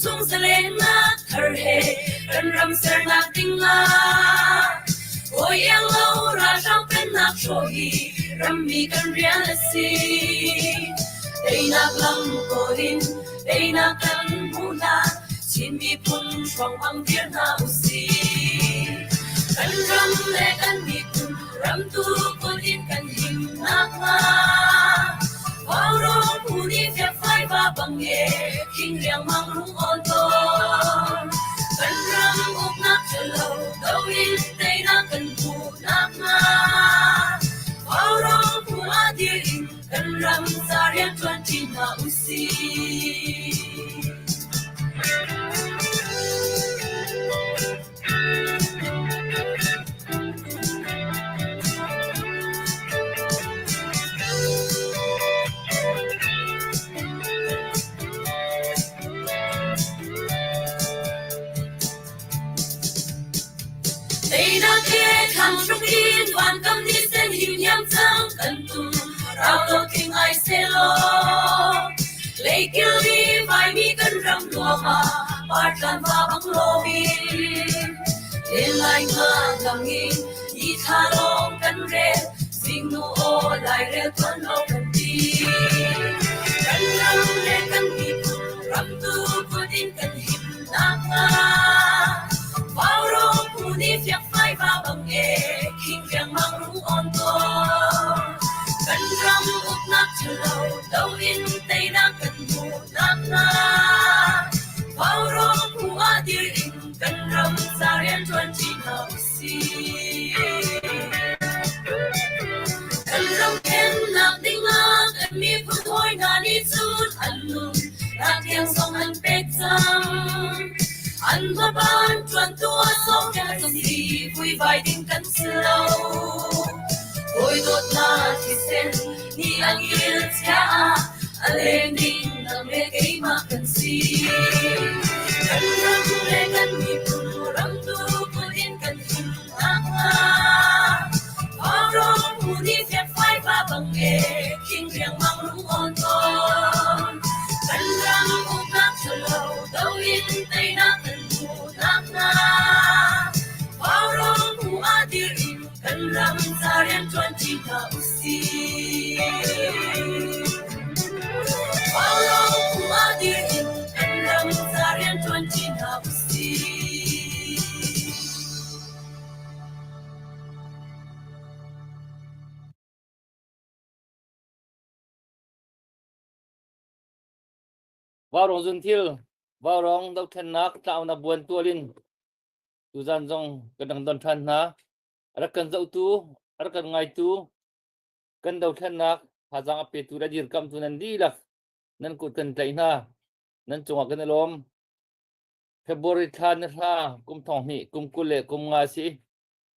chung zalennak thar he kan ram sernak ding ah Hawi iang lo ralhrang pennak hrawh hi rammi kan rian a si. Teinak lam kawl in teinak kan hmuh hlan Chin miphun hruang dir hna usih. Kan ram le kan miphun ramtu kut in kan him nakhnga Vaurawng phu nih fiakfai va bang e khing riangmang rung awn tawn. Kan ram uknak ṭhalo do in teinak kan hmuh nakhnga Vaurawng phu ah dir in kan ram ca rianṭuan ṭi hna usih. Teinak he thlang hruk in vankam ni sen him hiam cang kan tum rau lo thing ai selaw leikil ni vaimi kan ram nuam ah partlan va bang loin len lai nga lang in ni thla lawng kan rel zingnu aw lairel tuan lo kan ti kan ram le kan miphun ramtu kut in kan him nakhnga Vaurawng phu nih fiakfai va bang e khing riangmang rung awn tawn kan ram uknak ṭhalo do in teinak kan hmuh nakhnga Vaurawng phu ah dir in kan ram ca rianṭuan ṭi hna usih. Kan ram khennak dingah kan miphun hawi hna nih cun an nun nak tiang zong an pek cang. An hmaban ṭuantu a sawm kan si vuivai ding kan si lo. Hawi dawtnak thisen nih an il chia ah a leng ding nang le keimah kan si. Kan ram le kan miphun ramtu kut in kan him nakhnga Vaurawng phu nih fiakfai va bang e khing riangmang rung awn tawn. Kan ram uknak ṭhalo do in teinak kan hmuh nakhnga Vaurawng phu ah dir in kan ram ca rianṭuan ṭi hna usih. Vaurawng phu ah dir in kan ram ca rianṭuan ṭi hna usih. Vaurawng zunthil, vaurawng dohthlennak tlaunak buan tual in tuzan zong kan dang don ṭhan hna. A rak kan zohtu, a rak kan ngaitu, kan dohthlennak thazaang a petu le dirkamtu nan dihlak nan kut kan tlaih hna. Nan cungah kan i lawm. February thla ni hra kum thong hnih kum 20 le kum nga si.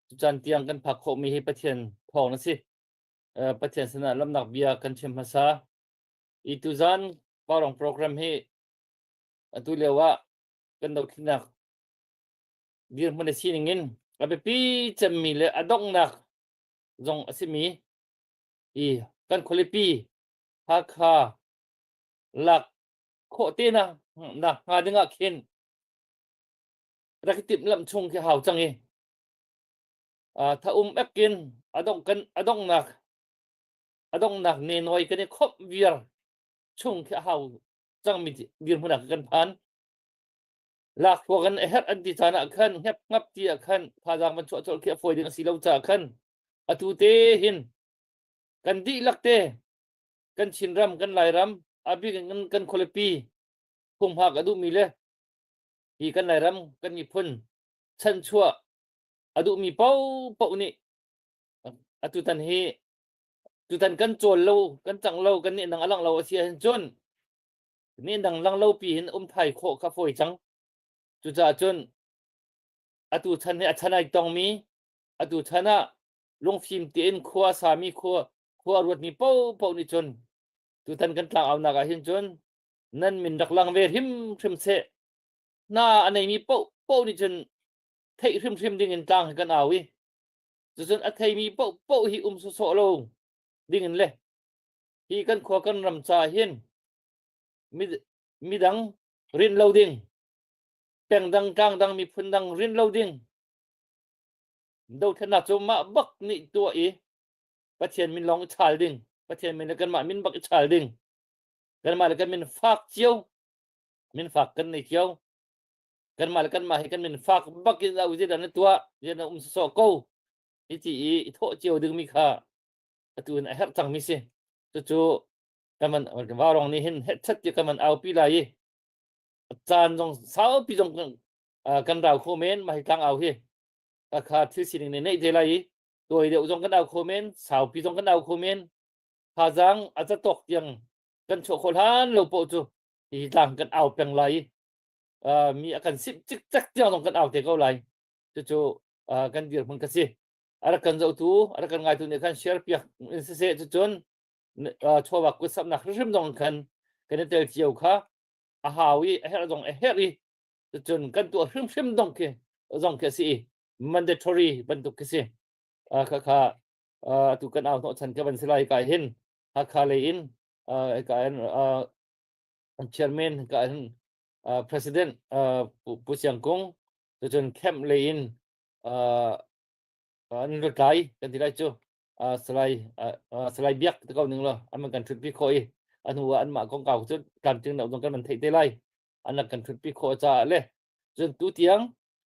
Cucan tiang kan phak khawhmi hi Pathian thawng a si. Pathian sinah lamnak bia kan chim hmasa. I tuzan Vaurawng program hi atu lio ah kan dothlinak dirhmun a sining in a biapi cemmi le a donghnak zong a simi i kan khualipi Hakha lak khawh te na nak hnga ding ah khin rak i timhlamh chung khi hau cang i tha um ekin a dong kan a donghnak a donghnak ne noi kan i khomh viar chung khi a hau cangmi dirhmun ah kan phan Lakhruak in a herh an ti caan ah khan hngep ngap ti ah khan thazaang van chuah colh khi a fawi ding a si lo caah khan atu te hin kan dihlak te kan Chinram kan Lairam a bik in kan, kan khualipi humhak a duhmi le hi kan Lairam kan miphun chanchuah a duhmi paohpaoh nih atu tan hi tutan kan cawl lo kan cang lo kan nih nang a lang lo a si ahhin cun nih dang lang lo pi hin um thai khawh kha fawi cang. Cucaah cun atu chan hi a chan ai tongmi atu chan ah lungfim tein khua sami khua khua ruatmi paohpaoh nih cun tutan kan tlangaunak ah hin cun nan min rak lang ve hrimhrim seh hna a neimi paohpaoh nih cun theih hrimhrim ding in tlang hi kan au i cucun a theimi paohpaoh hi um sawsawh lo ding in le hi kan khua kan ram ca hin midang rinh lo ding. Peng dang tlang dang miphun dang rin lo ding. Dothlennak cu mah bak nih tuah i Pathian min lawng i chaal ding. Pathian min le kanmah min bak i chaal ding. Kanmah le kan min fak cio. Min fak kan nei cio. Kanmah le kanmah hi kan min fak bak in au zeidah na tuah, zeidah na um sawsawh ko. Hi ti i i thawh cio dingmi kha atu in a herh cangmi si. Cucu kan van vaurawng nih hin hetchat ti kan van aupi lai i caan zong saupi zong kan rau kho men mah hi tlang au hi kha thil sining nih neih te lai i tawi deuh zong kan au kho men saupi zong kan au kho men thazaang a zatawk tiang kan chuah khawh hlan lo poh cu hi tlang kan au peng lai i mi a kan simh cikcek tiang zong kan au te ko lai. Cucu kan dirhmun ka si. A rak kan zohtu, a rak kan ngaitu nih khan share piak in siseh, cucun chawva kutsamnak hrimhrim zong khan kan i tel cio kha a hau i a herh zong a herh i cucun kan tuah hrimhrim dong khi zong khi a si i mandatory bantuk khi si. Kha kha atu kan au hnawh chan ka van si lai ka hin Hakha lei in ka in chairman ka hin president Pu Siang Kung, cucun camp lei in an lutlai kan ti lai cu Salai Salai Biak te ko ning law an kan thutpi khawh i a hnu ah anmah kongkau cu tlamtling deuh zong kan van theih te lai. An rak kan thutpi khawh caah le cun tu tiang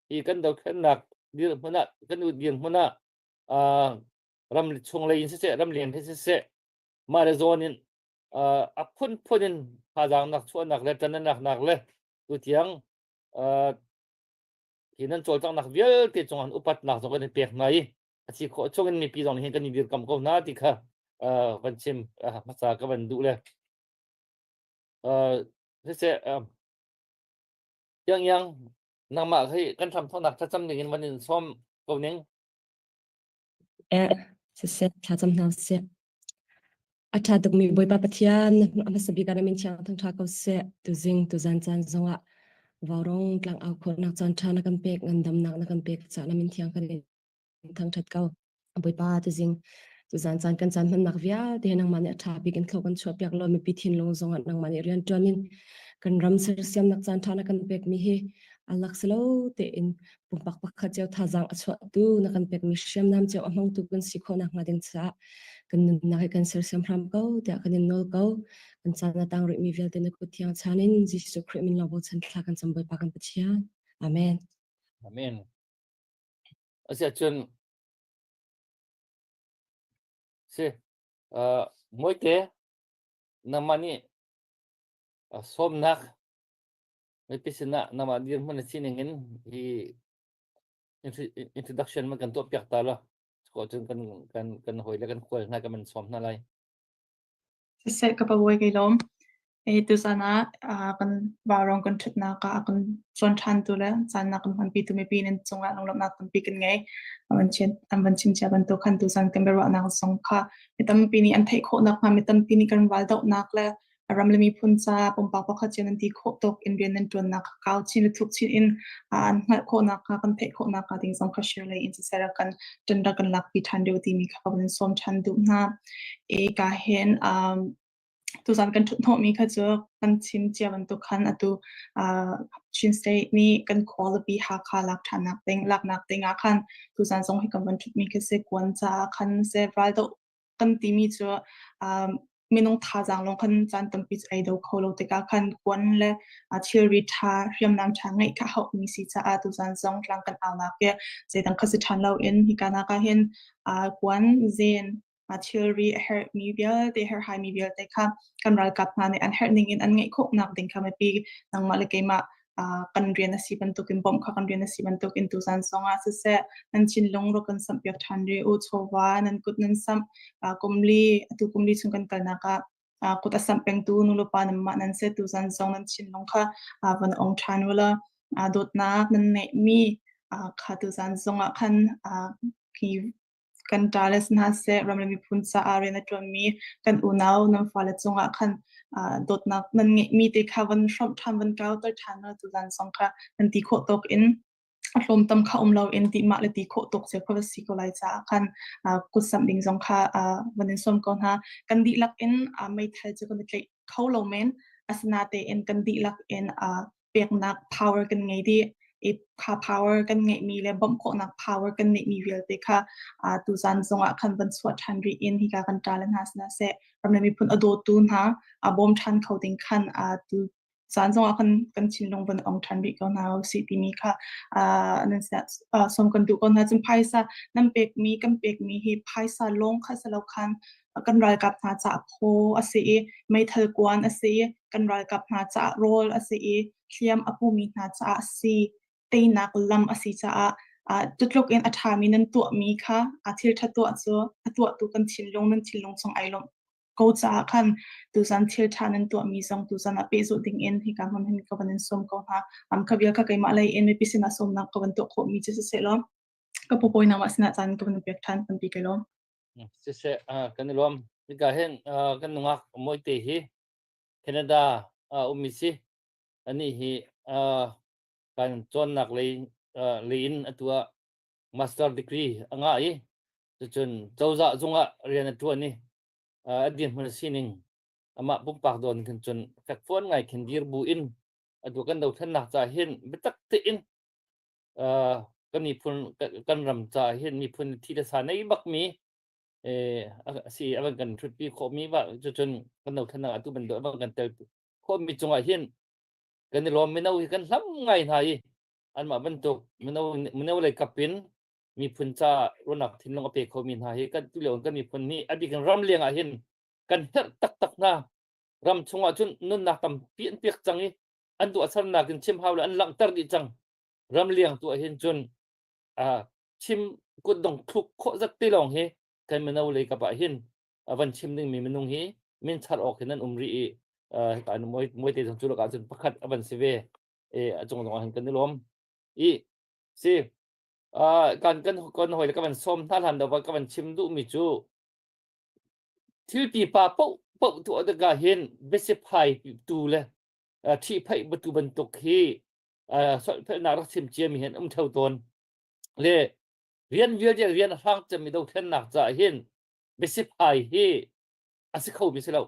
hi kan dothlennak dirhmun ah kan dirhmun ah ram chung lei in siseh, ram leng in siseh, mah le zawn in a phunphun in thazaang nak chuahnak le ṭananak nak le tu tiang hi nan cawlcanghnak vialte cung an upatnak zong kan in pek hna i a si khawh chung in mipi zong nih hin kan i dirkam ko hna ti kha van chim hmasa ka van duh le siseh, Yang Yang, nangmah hi kan hram thawknak thlacam ding in van in sawm ko ning. Eh, siseh, thlacam hna sih. A ṭha tukmi Bawipa Pathian, a hmasa bik ah na min thiang thangṭha ko seh. Tuzing, tuzan caan zongah vaurawng tlang au khawhnak caan ṭha na kan pek, ngandamnak na kan pek caah na min thiang kan in thangṭhat ko. Bawipa, tuzing, tuzan caan kan caan hmannak vialte nangmah nih a ṭha bik in thlo kan chuahpiak law mipi thinlung zongah nangmah nih rian ṭuan in kan ram sersiamnak caan ṭha na kan pekmi hi a lak si lo tein pumpak pakhat cio thazaang a chuahtu na kan pekmi hriamnam cio a hmangtu kan si khawh nakhnga ding caah kan nunnak hi kan sersiam hram ko tiah kan in nawl ko. Kan caan a tang rihmi vialte na kut thiang chan in Jesuh Khrih min lawng bochan thla kan cam, Bawipa kan Pathian. Amen. Amen. Asiahcun si Mawite, nangmah nih sawmnak mipi sinah nangmah dirhmun na sining in hi introduction man kan tuah piak ta law ko cun kan kan kan hawi le kan khual hna kan man sawm hna lai. Siseh, ka pabawi, kai lawm. Ei tuzan ah kan vaurawng kan ṭhutnak ah a kan cawn ṭhantu le caan a kan hmanpitu mipi nan cungah lunglawmhnak tampi kan ngei. An van chim cia bantuk khan tuzan kan biaruahnak zong kha mi tampi nih an theih khawh nakhnga, mi tampi nih kan raldohnak le ram le miphun ca pumpak pakhat cio nan ti khawh tawk in rian nan ṭuannak kha kau chin le thuk chin in an hngalh khawh nakhnga, kan theih khawh nakhnga ding zong kha share lei in siseh rak kan ṭan rak kan lakpi ṭhan deuh timi kha ka van sawm ṭhan duh hna. E ka hin tuzan kan ṭhut hnawhmi kha cu kan chim cia bantuk khan atu Chin State nih kan khualipi Hakha lak ṭhannak ding laknak ding ah khan tuzan zong hi kan van ṭhutmi khi si. Kuan caah khan seh, raldoh kan timi cu minung thazaang lawng khan caan tampi cu ei do kho lo tikah khan kuan le thilri ṭha, hriamnam ṭha ngeih kha hauhmi si caah tuzan zong tlang kan aunak hi zeidang kha si ṭhan loin hika nak ah hin kuan zen thilri a herhmi vialte, herhhaimi vialte kha kan ralkap hna nih an herh ning in an ngeih khawhnak ding kha mipi nangmah le keimah kan rian a si bantukin, bawmh kha kan rian a si bantukin tuzan zongah siseh nan thinlung rak kan samh piak ṭhan rih u. Chawva nan kut nan samh kumli, atu kumli chung kan kalnak ah kut a samh pengtu nulepa nanmah nan si. Tuzan zong nan thinlung kha van ong ṭhan u law dawtnak nan neihmi kha tuzan zongah khan hi kan ṭale si hna seh, ram le miphun caah rian a ṭuanmi kan unau nan fale cungah khan dawtnak nan ngeihmi te kha van hrawmh ṭhan, van kauter ṭhan u. Tuzan zong kha nan ti khawh tawk in a hlawmtam kha um loin ti mah le ti khawh tuk cio kha va si ko lai caah khan kutsamh ding zong kha van in sawm ko hna. Kan dihlak in meithal cu kan i tlaih kho lo men, asinatein kan dihlak in. peknak power kan ngei dih. I kha power kan ngeihmi le bawmh khawhnak power kan ngeihmi vialte kha tuzan zongah khan van chuah ṭhan rih in hika kan ṭa le hna sinah seh ram le miphun a dawtu hna a bawm ṭhan kho ding khan tu caan zongah kan kan thinlung van ong ṭhan rih ko hna usih timi kha nan sinah sawm kan duh ko hna. Cun phaisa nan pekmi kan pekmi hi phaisa lawng kha si lo khan kan ralkap hna caah phaw a si i meithal kuan a si i kan ralkap hna caah rawl a si i hliam a pumi hna caah si teinak lam a si caah cutluk in a ṭhami nan tuahmi kha thil ṭha tuah cu a tuahtu kan thinlung nan thinlung chung ai lawmh ko caah khan tuzan thil ṭha nan tuahmi zong tuzan ah pehzulh ding in hika hmun hin ka van in sawm ko hna. Kha vial kha keimah lei in mipi sinah sawmnak ka van tuah khawhmi cu siseh law ka pupawi nangmah sinah caan ka van pek ṭhan tampi kai lawm. Siseh, kan i lawm. Hika hin kan nungak Mawite hi Canada ummi si. Anih hi kan cawnnak lei lei in atu ah master degree a ngah i cucun cozah zungah rian a ṭuan i a dirhmun a sining amah pumpak dawn khin cun fekfuan ngai khin dir bu in atu kan dothlennak ca hin biatak tein kan miphun kan ram ca hin miphun thi le sa nei bakmi a si a van kan ṭhutpi khawhmi va cucun kan dothlennak atu bantuk a van kan tel khawhmi cungah hin kan i lawm. Mino hi kan hlam ngai hna i anmah bantuk mino mino lei kap in miphun ca ruahnak thinlung a pe khomi hna hi kan tulio kan miphun nih a bik in ram leng ah hin kan herh taktak hna. Ram chungah cun nunnak tampi an pek cang i an tuahsernak in chim hau le an langhter dih cang. Ram liang tu ah hin cun chim kutdong thluk khawh zat te lawng hi kan mino lei kap ah hin van chim dingmi minung hi min char awk hin an um rih i hika moi te zong cu lakah cun pakhat a van si ve e a cung zong ah hin kan i lawm i si. Kan kan kan hawi le ka van sawm hna hlan do ka van chim duhmi cu thil pipa paoh paoh tuah tikah hin biasiphai tu le ṭhihphaih batu bantuk hi solhphelhnak rak chim ciami hin um ṭheo tawn le rian vialte rian a hrang cemmi dothlennak caah hin biasiphai hi a si khomi si lo.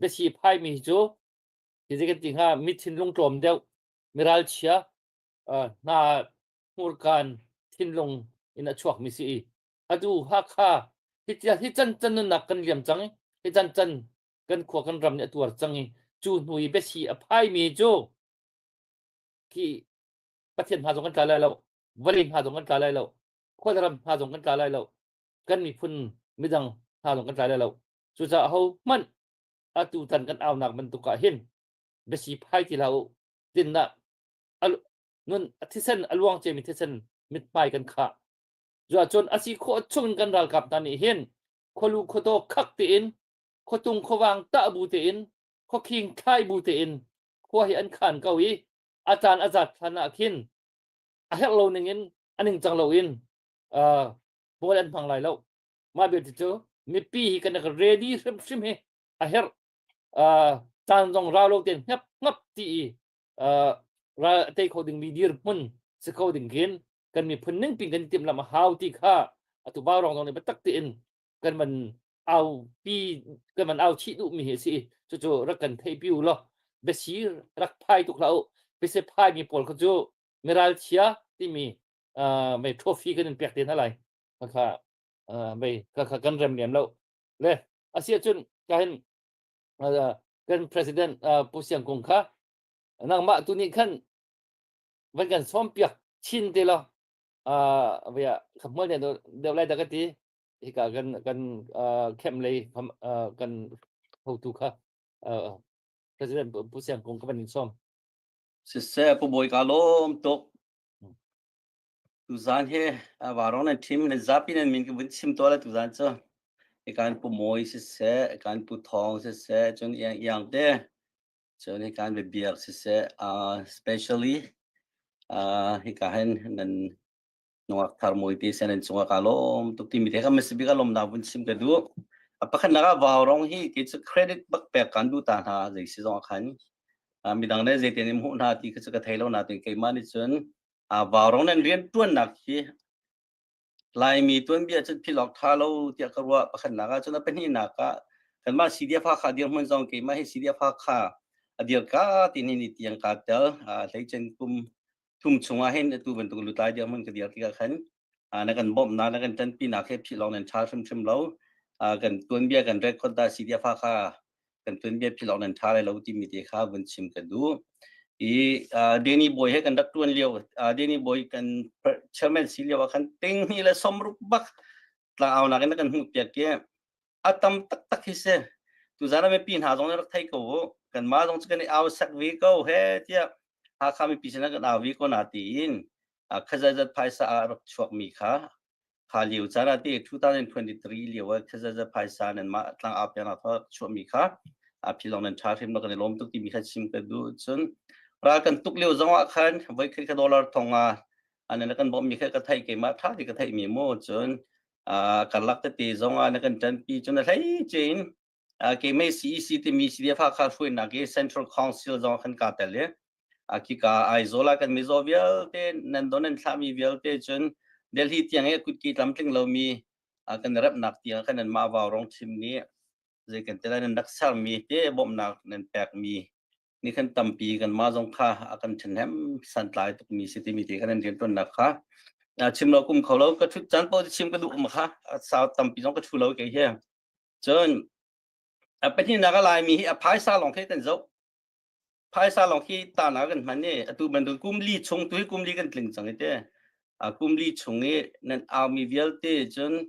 Biasiphai mi cu hi zei kan ti hnga, mi thinlung tlawm deuh, miralchia hna hmurkaan thinlung in a chuakmi si i atu Hakha hi hi can can nunnak kan liam cang i hi can can kan khua kan ram nih a tuar cang i cu hnu i biasi a phaimi cu khi Pathian hna zong kan tla lai lo, vawlei hna zong kan tla lai lo, khuaram hna zong kan tla lai lo, kan miphun midang hna zong kan tla lai lo. Cucaah ho hmanh atu tan kan aunak bantuk ah hin biasi phai ti hlah u. Tinnak nun thisen a luang ciami thisen mithmai kan khah. Cuahcun a si khawh chung kan ralkap hna nih hin khualu khuataw khak tein, khuatung khuavang tah bu tein, khuakhing thlai bu tein khua hi an khan ko i a caan a zat hlan ah khin a herh lo ning in a ningcang lo in bawl an hmang lai lo. Mah belte cu mipi hi kan ready hrimhrim hi a herh. Caan zong rau lo tein hngap hngap ti i ral a tei kho dingmi dirhmun si kho ding khin kan miphun ning pin kan timhlamh a hau ti kha atu Vaurawng zong nih biatak tein kan van au pi kan van au chih duhmi hi a si. Cucu rak kan theih pi u law biasi rak phai tuk hlah u. Biasi phai mi pawl kha cu miral chia timi mei trophy kan in pek te hna lai. Kha mei kha kan rem lem lo le asi ahcun ka hin kan president Pu Siang Kung kha nangmah tu nih khan van kan sawm piak chin te law via khapmual ne deuh lai da ka ti. Hika kan kan camp lei kan hotu kha president Pu Siang Kung ka van in sawm. Siseh, Pu Bawi ka lawm tuk. Tuzaan hi Vaurawng nan ṭhim nan zapi nan min ka vun chim tuah lai tuzaan cu. Hikan Pu Mawi siseh, hikan Pu Thawng siseh, cun Iang Iang te, cun hikan Biabiak siseh, especially hika hin nan nungak thar mawi te seh nan cungah kaa lawm tuk timi te kha hmasa bik ah lawmnak vun chim ka duh. A pakhatnak ah Vaurawng hi kei cu credit bak pek kaan duh ta hna zei si zong ah khan. Midang nih zeitin in hmuh hna ti kha cu ka thei lo nain keimah nih cun Vaurawng nan rianṭuannak hi Laimi tuanbia cun philh awk ṭha lo tiah ka ruah. Pakhatnak ah cun a pahnihnak ah kanmah CDF Hakha dirhmun zong keimah hi CDF Hakha. A dir ka ti ni ni tiang ka tel. Hleicen kum thum chungah hin atu bantuk lutlai dirhmun ka dir tikah khan na kan bawmhnak na kan ṭanpinak he philh lawng nan ṭha hrimhrim lo. Kan tuanbia kan record dah CDF kha kan tuanbia philh lawng nan ṭha lai lo timi te kha vun chim ka duh. I Danny Boy he kan rak ṭuan lio Danny Boy kan chairman si lio ah khan ting hnih le 60 bak tlangaunak in na kan hmuh piak i a tam taktak hi si. Tuzan ah mipi hna zong nih rak thei ko u. Kanmah zong cu kan i au sak ve ko he tiah Hakha mipi sinah kan au ve ko na tiin khazaizat phaisa ah rak chuakmi kha kha lio caan ah ti 2023 lio ah khazaizat phaisa nan mah tlang au piak nak chuahmi kha a philong nan tha hrim kan i lawm tuk timi kha chim ka duh. Cun ral kan tuk lio zong ah khan voi khat ka dollar thong ah an kan bawmh mi kha ka theih, keimah tha ti ka theih mi mu. Cun karlak tete zong ah na kan ṭanpi. Cun a hlei cein keimah CEC timi CDF Hakha hruainak i Central Council zong khan kaa tel i khika Aizawl ah kan mizaw vialte nan don nan thlahmi vialte, cun Delhi tiang i kutki tlamtling lomi kan remhnak tiang khan nan mah vau rong thim nih zei kan te lai nan rak sermi te bawmhnak nan pekmi ni khan tampi kanmah zong kha a kan ṭhahnem santlai tukmi si timi te khan an rianṭuannak kha chim lo kum kho lo. Ka ṭhut caan paoh chim ka duh ma kha sau tampi zong ka ṭhu lo kei hi. Cun a pahnihnak a Laimi hi a phaisa lawng khi kan zoh, phaisa lawng khi ta na kan hman i atu bantuk kum li chung tu hi kum li kan tling cang i te kum li chung i nan aumi vialte. Cun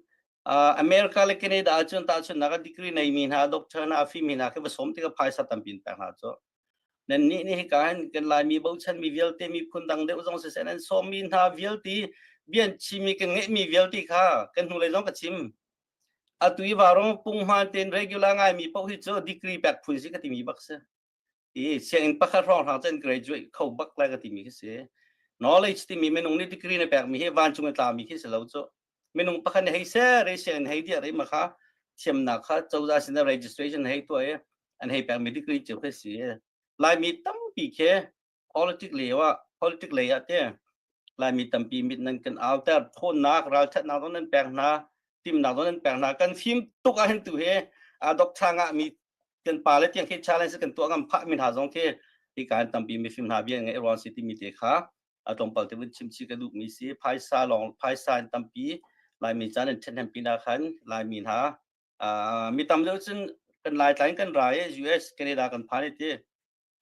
America le Canada ahcun tahchunhnak ah degree neimi hna, doctor hna, a fimi hna khi va sawm tikah phaisa tampi in pek hna cu. Nan nih nih hika hin kan Laimi bochanmi vialte, miphun dang deuh zong siseh, nan sawmmi hna vialte, bian chimmi kan ngeihmi vialte kha kan hnulei zong ka chim. Atu i varong punghman tein regular ngaimi paoh hi cu degree pek phun si ka timi bak si. I sianginn pakhat hrawng hrang cun graduate kho bak lai ka timi khi si. Knowledge timi minung nih degree na pekmi hi vancung i tlami khi si lo cu. Minung pakhat nih hei ser i sianginn hei diah i ma kha thiamnak kha cozah sin registration hei tuah i an hei pekmi degree cio khi si. Laimi tampi khi politic lei ah politic lei ah te Laimi tampi mit nan kan auter, thawnnak ralthatnak zong nan pek hna, timnak zong nan pek hna. Kan fim tuk ah hin tu hi a doctor ngah mi kan pa le tiang khi challenge kan tuah ngam phah mi hna zong khi hi kan tampi mifim hna bia ngai ruang si timi te kha a tlawmpal te vun chim chi ka duh mi si. Phaisa lawng phaisa in tampi Laimi caan in ṭhahnem pin ah khan Laimi hna mi tam deuh cun kan Laitlai kan ra i US Canada kan phan i ti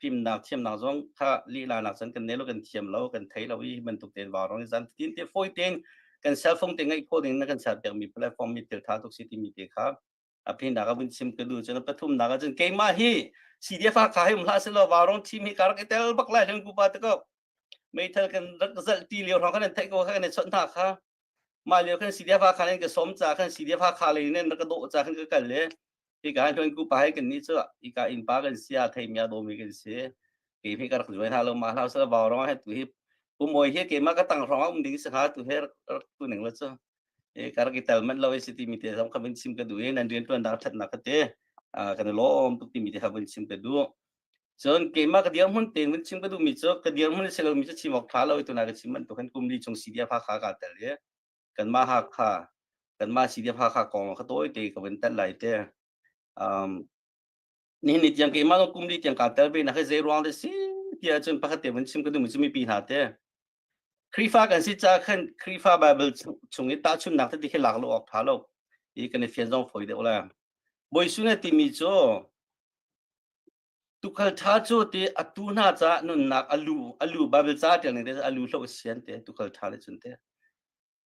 fimnak thiamnak zong kha lihla nak cun kan nei lo, kan thiam lo, kan thei lo i bantuk tein vau rong zan tin te fawi tein kan cell phone te ngeih khawh ding na kan ser piak mi platform mi thil tha tuk si timi te kha a phin nak a vun chim ka du. Cun pathum nak ah cun keimah hi CDF kha hi um hlah selaw vau rong team hi ka rak i tel bak lai hleng ku pa te ko. Meithal kan rak zalh ti lio hrawng kan theih ko kha, kan i chawnh hna kha. Mah lio khan CDF kha nan ka som ca khan CDF kha lei nan rak ka dawh ca khan ka kal le hika hin ku pa he kan ni cu ika inn pa kan sia thei mia do mi kan si. Ke hi ka rak join ha lo ma hlau sa vau rong he tu hi pumoi hi ke ma ka tang rong um ding sa kha tu he rak tu ning la chu e ka rak i tel man lo si ti mi te zong kha vun chim ka du e nan rian tuan dak that na ka te kan lom tuk ti mi te kha vun chim ka du. Cun keimah ka dirhmun tein vun chim ka duh mi cu, ka dirhmun si lo mi cu chim awk tha lo i tuna ka chim bantuk khan kum li chung CDF Hakha ka tel i kanmah Hakha kanmah CDF Hakha kong kha tawi te ka vun tel lai te. Nihin ni tiang keimah kum li tiang kaa tel ve na khi zei ruang le si tiah cun pakhat te vun chim ka duh mi cu mipi hna te Khrihfa kan si ca khan Khrihfa Bible chung i tahchunhnak tete khi lak lo awk tha lo i kan i fian zong fawi deuh la. Bawi Su na timi cu tukhal ṭha cu ti a tu hna caah nunnak alu alu Bible ca ṭial ning te alu hlo sian te tukhal ṭha le cun te.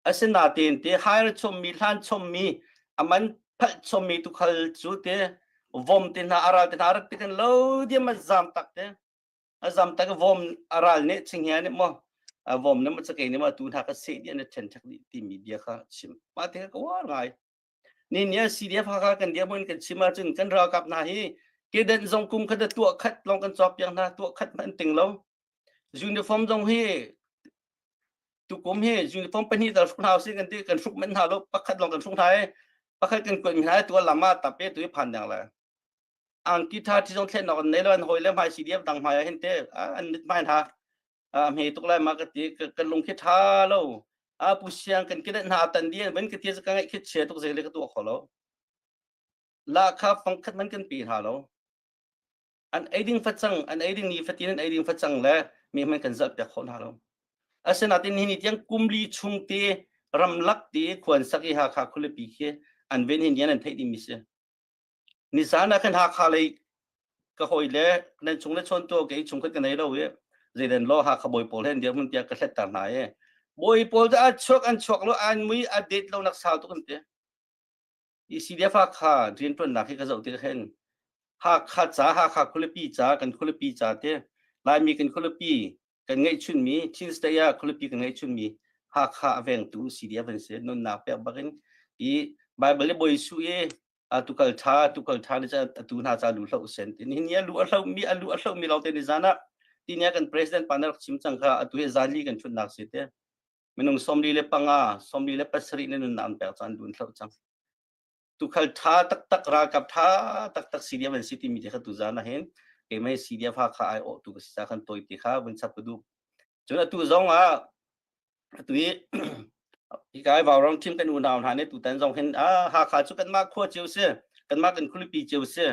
Asinain te hire chommi, hlan chommi, aman phalh chommi tukhal cu te vom te hna aral te hna rak ti kan lo diam a zam tak te a zam tak. Vom aral nih chinghe nih mo vom ne mo chakei nih mo tu hna ka seh di an ṭhen ṭhak dih timi bia kha chim mah te ka uar ngai. Ni ni CDF Hakha kan dirhmun kan chim ahcun kan ralkap hna hi kedenh zong kum khat tuah khat lawng kan cawk piak hna, tuah khat hmanh ting lo. Uniform zong hi tukum hi uniform pahnih tal hruk hna usih kan ti, kan hruk manh hna lo, pakhat lawng kan hruk hna i pakhat kan kuat mi hna i tu lam ah tap e tu i phan deng le angki tha thi zong thlen nok an nei lo. An hawi le hmai CDF dang hmai ah hin te an mit hmai hna a hme tuk lai ma ka ti, kan lung khi tha lo. A pu siang kan kidet hna tan di an ban ka ti ka ngaih khi chia tuk zei le ka tuah kho lo la kha fang khat man kan pi hna lo. An ei ding facang, an ei ding ni fatin an ei ding facang le mi hmanh kan zalh piak khawh hna lo. Asinain nihin ni tiang kumli chung te ramlak te khuan sak i Hakha khualipi khi an ven hin an theih dingmi si. Nizan ah khan Hakha lei ka hawi le nan chung le chawn tu kei chung khat ka nei lo i zeidan law Hakha bawi pawl he an dirhmun tiah ka hlet ta hna i bawi pawl cu a chuak an chuak lo an mui a det lo nak sau tuk an ti. I CDF Hakha rianṭuannak hi ka zoh tik hin Hakha ca Hakha khualipi ca kan khualipi ca te Laimi kan khualipi kan ngeihchunmi Chin State ah khualipi kan ngeihchunmi Hakha a vengtu CDF an si nunnak pek bakin i Bible le Bawi Jesuh i tukal tha tukal tha ni ca atu hna ca lu hlo sen tin hin a lu a hlo mi a lu a hlo mi lawngte ni zan ah tinia kan president pa na rak chim cang kha atu hi zali kan thutnak si te minung 45 47 ne nunnak an pek caan dun hlo cang tukhal tha taktak ralkap tha taktak CDF an si timi te kha tu zan ah hin keimah CDF ha kha ai awh tu ka si ca khan toi ti kha vun chap ka duh cun atu zong ah atu hi hi kai vauram team kan unau hna nih tutan zong hin a Hakha cu kanmah khua cio si kanmah kan khualipi cio si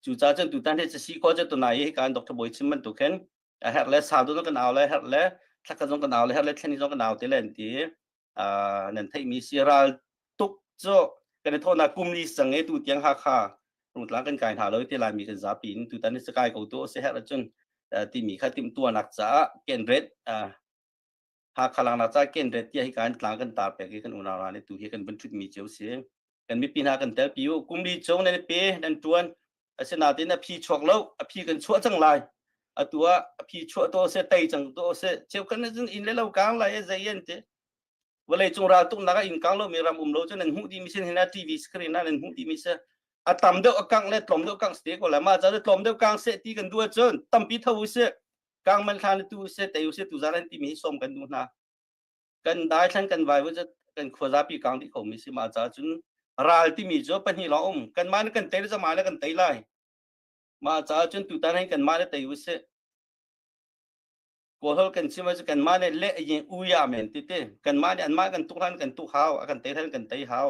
Cucaah cun tutan hi si khawh cu tunai hi kan Dr. Bawi chim bantuk hin a herh le sau zong kan au le herh le thlakhat zong kan au le herh le thlen zong kan au te le an ti nan theihmi si ral tuk cu kan i thawhnak kum li sang e tu tiang Hakha rungtlang kan kai hna lo ti Laimi kan zapi in tutan hi kai ko tu si herh ahcun timi kha timhtuahnak caah kenret Hakha langnak ca kenret tiah hi kan tlang kan tar pek i kan unau hna nih tu hi kan vun ṭhutmi cio si. Kan mipi hna kan telpi u. Kum li chung nan pe nan ṭuan. Asinain a phi chuak lo. A phi kan chuah cang lai. Atu ah a phi chuah to se tei cang to se cheukhat na cun inn le lo kang lai zei an ti. Vawlei cung ral tuknak ah inn kang lo mi ram um lo cu nan hmuh dih mi sin hin TV screen ah nan hmuh dih mi si. A tam deuh a kangh le tlawm deuh kangh ste ko la ma ca tlawm deuh kang se ti kan duh ahcun tampi tho u sih. Kang man hlan tu se te u se tu zan an timi hi som kan duh hna. Kan dai thlan kan vai vu kan khua zapi kang dih kho mi si ma ca cun ral timi cu pahnih lawng um kan mah kan tei zama le kan tei lai ma ca cun tutan hin kan mah le tei u si kawlhol kan chim cu kan mah le le yin u ya men ti te kan mah nih an mah kan tuk hlan kan tuk hau a kan tei hlan kan tei hau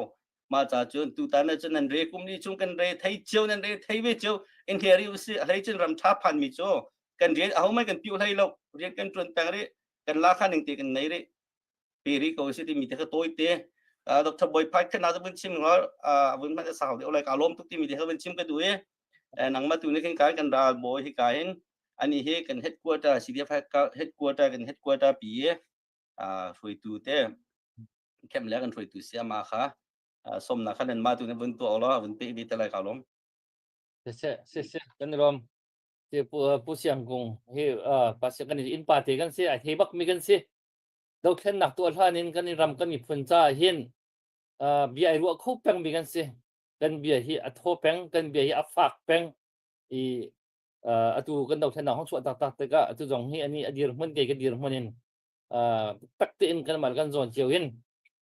ma ca cun tutan ah cun nan re kum ni chung kan re thei cio nan re thei ve cio in heri u si a hlei cun ram tha phan mi cu kan rian aho mai kan piu hlei lo rian kan tuan peng ri kan la kha ning te kan nei ri pe ri ko si ti mi te kha toi te Dr. Boy Phai khan na vun chim ngor vun man sau de olai ka lom tuk ti mi te kha vun chim ka du e nangma tu ne khin kai kan ral boy hi ka hin ani hi kan headquarter CDF headquarter kan headquarter pi e hruaitu te khem le kan hruaitu si ama kha somna kha nan ma tu ne vun tu lo vun pe bi te lai ka lom se se se kan rom te pu pu siang kung hi pa siang kan in pa te kan si ai thei bak mi kan si dothlennak tu hlan in kan ram kan miphun ca hin bia ai ruah kho peng mi kan si kan bia hi a tho peng kan bia hi a fak peng i atu kan dothlennak hong chuah taktak tikah atu zong hi ani a dir hmun ke ka dir hmun in tak tein kan mal kan zawn cio in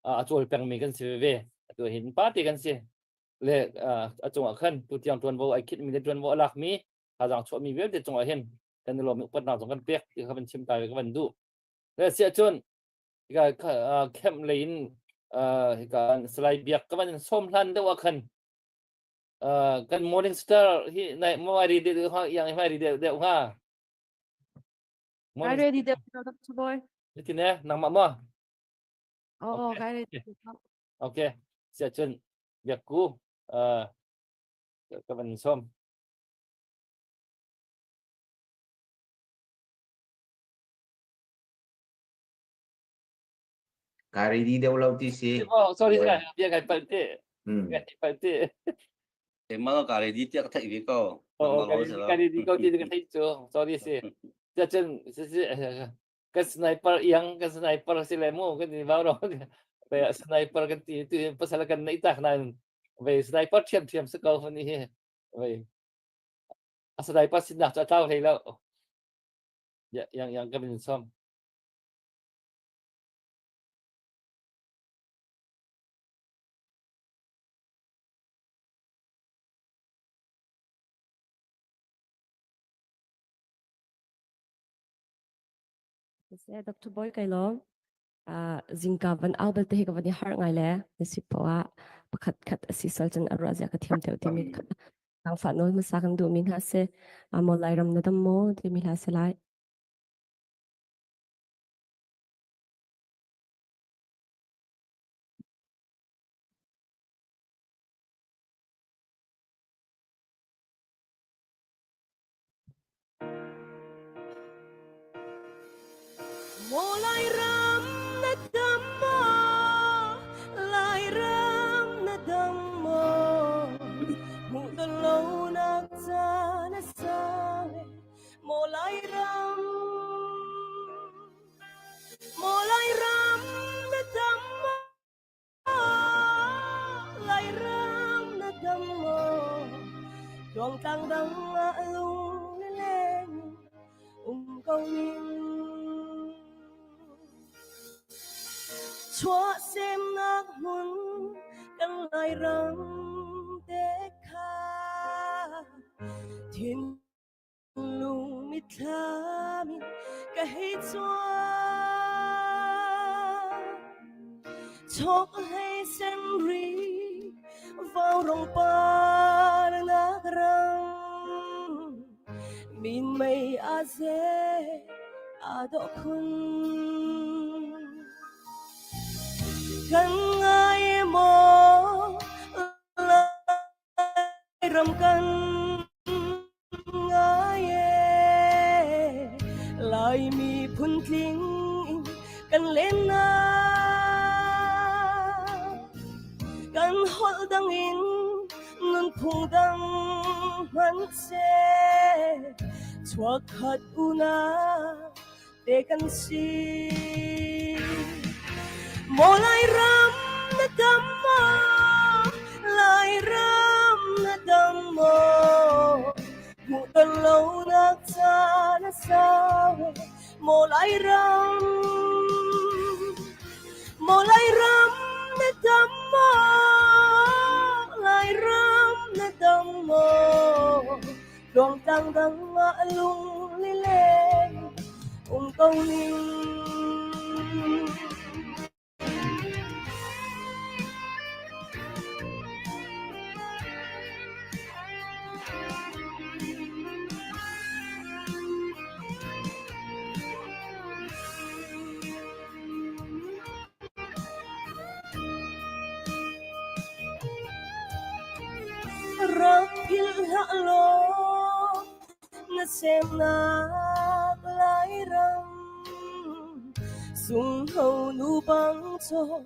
a cawl pengmi kan si ve atu hin pa te kan si le a cungah khan tu tiang tuanvo ai khit mi le tuanvo a lak mi thazang chuah mi vialte cungah hin kan i lawm upatnak zong kan pek ti kha van chim ta ka van duh le siah cun hika camp lei in hika Salai Biak ka van in som hlan deuh ah khan kan morning star hi nai mo ai ri deuh yang ai ri deuh deuh nga Kai ready deuh Dr. Boy. Nitin eh nangmah maw? Oo, kai ready. Okay. Siah cun biakku uh, ka van som. Kai ready deuh lo ti si. Oh, sorry sorry, bia kai palh te. Kai palh te. Keimah ka ready tiah ka theih ve ko. Oh, ka ready ko ti ka theih cu. Sorry si. Cun kan sniper iang kan sniper si le mu kan ni vau ro. Ve sniper kan ti tu pasal kan nei tak nan ve sniper thiam thiam si ko ni hi. Ve a sniper sinak cu a tlau hlei lo. Yang yang ka bin som. Siseh, Dr. Boy kai lawm. Uh, zingka van au belte hi ka van i harh ngai le na si poah pakhat khat a si sal cun a ruah zia ka thiam deuh timi kha. Zaangfah nawl hmasa kan duhmi hna si. Maw Lairam na dam maw timi hla si lai. Maw Lairam na dam maw? Lairam na dam maw? Hmuh ton lonak caan a sau e. Maw Lairam, Maw Lairam na dam maw? Lairam na dam maw? Tluangtlang dang ah lung leng um ko ning. Chuah semnak hmun kan Lairam te kha thin Lung mitthlam in ka hei cuang. Chok hlei sen ri vaurawng par nak ram. Min mei a ze a dawh khun. Kan ngai maw Lairam kan ngai e Laimi phuntling in kan len na kan holh dang in nunphung dang hmanhseh chuakkhat unau te kan si. Maw Lairam na dam maw? Lairam na dam maw? Hmuh ton lonak caan a sau e. Maw Lairam, Maw Lairam na dam maw? Lairam na dam maw? Tluangtlang dang ah lung lileng um ko ning. Rak philh hlah law na semnak Lairam sungho nu bang cho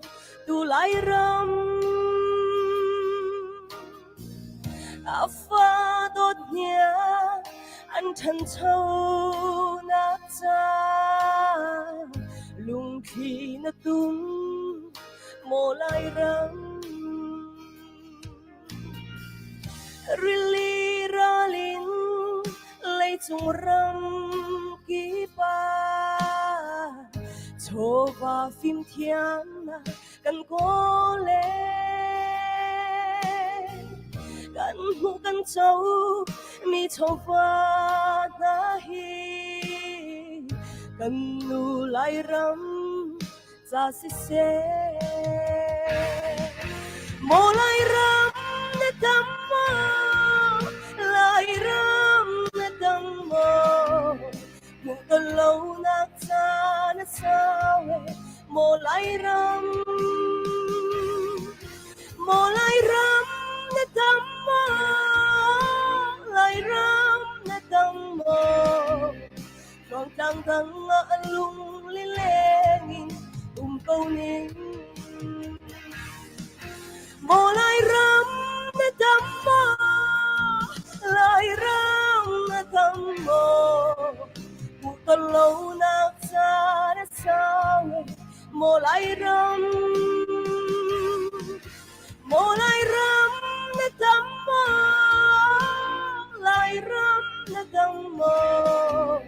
tu Lairam a fa dawt hnia an ṭhanchonak ca lungthli na tum maw Lairam rili ral in leicung ram kip ah chawva fimthiamnak kan kawl e kan hmuh kan co mi chawva hna hi kan nu Lairam ca siseh maw Lairam na dam maw Lairam na dam maw Hmuh ton lonak caan a sau e maw Lairam Maw Lairam na dam maw Lairam na dam maw Tluangtlang dang ah lung lileng in um ko ning Maw Lairam na dam maw? Lairam na dam maw? Hmuh ton lonak caan a sau e maw Lairam Maw Lairam na dam maw? Lairam na dam maw?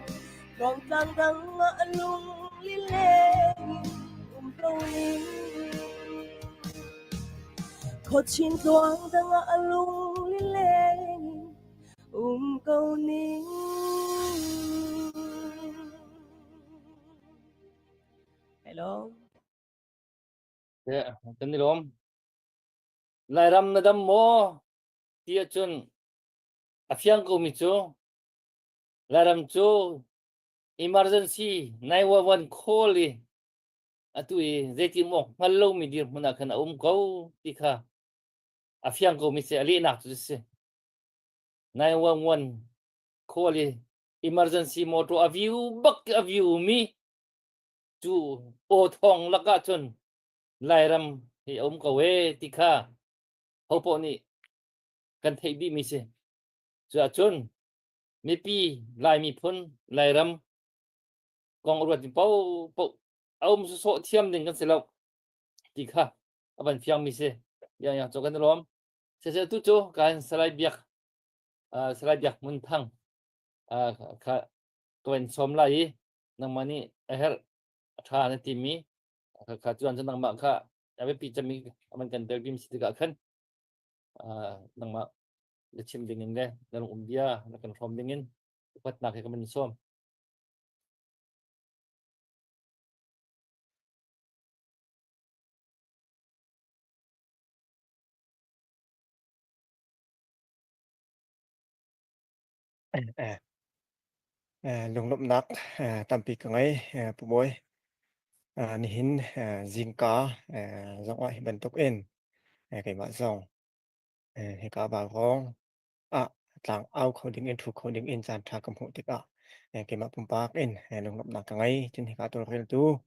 Tluangtlang dang ah lung lileng in um ko ning. Khuachin tluang dang ah lung lileng in um ko ning. Hello. Yeah, kan ni lawm. Lairam na dam maw? Ti ahcun. A fiang komi cu Lairam cu emergency 911 call i atu i zeitin awk hngal lomi dirhmun ah khan a um ko ti kha a fiang komi si a lehnak cu si. 911 call i emergency motor a view bak a view mi cu aw thawng lakah cun Lairam hi a um ko e ti kha hopoh nih kan theih dih mi si. Cuahcun mipi Lai miphun Lairam kong a ruat mi paohpaoh a um sawsawh thiam ding kan si lo ti kha a van fiang mi si. Yang yang cu kan i lawm. Siseh tu cu kan Salai Biak uh, Salai Biak Hmun Thang uh, kha ka van sawm lai i nangmah nih a herh a ṭha na timi kha cuan cu nangmah kha a biapi cemmi a van kan tel bim si tikah khan uh, nangmah na chim ding in le na lung um bia na kan hrawm ding in upatnak he ka van sawm. Lunglawmhnak tampi ka ngei Pu Bawi. Nihin zingka zongah hi bantuk in keimah zong hika Vaurawng ah tlang au kho ding in ṭhu kho ding in caan ṭha ka hmuh tikah keimah pumpak in lunglawmhnak ka ngei. Cun hika tawlreltu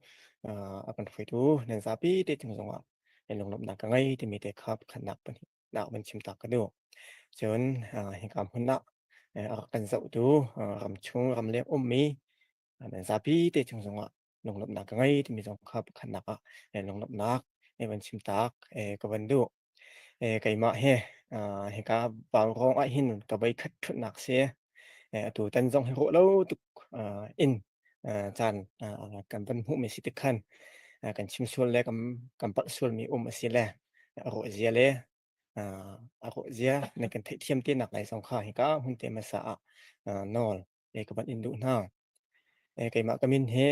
a kan hruaitu nan zapi te cung zongah lunglawmhnak ka ngei timi te kha pakhatnak pahnihnak van chim ta ka duh. Cun hika hmun ah a rak kan zohtu ramchung ramleng ummi nan zapi te cung zongah lunglawmhnak ka ngei timi zong kha pakhatnak ah lunglawmhnak van chim tak ka van duh. Keimah hi hika Vaurawng ah hin ka voikhat ṭhutnak si. Atu tan zong hi ruah lo tuk in caan kan van hmuhmi si tik khan kan chim sual le kan palh sualmi um a si le a ruah zia le a ruah zia nan kan theihthiam te nak lai zong kha hika hmun te hmasa ah nawl ka van in duh hna. Keimah ka min hi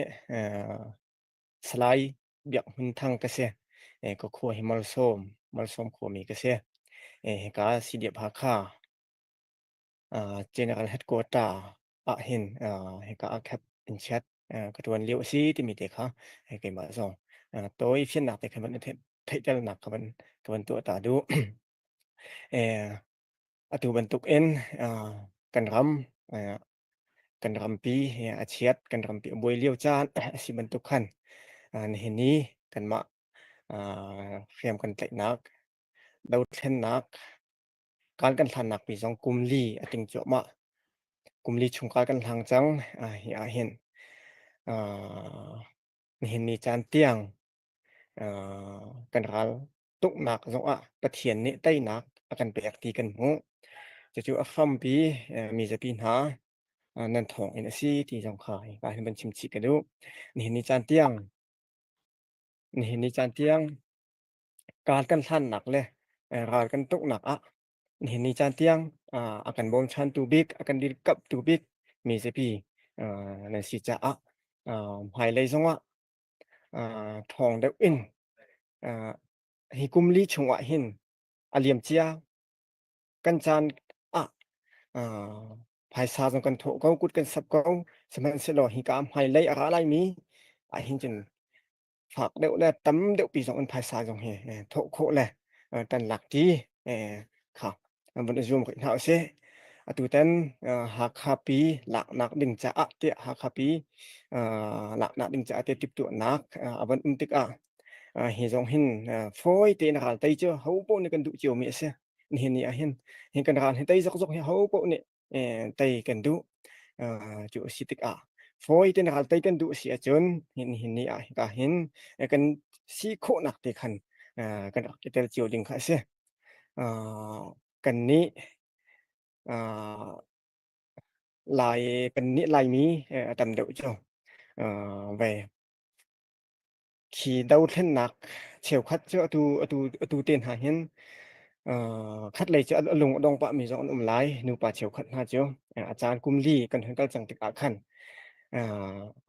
Salai Biak Hmun Thang ka si. Ka khua hi Malsawm, Malsawm khuami ka si. Hika CDF Hakha General Headquarter ah hin hika ah khep in chiat ka ṭuan lio a si timi te kha keimah zong tawi fiannak te kha van theihternak ka van ka van tuah ta duh. Atu bantuk in kan ram kan rampi a chiat, kan rampi a buai lio caan a si bantuk khan nihin ni kanmah hriam kan tlaihnak, dothlennak, Kal kan hlannak pi zong kum li a tling cuahmah. Kum li chung kal kan hlang cang. Hi ah hin nihin ni caan tiang kan ral tuknak zongah Pathian nih teinak a kan pek ti kan hmuh. Cucu a hrampi mizapi hna nan thawng in a si ti zong kha hika hin van chim chih ka duh. Nihin ni caan tiang nihin ni caan tiang Kal kan hlannak le ral kan tuknak ah nihin ni caan tiang a kan bawmchantu bik, a kan dirkamhtu bik mizapi nan si caah hmailei zongah ṭhawng deuh in hi kum li chungah hin a liamcia kan caan ah phaisa zong kan thawh ko, kut kan sap ko, sihmanhsehlaw hika hmailei a ra laimi ahhin cun fak deuh le tam deuh pi zong in phaisa zong hi thawh khawh le tan lak ti kha vun i zuam rih hna usih. Atutan Hakha pi laknak ding caah tiah Hakha pi laknak ding caah tiah timhtuahnak a van um tikah hi zong hin fawi tein ral tei cu ho paoh nih kan duh ciomi a si. Nihin ni ah hin hi kan ral hi tei zokzok hi ho paoh nih tei kan duh. Cu a si tikah fawi tein ral tei kan duh a si ahcun nihin ni ah hika hin kan si khawhnak te khan kan rak i tel cio ding kha a si. Kannih Lai kannih Laimi a tam deuh cu ve Khi dothlennak cheukhat cu atu atu atu te hna hin khatlei cu a lung a dong pahmi zong an um lai. Nupa cheukhat hna cu a caan kum li kan hun kal cang tikah khan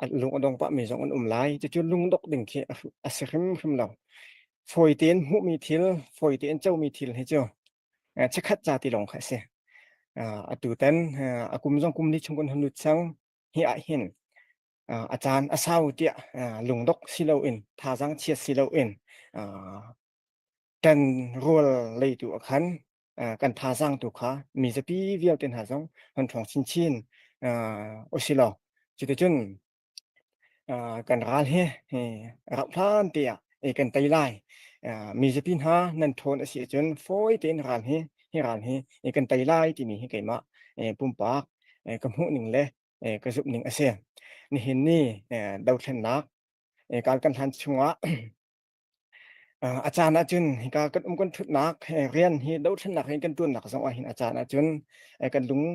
a lung a dong pahmi zong an um lai. Cucu lungdok ding khi a si hrimhrim lo. Fawi tein hmuhmi thil, fawi tein comi thil hi cu chikkhat ca ti lawng kha a si. Atu tan a kum zong kum li chung kan hun lut cang. Hi ah hin a caan a sau tiah lungdok si loin thazaang chiat si loin kan rual lei tu ah khan kan thazaang tu kha mi zapi vialte hna zong kan ṭhawng chinchin usilaw cuticun kan ral hi rauh hlan te ah kan tei lai. Mi zapi hna nan ṭhawn a si ahcun fawi tein ral hi hi ral hi kan tei lai timi hi keimah pumpak ka hmuh ning le ka zumh ning a si. Nihin ni dothlennak kal kan hlan chungah a caan ahcun hika kan um kan ṭhutnak rian hi dothlennak rian kan ṭuannak zong ah hin a caan ahcun kan lung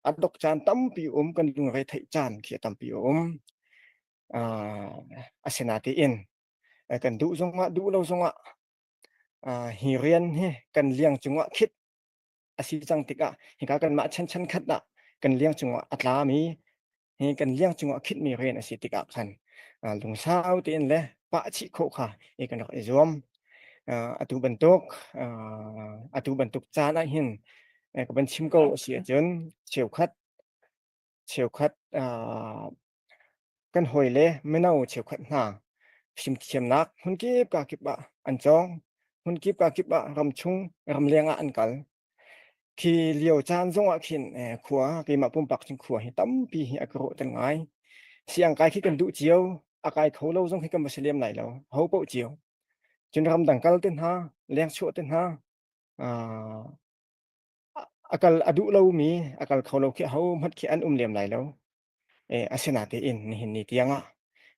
a dok caan tampi um kan lungre theih caan khi a tampi a um. Asinain kan duh zongah duh lo zongah hi rian hi kan liang cungah khit a si cang tikah hika kanmah chan chan khat ah kan liang cungah a tlami hi kan liang cungah khitmi rian a si tikah khan lungsau tein le pah chih khawh kha i kan rak i zuam. Atu bantuk atu bantuk caan ah hin ka van chim ko a si ahcun cheukhat cheukhat kan hawile mino cheukhat hna fimthiamnak hmunkip kakip ah an cawng. Hmunkip kakip ah ramchung ramleng ah an kal. Khi lio caan zong ah khin khua keimah pumpak cun khua hi tampi hi a ka ruahter ngai. Siang kai khi kan duh cio, a kai kho lo zong hi kan va si lem lai lo, ho paoh cio. Cun ramdang kal te hna, leng chuah te hna, a kal a duh lomi, a kal kho lo khi ahohmanh khi an um lem lai lo. Asinain nihin ni tiangah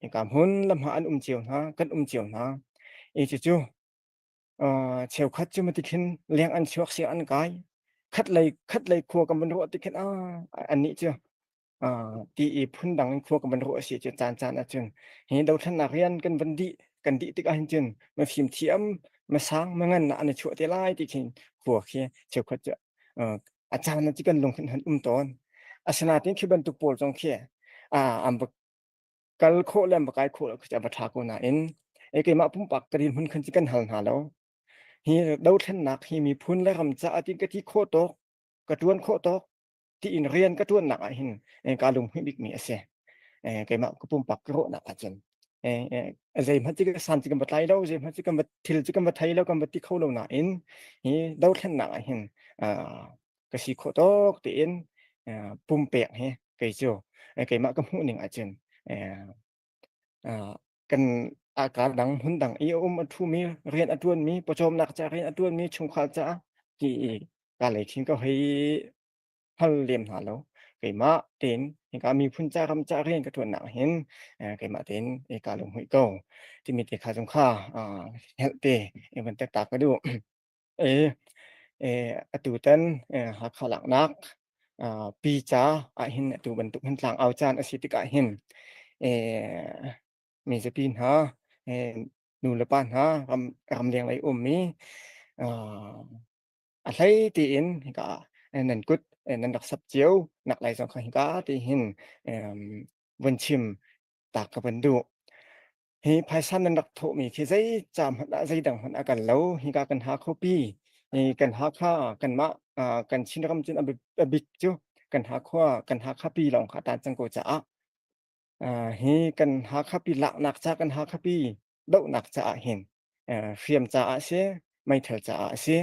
hika hmun lamah an um cio hna, kan um cio hna. I cucu cheukhat cu mati khin leng an chuak sia an kai. Khatlei khatlei khua kan van ruah ti khin ah annih cu ti i phundang in khua kan van ruah a si cu caan caan ahcun hi dothlennak rian kan van dih kan dih tik ahhin cun ma fimthiam ma sang ma ngan ah an i chuah te lai ti khin khua khi cheukhat cu a caan ah cu kan lung hin um tawn. Asinain khi bantuk pawl zong khi an va kal khawh le an va kai khawh lo khi a va ṭha ko nain keimah pumpak ka dirhmun khan cu kan hal hna lo. Hi dothlennak hi miphun le ram caah tin ka ti khawh tawk, ka ṭuan khawh tawk tiin rian ka ṭuannak ah hin kaa lunghmuih bikmi a si. Keimah ka pumpak ka ruahnak ahcun zeihmanh cu ka san cu kan va tlai lo, zeihmanh cu kan va thil cu kan va thei lo, kan va ti kho lo nain hi dothlennak ah hin ka si khawh tawk tiin pumpek hi kei cu keimah ka hmuh ning ahcun kan kaa dang hmun dang i a um a ṭhumi rian a ṭuanmi pawcawmnak ca rian a ṭuanmi chungkhar caah ti i ka lei khin ka hei hngal lem hna lo. Keimah tein hika miphun ca ram ca rian ka ṭuannak hin keimah tein ka lunghmuih ko timi te kha zong kha hngalh te van tek ta ka duh. Atu tan Hakha laknak pi ca ahhin atu bantuk hin tlangau caan a si tikah hin mizapi hna nu le pa hna ram ramleng lei ummi a hlei tiin hika nan kut nan rak sap cio nak lai zong kha hika ti hin vun chim ta ka van duh. Hi phaisa nan rak thawhmi khi zei ca hmanh ah zeidang hmanh a kal lo. Hika kan Hakha pi, kan Hakha kanmah kan Chinram cun a bik cu kan Hakhua kan Hakha pi lawng kha tan cang ko caah hi kan Hakha pi laknak ca kan Hakha pi dohnak caah hin hriam caah si, meithal caah a si,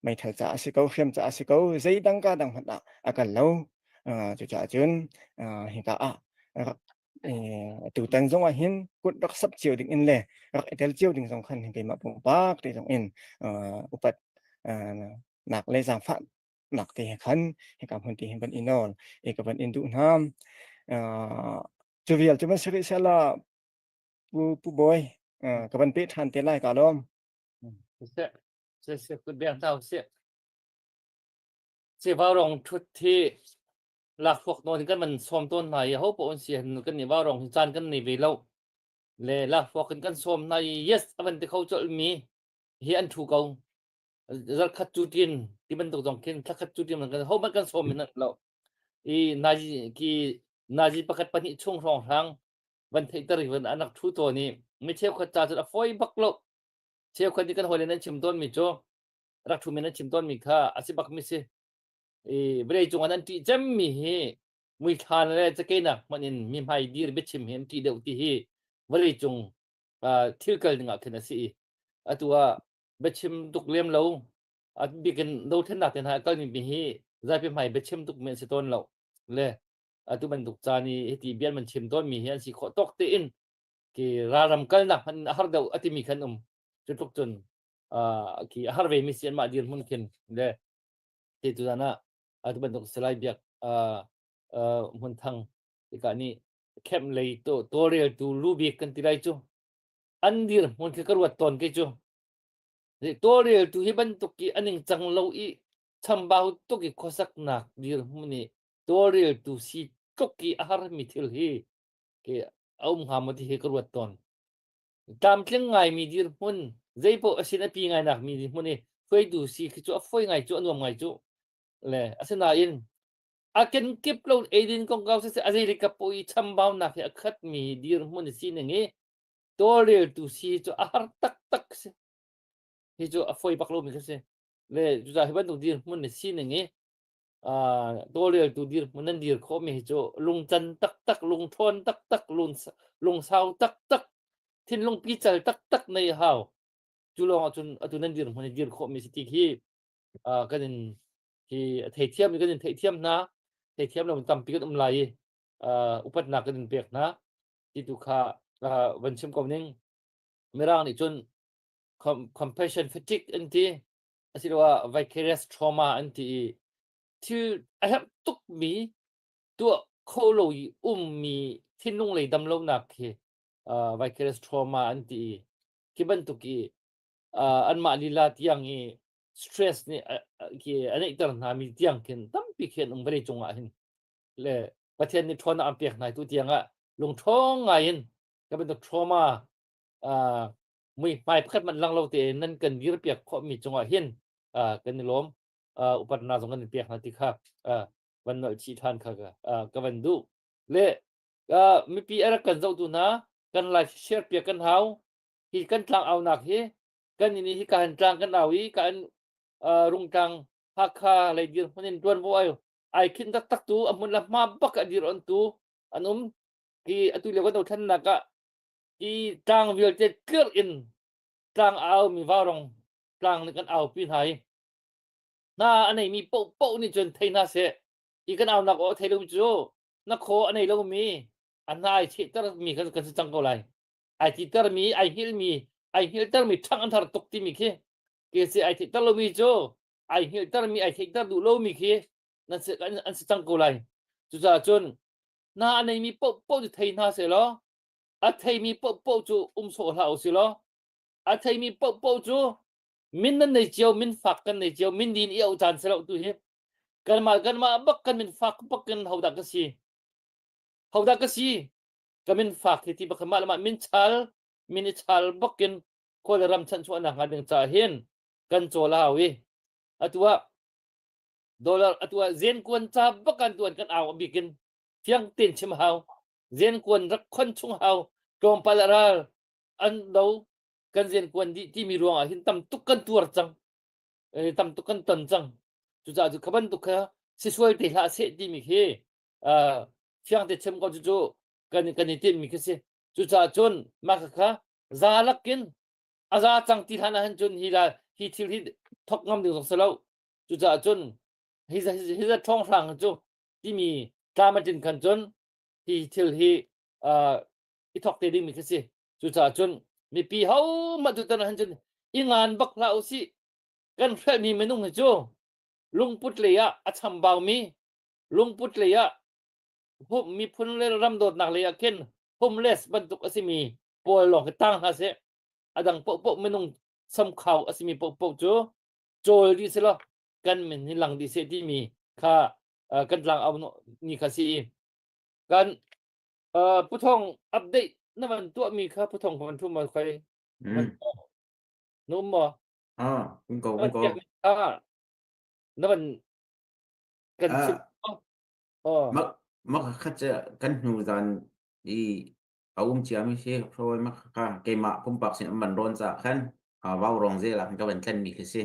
meithal caah a si ko, hriam caah a si ko, zeidang ka dang hmanh ah a kal lo. Cucaah cun hika ah rak tutan zong ah hin kut rak sap cio ding in le rak i tel cio ding zong khan keimah pumpak te zong in upat nak le zaangfah nak te he khan hika hmun te hin van i nawl i ka van in duh hna. Cu vial cu van si rih sehla Pu Pu Bawi ka van peh ṭhan te lai ka lawm. Seh, seh, seh, kut beng hna usih. Cevaurong ṭhut hi lakhruak nawn in kan van sawm tawn hna i hopaoh an si kan nih vaurong hi caan kan nei ve lo. Le lakhruak in kan sawm hna i yes a van ti kho colh mi hi an ṭhu ko. Zarkhat cu tin ti bantuk zong khin thlakhat cu tin kan ho hmanh kan sawm hin lo. I nazi ki nazi pakhat pahnih chung hrawng hrang van theihter i van an rak ṭhu tawn i mi cheukhat ca cun a fawi bak lo. Cheukhat nih kan hawile nan chim tawnmi cu rak ṭhumi nan chim tawnmi kha a si bakmi si. I vawlei cung ah nan ṭih cemmi hi muithla le cakeinak hmanh in mi hmai dir biachim hi an ṭih deuh ti hi vawlei cung thil kal ning ah khin a si i atu ah biachim tuk lem lo a bikin dothlennak te hna a kalmi mi hi zapi hmai biachim tuk mi an si tawn lo le atu bantuk caan i hiti bian man chim tawn mi hi an si khawh tawk tein ki ralram kalnak hmanh a har deuh a timi khan um cu tluk cun khi a har ve mi si anmah dirhmun khin le te tu zan ah atu bantuk Salai Biak Hmun Thang tika nih camp lei to tawlreltu lu bik kan ti lai cu an dirhmun khi ka ruat tawn ke cu tawlreltu hi bantuk i a ningcang lo i chambau tuk i khuasaknak dirhmun i tawlreltu si tluk i a harmi thil hi ke a um hnga maw ti hi ka ruat tawn. Tlamtling ngaimi dirhmun zeipaoh a sin a pi ngai nak mi dirhmun i hruaitu si khi cu a fawi ngai cu a nuam ngai cu le asinain a kenkip lo eidin kongkau siseh a zei kap paoh i chambaunak hi a khatmi dirhmun sining i tawlreltu si cu a har taktak si. Hi cu a fawi bak lomi khi si. Le cucaah hi bantuk dirhmun le sining i tawlreltu dirhmun nan dir khawhmi hi cu lungcan taktak, lungṭhawn taktak, lungsau taktak, thinlung pical taktak nei a hau. Cu lawng ahcun atu nan dirhmun i dir khawhmi si ti khi kan in hi a theithiam kan in theihthiam hna theithiam lo tampi kan um lai i upatnak kan in pek hna ti tu kha van chim ko ning mirang nih cun compassion fatigue an ti asiloah vicarious trauma an ti i thil a herh tukmi tuah kho lo i ummi thinlung lei damlonak khi vicarious trauma an ti i khi bantuk i anmah lila tiang i stress nih khi a neihter hna mi tiang khin tampi khi an um vawlei cungah hin le Pathian nih ṭhawnnak an pek hna tu tiang ah lungṭhawng ngai in ka bantuk trauma muihmai pakhat hmanh lang lo tein nan kan dirpiak khawhmi cungah hin kan i lawm upatnak zong kan in pek hna ti kha van nolh chih ṭhan kha ka van duh le mipi a rak kan zohtu hna kan live share piak kan hau hi kan tlang aunak hi kan nih hi ka han tlang kan au i ka an rungtlang Hakha lei dir hmun in tuanvo ai ai khin taktak tu a hmun le hma bak a dir on tu an um hi atu lio kan dothlennak ah hi tlang vialte tlirh in tlang au mi vaurong tlang nih kan au pi hna hi hna a nei mi paoh paoh nih cun thei hna seh hi kan au nak aw thei lo cu na khaw a nei lo mi a hna ai chehter mi kan kan si cang ko lai ai titer mi ai hngilh mi ai hngilhter mi ṭhang an har tuk timi khi ke si ai theihter lo mi cu ai hngilhter mi ai theihter duh lo mi khi nan si an si cang ko lai cucaah cun hna a nei mi paoh paoh cu thei hna seh law a theimi paohpaoh cu um sawh hlah usih law a theimi paohpaoh cu min nan nei cio min fak kan nei cio min din i auh caan si lo tu hi kanmah kanmah bak kan min fak bak kan hodah ka si hodah ka si ka min fak hi ti bak mah le mah min chal min i chal bak in khua le ram chanchuahnak hnga ding caah hin kan cawl a hau i atu ah dollar atu ah zen kuan ca bak kan tuan kan au bik in fiang tein chim hau zenkuan rak khon chung hau tlawmpal a ral an do kan zenkuan dih timi ruang ah hin tam tuk kan tuar cang tam tuk kan ton cang cucaah cu kha bantuk kha si sual te hlah seh timi khi fiang te chim ko cu cu kan kan i tinh mi khi si cucaah cun mah kha za lakin a za cang ti hlan ah hin cun hi la hi thil hi thok ngam ding zong si lo cucaah cun hi hi za ṭhawng hrang cu timi tlam a tlin khan cun hi thil hi i thok te dingmi khi si. Cucaah cun mipi hohmanh tutan ah hin cun i ngan bak hlah usih. Kan hrelhmi minung hi cu lungput lei ah a chambaumi, lungput lei ah miphun le ram dawtnak lei ah khin homeless bantuk a simi pawl lawng hi tang hna seh. A dang paohpaoh minung samkhau a simi paohpaoh cu cawl dih selaw kan min hi lang dih seh timi kha kan tlang au ni kha si i kan puthong update na van tuah mi kha puthong van thu ma khai na um maw ah um ko um ko ah na van kan chim oh mak mak khat kan hnu zan i a um cia mi si hroi mak ka keimah pumpak sin an van rawn ca khan vau rong zel ah ka van tlen mi khi si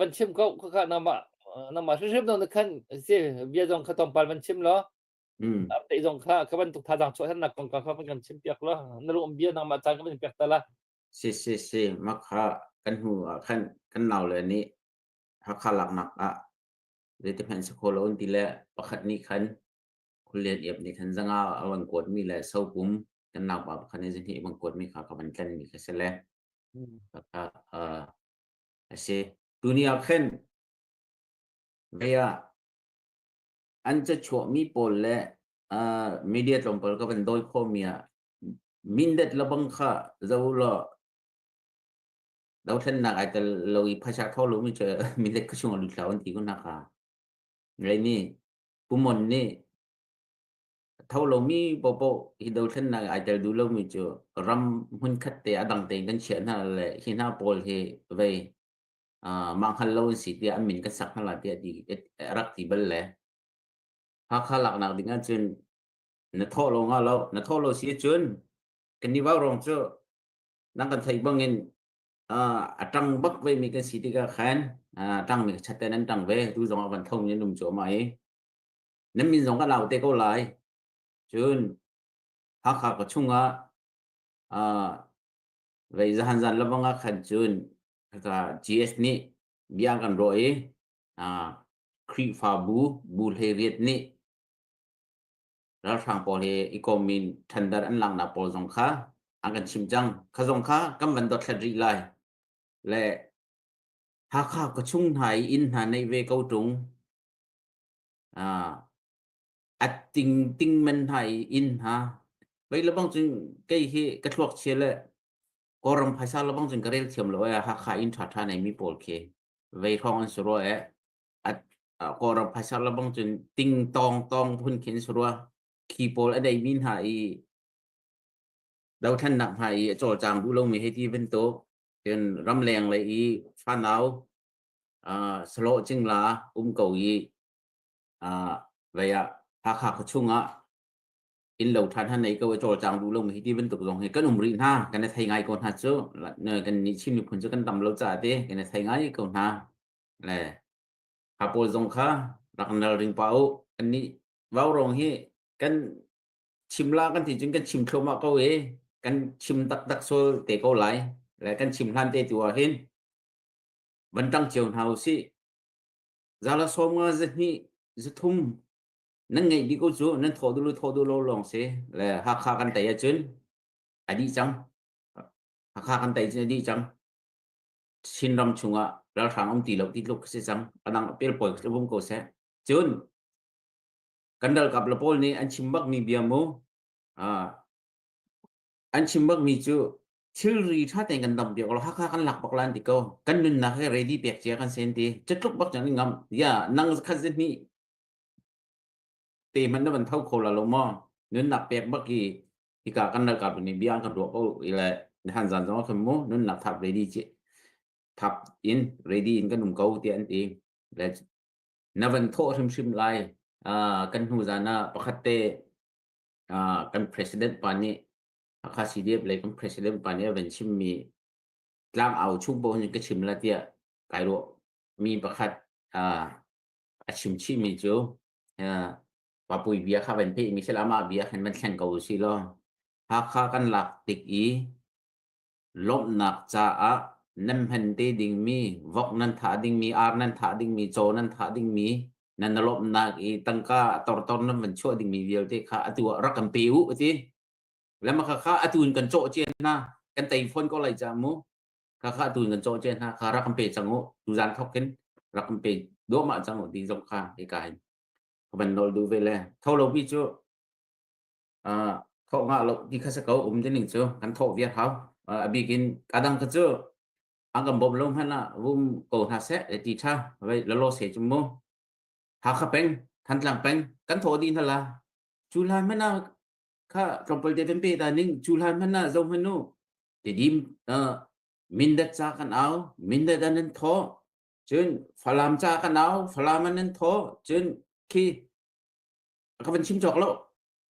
van chim ko kha nama. Nangmah hrimhrim dong na khan si bia zong kha tlawmpal van chim law te zong kha ka bantuk thazaang chuah thannak kong kha van kan chim piak law na lung bia nangmah caan ka van piak ta la. Si si si mah kha kan hnu ah khan kan nau le nih Hakha laknak ah zeiti hmanh si kho lo an ti le pakhat nih khan Khualian iap nih khan zanga a van kuatmi le sopum kan naupa pakhat nih zihnih a van kuatmi kha ka van tlenmi kha si le kha a si. Tuni ah khin vei ah an cachuahmi pawl le media tlawmpal ka van dawi khawhmi ah mindat lebang kha zo law dothlennak ai tel lo i phaisa tho lomi cu mindat ka chung a lut hlah an ti ko hna kha. Rei nih Pumon nih tho lomi paohpaoh hi dothlennak ai tel duh lomi cu ram hmunkhat te a dang tein kan chiah hna le hi hna pawl hi vei mah hngal lo an si tiah an min kan sak hna lai tiah ti rak ti bal le Hakha laknak ding ahcun na thawh lo nga lo na thawh lo si ahcun kan ni vaurawng cu nang kan theih bangin a ṭang bak ve mi kan si tikah khan ṭang mi chat te nan ṭang ve tu zong ah van tho mi nan um cuahmah i nan min zong kan lau te ko lai cun Hakha ka chungah vei zahan zan lamang ah khan cun ka GS nih bia kan ruah i Khrihfabu bu hleiriat nih ralhrang pawl hi i kom in tender an laknak pawl zong kha an kan chim cang. Kha zong kha kan van dothlat rih lai. Le Hakha khuachung hna i inn hna neih ve ko ṭung. A ting ting men hna i inn hna. Vei lebang cun kei hi ka thluak chia le Kawlram phaisa lebang cun ka rel thiam lo ee Hakha inn ṭhaṭha neimi pawl khi vei hrawng an si rua ee. Kawlram phaisa lebang cun ting tawng tawng phun khin si rua. Khi pawl a deimi hna i dothlennak hna i a cawlcang duh lomi hei ti bantuk cun ramleng lei i fanau salawh cingla um ko i vei ah Hakha khuachung ah innlo ṭhan han nei ko i cawlcang duh lomi hi ti bantuk zong hi kan um rih hna kan i thei ngai ko hna cu kan nih Chin miphun cu kan tam lo caah te kan i thei ngai ko hna le ha pawl zong kha rak nal ring pa u kan nih vaurawng hi kan chim la kan ti cun kan chim thluahmah ko i kan chim taktak sol te ko lai le kan chim hlan te tu ah hin van ṭang cio hna u sih zala sawm nga zahnih zathum nan ngeih dih ko cu nan thawh duh lo thawh duh lo lawng si le Hakha kan tei ahcun a dih cang Hakha kan tei cun a dih cang Chinram chungah ralhrang um ti lo ti tluk si cang adang pel pawi vum ko seh cun kan ralkap le pawl nih an chim bak mi bia mu an chim bak mi cu thilri tha tein kan dam piak lo Hakha kan lak bak lan ti ko kan nunnak he ready pek cia kan sen ti catluk bak cang ngam ya nang khat zihni te man na van tho kho la lo maw nunnak pek bak i hika kan ralkap nih bia an kan ruah ko i le han zan zong khan mu nunnak thap ready ci thap in ready in kan um ko tiah an ti le na van thawh hrimhrim lai kan hnu zan ah pakhat te kan president pa nih Hakha CDF lei kan president pa nih a van chimmi tlang au chung paoh hin ka chim la tiah kai ruah mi pakhat a chim chihmi cu Papui bia kha van pehmi sila amah bia khan van thleng ko usih law Hakha kan lak tik i lawmhnak caah nan hman te dingmi vok nan thah dingmi ar nan thah dingmi caw nan thah dingmi nan lawmhnak i tangka tortor nan van chuah dingmi vialte kha atu ah rak kan pe u ati lema kha kha atu in kan cawh cia hna kan tei phone ko lai ca mu kha kha atu in kan cawh cia hna kha rak kan pe cang u tuzan thok in rak kan pe duahmah cang u ti zong kha hika hin ka van nawl duh ve le tho lo pi cu thawh ngah lo ti kha sa ko um ning cu kan thawh viar hau a bik in kadang kha cu an kan bawm lo hmanh ah vum ko hna seh ti tha vai lalo se chu mu Hakha peng Thantlang peng kan thawh dih hna la cu hlan hmanh ah kha tlawmpal te kan pe ta ning cu hlan hmanh ah zo hmanh u Tedim Mindat ca kan au Mindat an nan thawh cun Falam ca kan au Falam an nan thawh cun khi ka van chim cawk lo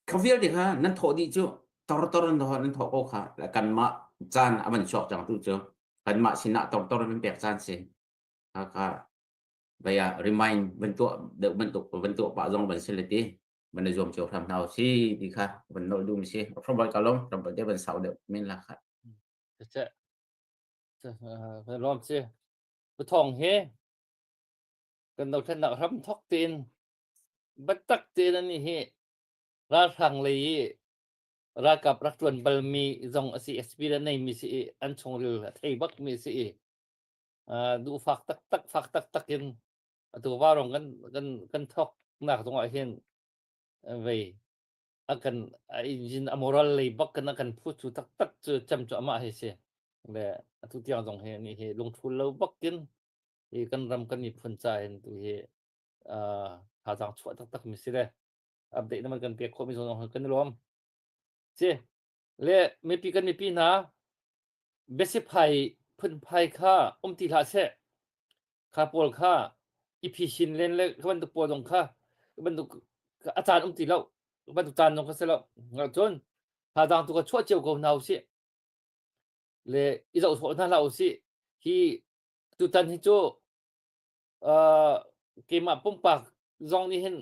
kha vialte kha nan thawh dih cu tor tor nan thawh nan thawh ko kha le kanmah caan a van chuak cang tu cu kanmah sinah tor tor nan pek caan si kha kha. Vai ah remind van tuah deuh bantuk van tuah pah zong van si le ti van i zuam cio hram hna si ti kha van nolh duh mi si. From ka lom ram te van sau deuh men la kha. Che lom si. Thong he kan dothlennak hram thok tein biatak tein ani hi ralhrang lei i ralkap rak ṭuan balmi zong a si experience neimi si i an chungril a thei bakmi si i duhfak taktak fak taktak in atu varong kan kan kan thoknak zong ah hin vei a kan a engine a moral lei bak kan a kan phu cu taktak cu cem cu amah hi si le atu tiang zong hi ni hi lungthul lo bakin hi kan ram kan miphun ca hin tu hi thazaang chuah taktak mi si le update na man kan pek khawh mi zong kan i lawm si le mipi kan mipi hna biasiphai phunphai kha um ti hlah seh kha pawl kha i phisin len le kha bantuk pawl zong kha bantuk a caan um ti lo bantuk caan zong kha si lo cun thazaang tu kha chuah cio ko hna usih le i zoh sawh hna hlah usih hi tutan hi cu uh, keimah pumpak zong nih hin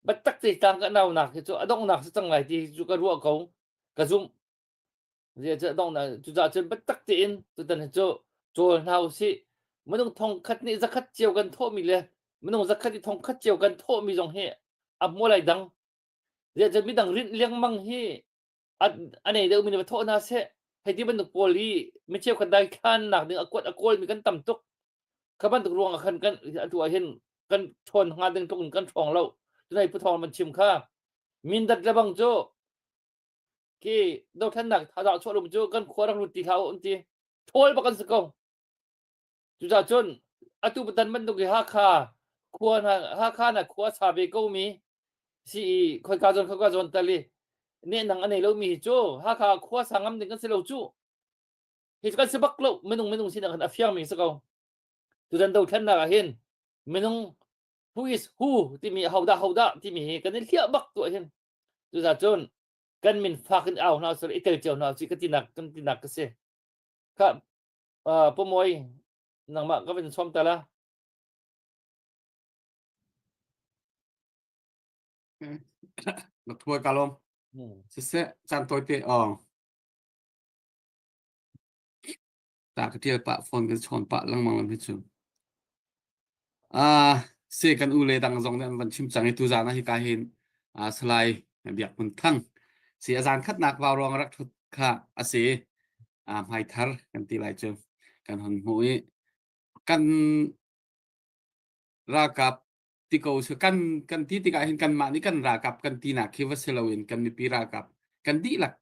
biatak te tlang ka naunak hi cu a donghnak si cang lai ti cu ka ruah ko ka zumh Zeicah donghnak cucaah cun biatak tein tutan hi cu cawl hna usih minung thong khat nih zakhat cio kan thawhmi le minung zakhat i thong khat cio kan thawhmi zong hi a hmual ai dang zeicah midang rinh lengmang hi a nei deuhmi nih va thawh hna seh hei ti bantuk pawl hi mi cheukhat daithlannak ding a kuat a kawlmi kan tam tuk kha bantuk ruang ah khan kan atu ah hin kan ṭhawn hnga ding tluk in kan ṭhawng lo tunai pu thawng man chim kha mindat le bang cu khi dothlennak thazaang chuah lum cu kan khua rak lut ti hlah u an ti ṭhawl bak an si ko Cucaah cun atu patan bantuk hi Hakha khua hna Hakha na khua sa ve ko mi si i khoika zawn khoika zawn tal i nehnang a nei lomi hi cu Hakha khua sa ngam ding kan si lo cu. Hi cu kan si bak lo minung minung sinak hin a fiangmi si ko. Tutan dothlennak ah hin minung who is who timi hodah hodah timi hi kan i hliah bak tuah hin. Cucaah cun kan min fak in au hna usih i tel cio hna usih ka tinak kan tinak ka si. Kha Uh, Pu Mawi, nangmah ka vin sawm ta la. Nak thuai ka lom. Siseh, caan tawi te ong. Ta ka tial pah phone kan chawn pah lengmang lam hi cu. Ah, se kan u le dang zong nih an van chim cang i tu zan ah hi ka hin ah Salai Biak Hmun Thang si a zan khatnak vau ruang rak thut kha a si. Ah hmaithar kan ti lai cu kan hon hmuh i kan ralkap ti ko su kan kan ti tikah hin kanmah nih kan ralkap kan tinak khi va si loin kan mipi ralkap kan dihlak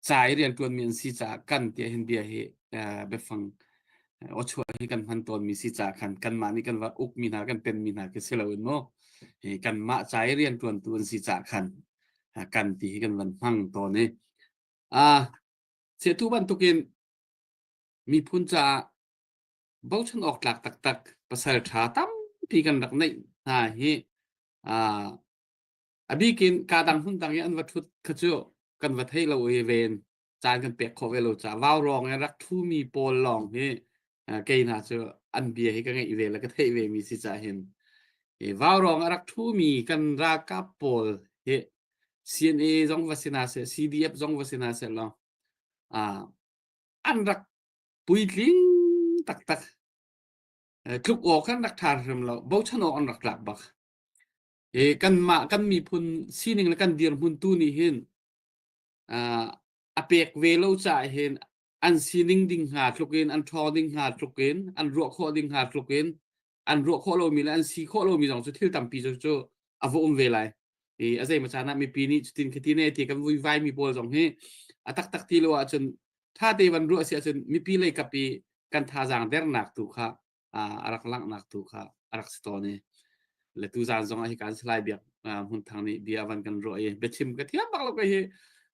ca i rianṭuanmi an si caah kan tiah hin bia hi biafang awchuah hi kan hman tawnmi si caah khan kanmah nih kan va ukmi hna kan penmi hna khi si loin mu hi kanmah ca i rianṭuantu an si caah khan kan ti hi kan van hmang tawn i a tu bantukin miphun caah bochan awk tlak taktak pasal ṭha tampi kan rak neih hna hi a bikin ka dang hmun dang i an va ṭhut kha cu kan va thei lo i ven caan kan pek khawh ve lo caah vau rawng i rak ṭhumi pawl lawng hi kei hna cu an bia hi ka ngeih ve le ka theih ve mi si caah hin hi vau rawng a rak ṭhumi kan ralkap pawl hi CNA zong va si hna seh CDF zong va si hna seh law an rak puitling taktak tluk awk an rak ṭha hrim lo bochan awk an rak tlak bak e kanmah kan miphun sining le kan dirhmun tu nih hin a pek ve lo caah hin an sining ding hnga tluk in an ṭhawng ding hnga tluk in an ruah khawh ding hnga tluk in an ruah khawh lomi le an si khawh lomi zong cu thil tampi cu cu a va um ve lai i a zeimaw caan ah mipi nih cutin khati ne ti kan vuivai mi pawl zong hi a taktak ti lo ahcun ṭha te van ruah si ahcun mipi lei kap i kan thazaang dernak tu kha a rak langhnak tu kha a rak si tawn i le tu zan zong ah hi kan salai biak hmun thang nih bia van kan ruah i biachim ka thiam bak lo ka hi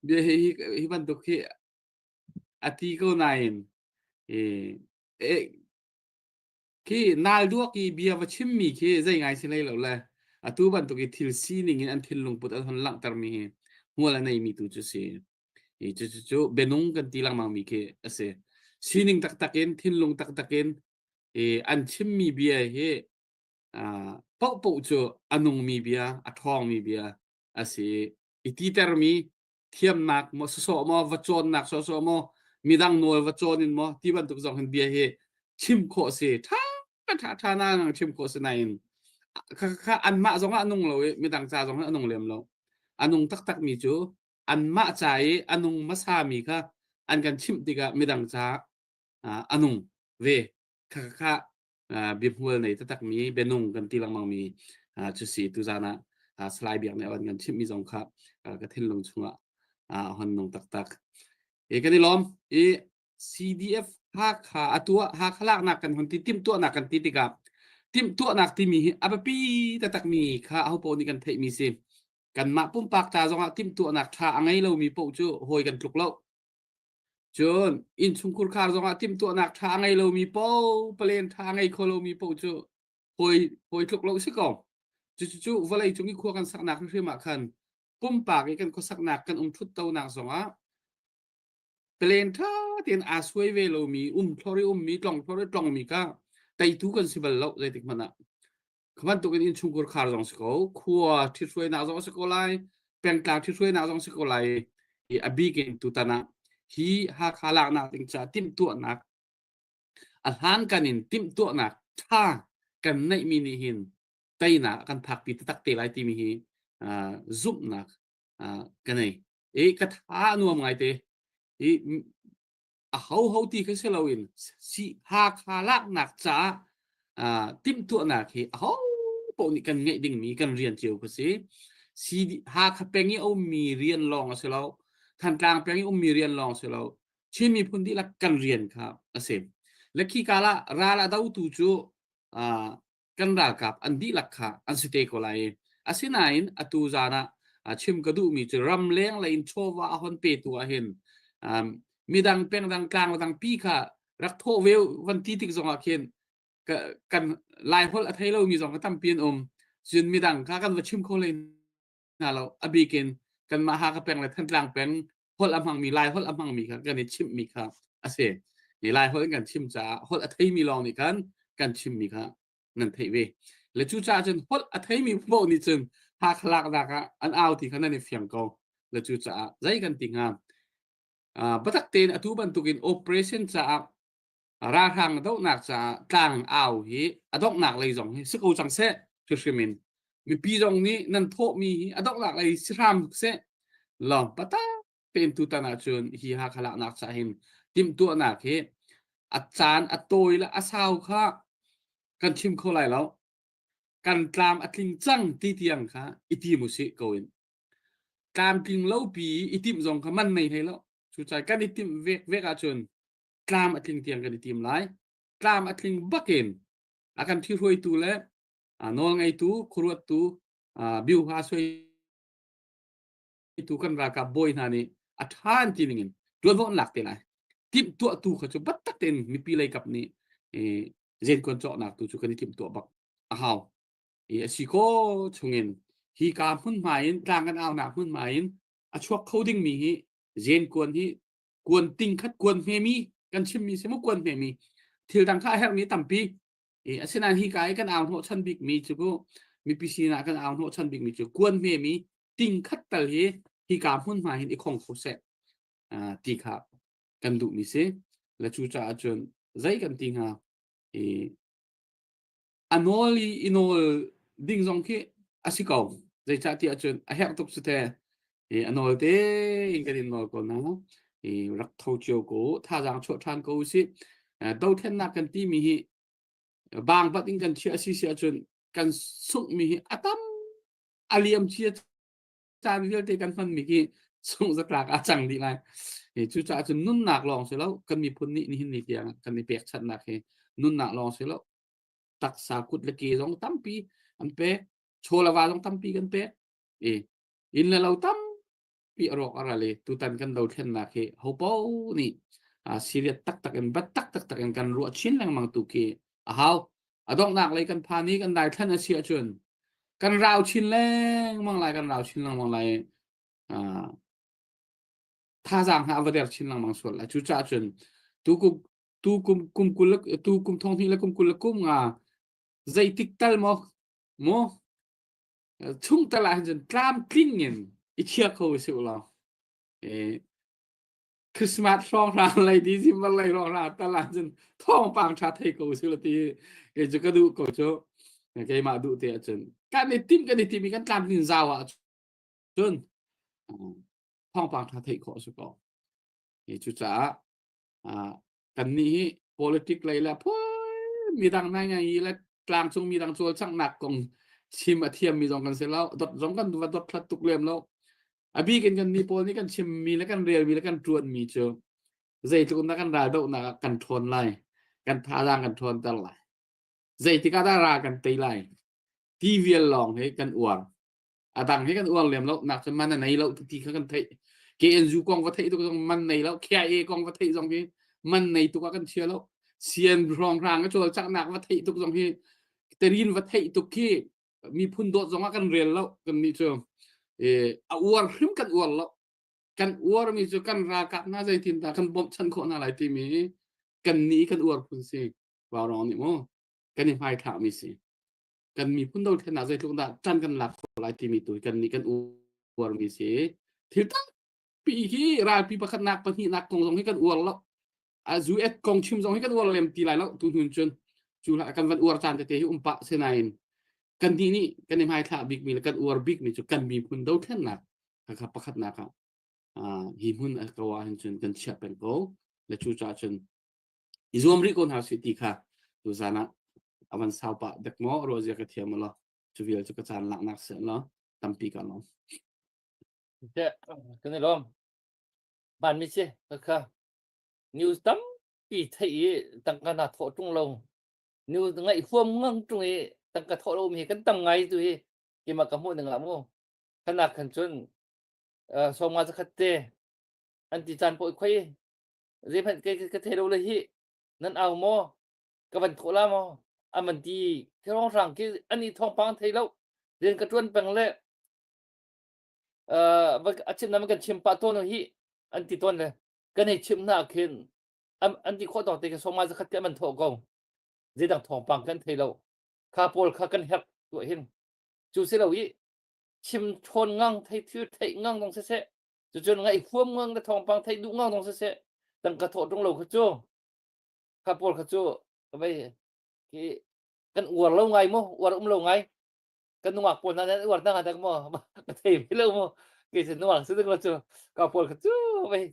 bia hi hi bantuk hi a ti ko nain e Khi nal duak i bia va chimmi khi zei ngai si hlei lo le atu bantuk i thil sining in an thinlung put an hon langhtermi hi hmual a neimi tu cu si. Hi cu cu cu bianung kan ti lengmang mi khi a si. Sining taktak in thinlung taktak in i an chimmi bia hi. Paohpaoh cu a nungmi bia, a ṭhawngmi bia a si. I titermi thiamnak maw sawsawh maw va cawnnak sawsawh maw midang nawl va cawn in maw ti bantuk zong hin bia hi chim khawh si ṭha ṭha ṭha na ngang chim khawh si nain kha kha anmah zong ah a nung lo i midang ca zong ah a nung lem lo. A nung taktak mi cu anmah ca i a nung hmasa mi kha an kan chimh tikah midang ca a nung ve. Kha kha biahmual nei taktakmi bianung kan ti lengmangmi cu si tuzan ah Salai Biak nih a van kan chimhmi zong kha ka thinlung chungah a hon nung taktak. E kan i lawm i CDF Hakha atu ah Hakha laknak kan hun ti timhtuahnak kan ti tikah timhtuahnak timi hi a biapi taktakmi kha ahopaoh nih kan theihmi si. Kanmah pumpak ca zongah timhtuahnak ṭha a ngei lomi paoh cu hawi kan tluk lo. Cun innchungkhur khar zongah timhtuahnak ṭha a ngei lomi paoh, palen ṭha a ngei kho lomi paoh cu hawi hawi tluk lo si ko. Cucu vawlei cung i khua kan saknak hrimhrim ah khan pumpak i kan khuasaknak kan um ṭhuttonak zongah palen ṭha tein aa suai ve lomi, um thlor i ummi, tlong thlor i tlongmi kha teitu kan si bal lo zeitik hmanh ah. Kha bantukin innchungkhur khar zong si ko, khua ṭhithruainak zong si ko lai, pengtlang ṭhithruainak zong si ko lai. I a bik in tutan ah hi Hakha laknak ding caah timhtuahnak a hlankan in timhtuahnak ṭha kan neihmi nih hin teinak a kan phakpi taktak te lai timi hi uh, zumhnak uh, ka nei. I ka tha a nuam ngaite. I a hoho ti kha si loin si Hakha laknak caah uh, timhtuahnak hi a ho paoh nih kan ngeih dingmi kan rian cio kha si. Si Hakha peng i a ummi rian lawng a si lo. Thantlang peng i ummi rian lawng si lo. Chin miphun dihlak kan rian kha a si. Le khi kala ral a dotu cu uh, kan ralkap an dihlak kha an si te ko lai. Asinain atu zan ah chim ka duhmi cu ramleng lei in chawva a hon petu ah hin um, midang pengdang tlang dang pi kha rak thawh ve van ti tik zong ah khin kan lai holh a thei lomi zong ka tampi an um cun midang kha kan va chim kho hlei hna lo a bik in kanmah Hakha peng le Thantlang peng holh a hmangmi Lai holh a hmangmi kha kan i chimhmi kha a si. Ni Lai holh in kan chim caah holh a theimi lawng nih khan kan chimmi kha nan theih ve. Le cucaah cun holh a theimi paoh nih cun Hakha laknak ah an au ti kha nan i fiang ko. Le cucaah zei kan ti hnga? Uh, biatak tein atu bantukin operation caah ralhrang dohnak caah tlang au hi a donghnak lei zong hi si ko cang seh hrimhrim in mipi zong nih nan thawhmi hi a donghnak lei si hram seh lawng pata tein tutan ahcun hi Hakha laknak ca hin timhtuahnak hi a caan a tawi le a sau kha kan chim kho lai lo kan tlam a tling cang ti tiang kha i tim usih ko in tlamtling lo pi i timh zong kha man nei hlei lo cucaah kan i timh vek vek ahcun tlam a tling tiang kan i tim lai. Tlam a tling bakin a kan ṭhihruaitu le nawl ngeitu, khuaruattu, biuha suaitu kan ralkap bawi hna nih a ṭha an ti ningin ṭuanvo an lak te lai. Timhtuahtu kha cu biatak tein mipi lei kap nih zenkuan cawknak tu cu kan i timhtuah bak a hau. I a si ko chungin hi ka hmunhma in tlang kan aunak hmunhma in a chuak kho dingmi hi zenkuan hi kuan ting khat kuan hmemi kan chimmi si mu kuan hmemi thil dang kha a herhmi tampi e asinain hi ka i kan au hnawh chan bikmi cu ku mipi sinah kan au hnawh chan bikmi cu kuan hmemi ting khat tal hi hi ka hmun hma hin i khong kho seh ti kha kan duhmi si le cu caah cun zei kan ti hnga i a nawl i i nawl ding zong khi a si ko zeicahtiah cun a herh tuk cu te i a nawl te in kan in nawl ko na i rak tho cio ko thazaang chuah ṭhan ko usih dothlennak kan timi hi bang bat in kan chiah si si ahcun kan sunghmi hi a tam a liam cia caan vialte kan hmanmi hi sungh zatlak a cang dih lai. Cucaah cun nunnak lawng si lo kan miphun nih nihin ni tiang kan i pekchanhnak hi nunnak lawng si lo taksa kut le ke zong tampi an pek chaw le va zong tampi kan pek i inn le lo tampi a rawk a ral i tutan kan dothlennak hi hopo nih serious taktak in bat tak taktak in kan ruah chin lengmang tu khi a hau a donghnak lei kan phan i kan daithlan a si ahcun kan rau chin lengmang lai kan rau chin lengmang lai thazaang hna a va der chin lengmang sual lai cucaah cun tu kum tu kum kum kul tu kum thong hnih le kum 25 nga. Zeitik tal maw mu chung tal ah hin cun tlamtling in i chia kho usih law eh Christmas hrawnghrang lei December lei hrawnghrang tal ah cun thawngpang ṭha thei ko usih law ti kei cu ka duh ko cu keimah duh te ahcun kan i timh kan i timh i kan tlamtlin zau ah cun thawngpang ṭha theih khawh a si ko. Cucaah kannih hi politic lei le phui midang nai ngai i le tlangcung midang cawlcanghnak kong chim a thiammi zong kan si lo dot zong kan va dot hlat tuk lem lo a bik in kan mi pawl nih kan chimmi le kan relmi le kan ṭuanmi cu zeitluk na kan ral dohnak ah kan ṭhawn lai kan thazaang kan ṭhawnter lai zeitik ah dah ra kan tei lai ti vial lawng hi kan uar a dang hi kan uar lem lo nak cun man a nei lo ti kha kan theih KNU kong va theih tuk zong man nei lo KIA kong va theih zong hi man nei tuk ah kan chia lo sian hrawnghrang a cawlcanghnak va theih tuk zong hi terin va theih tuk khi miphun dawt zong ah kan rel lo kan nih cu a uar hrim kan uar lo kan uar mi cu kan ralkap hna zeitin dah kan bawmhchanh khawh hna lai timi kan nih kan uar phun si Vaurawng nih mu kan i hmaithlah mi si kan miphun dothlennak zeitluk dah ṭan kan lak khawh lai timi tu kan nih kan uarmi si thil tampi hi ralpi pakhatnak pahnihnak kong zong hi kan uar lo a US kong chim zong hi kan uar lem ti lai lo tu hnun cun cu hlah kan van uar caan tete hi um pah sinain kan nih nih kan i hmaithlah bikmi le kan uar bikmi cu kan miphun dothlennak kha pakhatnak ah hi hmun a ko ah hin cun kan chiah peng ko le cu caah cun i zuam rih ko hna sih ti kha tuzan ah a van sau pah dek maw ruahzia ka thiam law cu vial cu ka caan laknak si law tampi ka lawm. Kan i lawm. Van mi si kha news tampi theih i tangka na thawh ṭung lo news ngaih huam ngang ṭung i tangka thawh lo mi hi kan tam ngai tu hi keimah ka hmuh ning ah mu khanak khan cun sawmnga zakhat te an ti caan paoh khoi zeihmanh ka ka thei lo le hi nan au maw ka van thawh la maw an van ti thirong khi an i thawngpang thei lo rian ka tuan peng le a chim nam kan chim pah tawn hi an ti tawn le kan hei chim hna khin an ti khawh tawk te khin sawma zakhat te an thawh ko zeidang thawngpang kan thei lo kha pawl kha kan herh tuah hin cu si lo i chim ṭhawn ngang thei thil theih ngang dong siseh cucun ngaih huam ngang le thawngpang theih duh ngang dong siseh tangka thawh ṭung lo kha cu kha pawl kha cu vei khi kan uar lo ngai mu uar um lo ngai kan nungak pawl hna nan uar hna dak maw ka thei ve lo mu kei cu nungak si ding lo cu ka pawl kha cu vei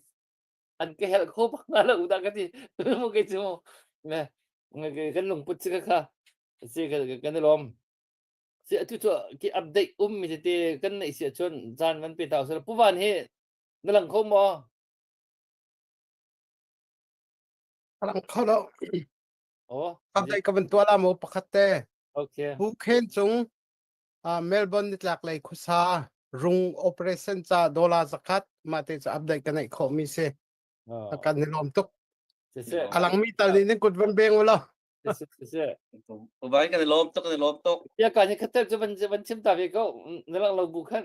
an ka helh kho bak hna lo dah ka ti mu kei cu mu kan lungput si kha kha si kan i lawm Si atu cu ki update um mi tete kan neih si ahcun caan van pe ta usih. Pu Van hi na lang kho maw? Ka lang kho lo. Oh. Update ka van tuah la maw pakhat te. Okay. Pu Khen Cung uh, Melbourne nitlak lei khuasa rung operation ca dollar zakhat mah te cu update ka neih khawh mi si. Oh. Kan i lawm tuk. Siseh. A langmi tal nih nan kut van beng u law. Vai kan i lawm tuk kan i lawm tuk. Ya ka ni khatel cu van van chim ta ve ko na lang lo bu khan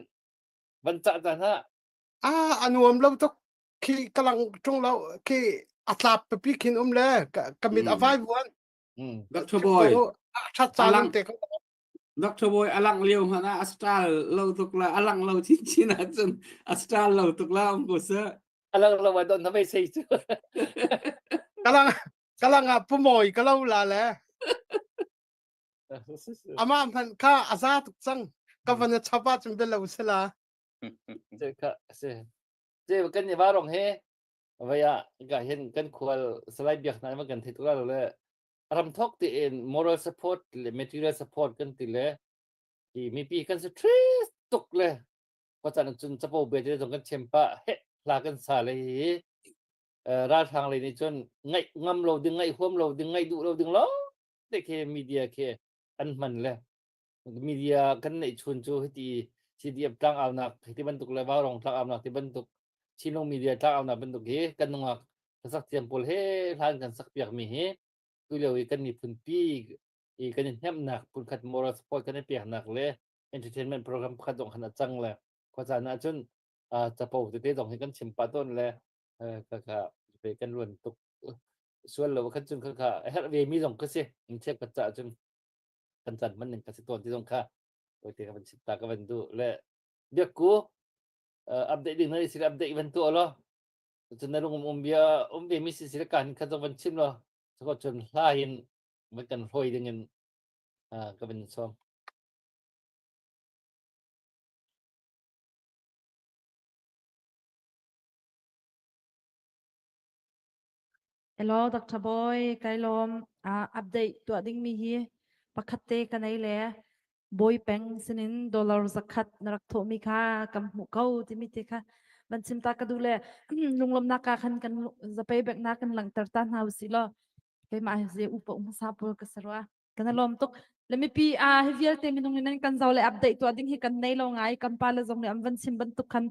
van cah ta hna. Ah a nuam lo tuk khi ka lang tung lo khi a tlap pipi khin um le ka mit a vai vuan. Dr. Boy. That caan te ko. Dr. Boy alang lio hmanh ah a style lo tuk la alang lo chinchin ahcun a style lo tuk la um ko sa. Alang lo wa don na mei sei cu. Kalang kalang ah pumawi ka lo la le ama hman kha a za tuk cang ka van a chap ah cun bel lo sila kha se ce kan ni warong he vaya ka hin kan khual salai biak na ma kan thei tuk la le ram thok ti in moral support le material support kan ti le i mipi kan si tris tuk le ko chan cun chapo be te zong kan chem pa he hla kan sa le hi ralhrang lei nih cun ngaih ngam lo ding ngaih huam lo ding ngaih duh lo ding lo te khi media khi an hman le media kan neih chun cu hiti CDF tlangaunak hiti bantuk le Vaurong tlangaunak ti bantuk Chinlung media tlangaunak bantuk hi kan nungak hlasak thiam pawl he hlan kan sak piak mi hi tu lio i kan miphun pi i kan i hnemhnak phunkhat moral support kan i peknak le entertainment program pakhat zong khan a cang le khuacaan ah cun capo tete zong hi kan chim pah tawn le kha ve kan ruan tuk sual lo khan cun kha kha a herh ve mi zong ka si in check ka ca cun. Kan caan hman ning ka si tawn ti zong kha te ka van chim ta ka van duh le biakku update ding na si update van tuah lo cun na lung um bia um ve mi si si le kan kha zong van chim lo sako cun hla in van kan hloi ding in ka van sawm. Hello Dr. Boy, kai lawm. Update tuah dingmi hi pakhat te ka nei le Bawi peng sinin dollar zakhat na rak thawhmi kha kam hmuh ko timi te kha van chim ta ka duh le lunglawmnak ka khan kan zapei beknak kan langhter ta hna usih law keimah hi upa hmasa pawl ka si rua. Kan i lawm tuk. Le mipi a hi vialte minung in nan kan zo le update tuah ding hi kan nei lo ngai. Kan pa le zong nih an van chim bantuk khan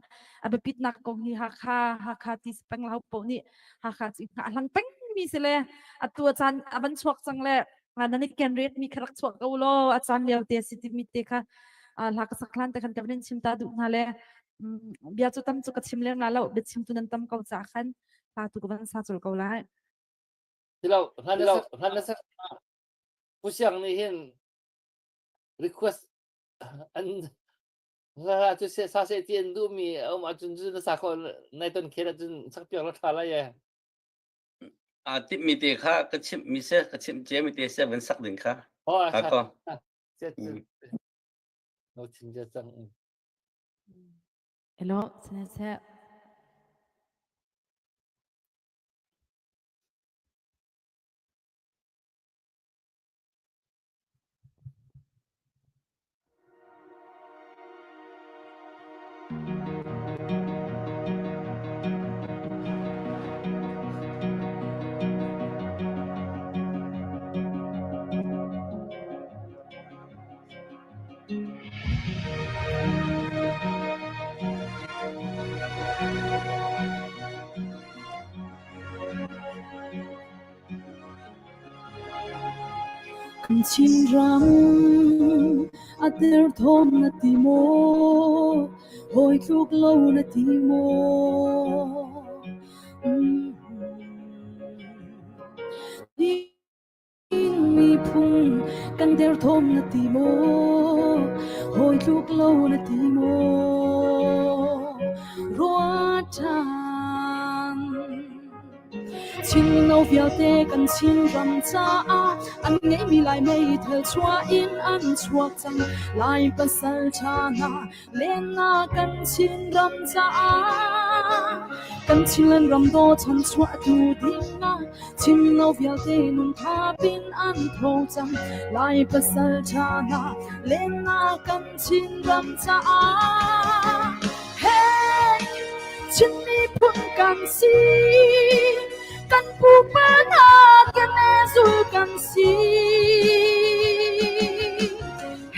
a biapitnak kong hi Hakha Hakha ti peng lau po nih Hakha cu hngah hlang peng mi si le atu a caan a van chuak cang le nan i ken ret mi kha rak chuak ko law a caan lio te si ti mi te kha hla ka sak hlan te khan ka van in chim ta duh hna le bia cu tam cu ka chim leng la lo bia chim tu nan tam ko ca khan hla tu ka van sa chul ko lai. Silo, hlan na hlan na sak Pu Siang nih hin request an hla cu se sa se ti an duhmi a um ahcun cu na sa kho nai ton khen ahcun sak piak la ṭha lai e. A timhmi te kha ka chimh mi se ka chimh cia mi te se van sak ding kha. Oh, Ka ko. Se cu. No chim ja cang. Hello, sene se. Kan Chinram a derthawm na ti maw? Hawi tluk lo na ti maw? Mm. Miphun kan derthawm na ti maw? Hawi tluk lo na ti maw? Ruah ṭhan. Chinno vialte kan Chinram caah an ngeihmi Lai meithal chuah in an chuak cang. Lai pasal ṭha hna lennak kan Chinram caah kan Chinland ram daw chanchuahtu dingah Chinno vialte nunthap in an tho cang. Lai pasal ṭha hna lennak kan Chinram caah Hey! Chin miphun kan si kan pupa hna kan zul kan si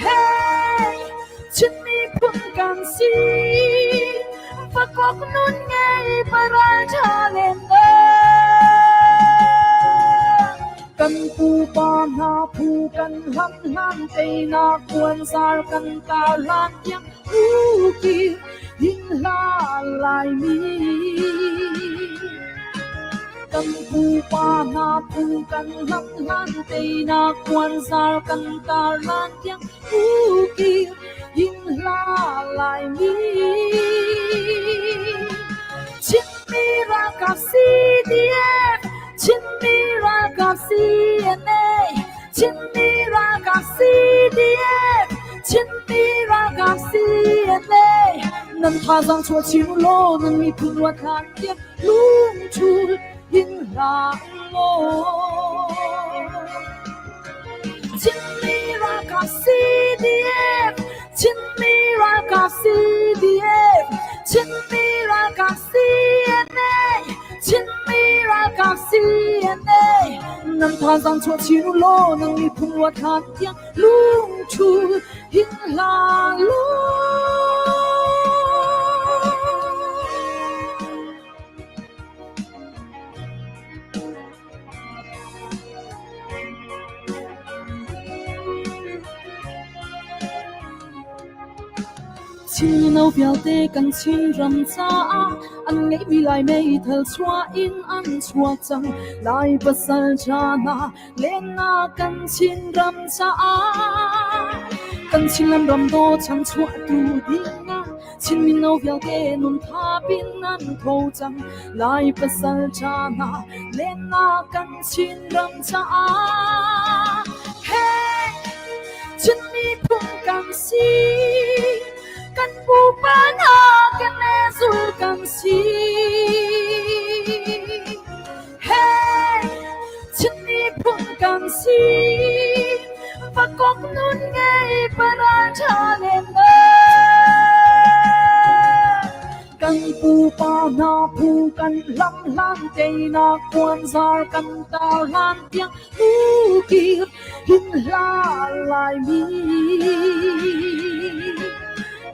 Hey! Chin miphun kan si pakok nun ngei paral tha len Kan pupa hna phu kan hlam hlan teinak puanzar kan tar hlan tiang ukir in hla Laimi. Kan pupa hna phu kan hlam hlan teinak puanzar kan tar hlan tiang ukir in hla Laimi. Chinmi ralkap CDF, Chinmi ralkap CNA, Chinmi ralkap CDF, Chinmi ralkap CNA. Nan thazaang chuah chin u law nan miphun ruat hlan tiang lungthul in hlah law. Chinmi ralkap CDF, Chinmi ralkap CDF, Chinmi ralkap CNA, Chinmi ralkap CNA. Nan thazaang chuah chin u law nan miphun ruat hlan tiang lungthul hin hlah law. Chin mino vialte kan Chinram caah an ngeihmi Lai meithal chuah in an chuak cang. Lai pasal ṭha hna lennak kan Chinram caah kan Chinland ram daw chanchuahtu dingah Chin mino vialte nun thap in an tho cang. Lai pasal ṭha hna lennak kan Chinram caah. Hey! Chin miphun kan si, kan pupa hna kan zul kan si. Hey! Chin miphun kan si, vakok nun ngei paral ṭha len Kan pupa hna phu kan hlam hlan teinak puanzar kan tar hlan tiang Ukir hin hla Laimi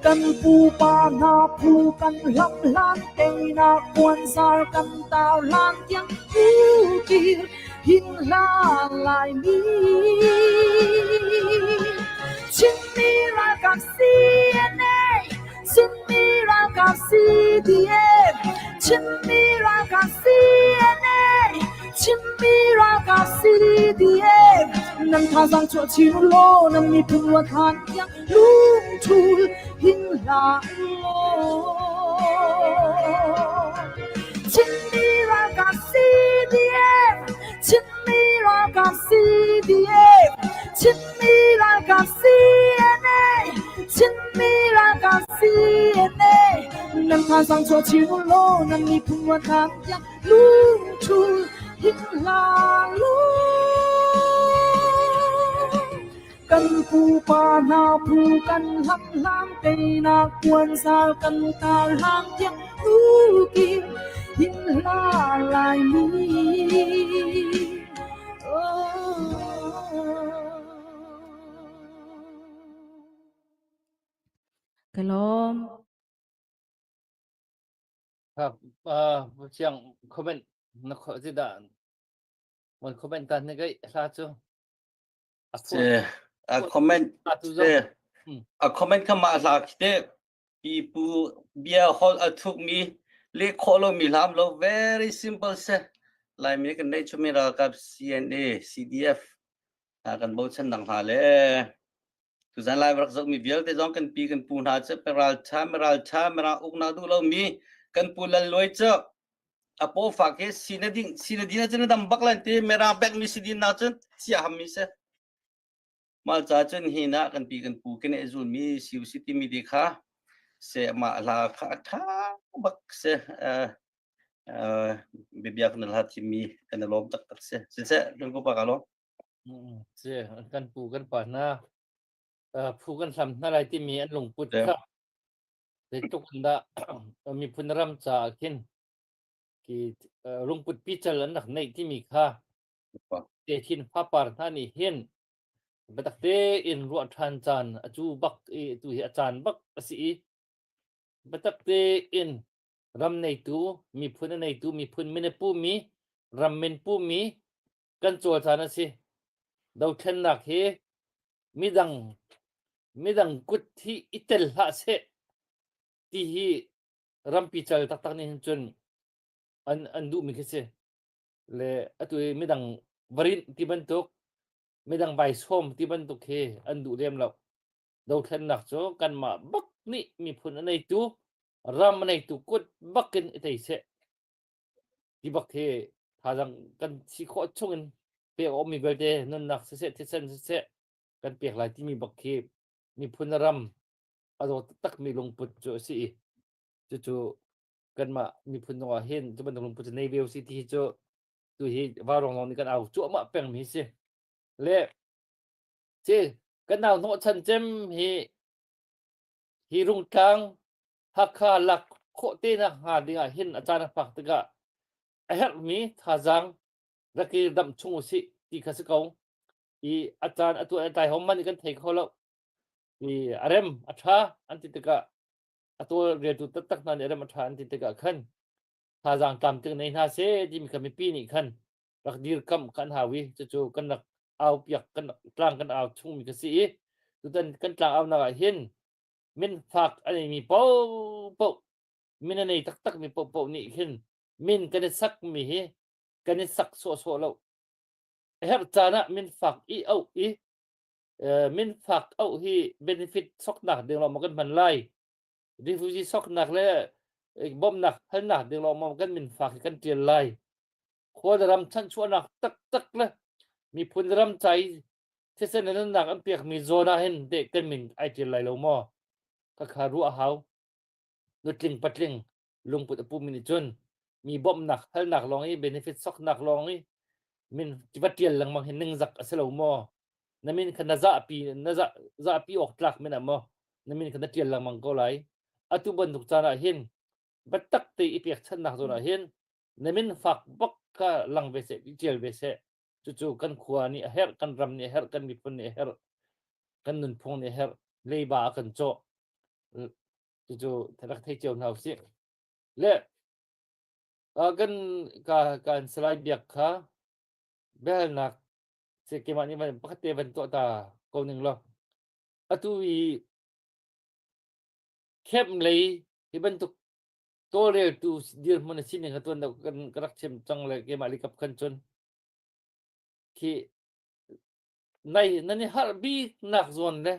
kan pupa hna phu kan hlam hlan teinak puanzar kan tar hlan tiang ukir hin hla Laimi Chinmi ralkap CNA Chinmi ralkap CDF Chinmi ralkap CNA Chinmi ralkap CDF nan thazaang chuah chin u law nan miphun ruat hlan tiang lungthul hin hlah law Chinmi ralkap CDF Chinmi ralkap CDF Chinmi ralkap CNA Chinmi ralkap CNA nan thazaang chuah chin u law nan miphun ruat hlan tiang lungthul hin hlah law kan pupa hna phu kan hlam hlam teinak puanzar kan tar hlang tiang tukin hin hla Laimi. Ka lawm. Siang comment na kho zi dah mon comment ta ne gai hla cu a comment a comment kha mah hla khi te pipu bia hol a thuk mi le khawh lo mi hlam lo very simple se Laimi kan nei chumi ralkap CNA CDF kan bochan dang hna le Tuzan lai rak zohmi vialte zong kan pi kan pu hna cu ralṭha ralṭha mirang uknak duh lomi kan pu Lal Luai cu a paw fak hi si na ding si na din ahcun na dam bak lan ti mirang pekmi si din nak cun sia hammi si. Mah ca cun hi na kan pi kan pu kan i zulmi si u si timi te kha se mah hla kha a ṭha bak si. Bibiak na hla thimmi kan i lawm taktak si. Siseh, kan ku pa ka lawm. Si, kan pu kan pa hna phu kan hlam hna lai timi an lungput kha zeitluk in dah miphun ram caah khin ki lungput pical an rak neih timi kha techin fapar hna nih hin biatak tein ruah ṭhan caan a cu bak i tu hi a caan bak a si i biatak tein ram neitu miphun a neitu miphun min a pumi ram min pumi kan cawl caan a si. Dothlennak hi midang midang kut hi i tel hlah seh ti hi rampi cal taktak nih hin cun an an duhmi khi si. Le atu i midang varinh ti bantuk midang vai sawm ti bantuk hi an duh lem lo. Dothlennak cu kanmah bak nih miphun a neitu ram a neitu kut bakin i tei seh. Ti bak hi thazaang kan si khawh chungin pek a ummi vialte nunnak siseh thisen siseh kan pek lai timi bak khi miphun ram a daw taktakmi lungput cu a si i cucu kanmah miphun zong ah hin cu bantuk lungput cu nei ve usih ti hi cu tu hi vaurawng lawng nih kan au cuahmah pengmi si le ci kan nau hnawhchan cem hi hi rungtlang Hakha lak khawh te nak hnga ding ah hin a caan a fak tikah a herhmi thazaang rak i damh chung usih ti kha si ko. I a caan a tuah a tlai hom man kan thei kho lo. I a rem a ṭha an ti tikah a tawl reltu taktak hna nih a rem a ṭha an ti tikah khan thazaang tlamtling nei hna seh timi kha mipi nih khan rak dirkamh kan hau i cucu kan rak au piak kan tlang kan au chungmi kha si i tutan kan tlang aunak ah hin. Min fak a neimi paohpaoh, min a nei taktakmi paohpaoh nih khin min kan i sakmi hi kan i sak sawhsawh lo. A herh caan ah min fak i auh i min fak auh hi benefit soknak ding lawng maw kan hman lai? Refugee soknak le bawmhnak halnak ding lawng maw kan min fak hi kan ṭial lai? Khua le ram chanhchuahnak taktak le miphun le ram ca i thisen le nunnak an pekmi zawn ah hin teh kan min ai ṭial lai lo maw? Khakha ruah a hau. Nutling patling lungput a pumi nih cun mi bawmhnak halnak lawng i benefit soknak lawng i min va ṭial lengmang hi ningzak a si lo maw? Na min kha na zahpi na zah zahpi awk tlak men ah maw na min kha na ṭial lengmang ko lai? Atu bantuk caan ah hin biatak te i pekchanhnak zawn ah hin na min fak bak kha lang ve seh, i ṭial ve seh. Cucu kan khua nih a herh, kan ram nih a herh, kan miphun nih a herh, kan nunphung nih a herh, leiba a kan cawh. Cucu rak thei cio hna usih. Le kan ka kan Salai Biak kha biahalnak se keimah nih van pakhat te van tuah ta ko ning law atu i camp lei hi bantuk tawlreltu dirhmun a sining kha tuan deuh kan ka rak chim cang le keimah likap khan cun khi nai nan i harh bik nak zawn le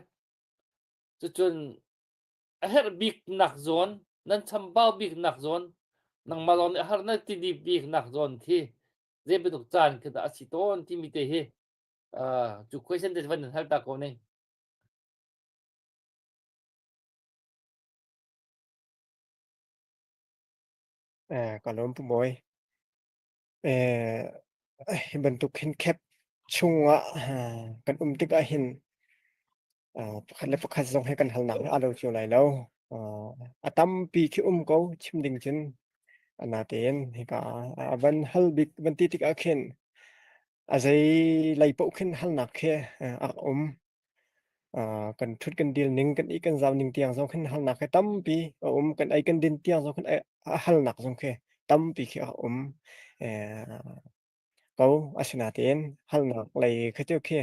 cucun a herh bik nak zawn nan chambau bik nak zawn nangmah lawng nih a har na ti bik nak zawn khi zei bantuk caan khi dah a si tawn timi te hi cu question te van nan hal ta ko ning. Ka lawm Pu Bawi. Hi bantuk hin khep chungah kan um tikah hin pakhat le pakhat zong hi kan halnak hi aa lo cio lai lo. A tampi khi um ko chim ding cun. Natein hika a van hal bik van ti tikah khin a zei lei paoh khin halnak khi a rak um. Kan ṭhut kan dil ning kan i kan zau ning tiang zong khin halnak hi tampi a um. Kan ei kan din tiang zong khin a halnak zong khi tampi khi a um. Ko asinain halnak lei kha cu khi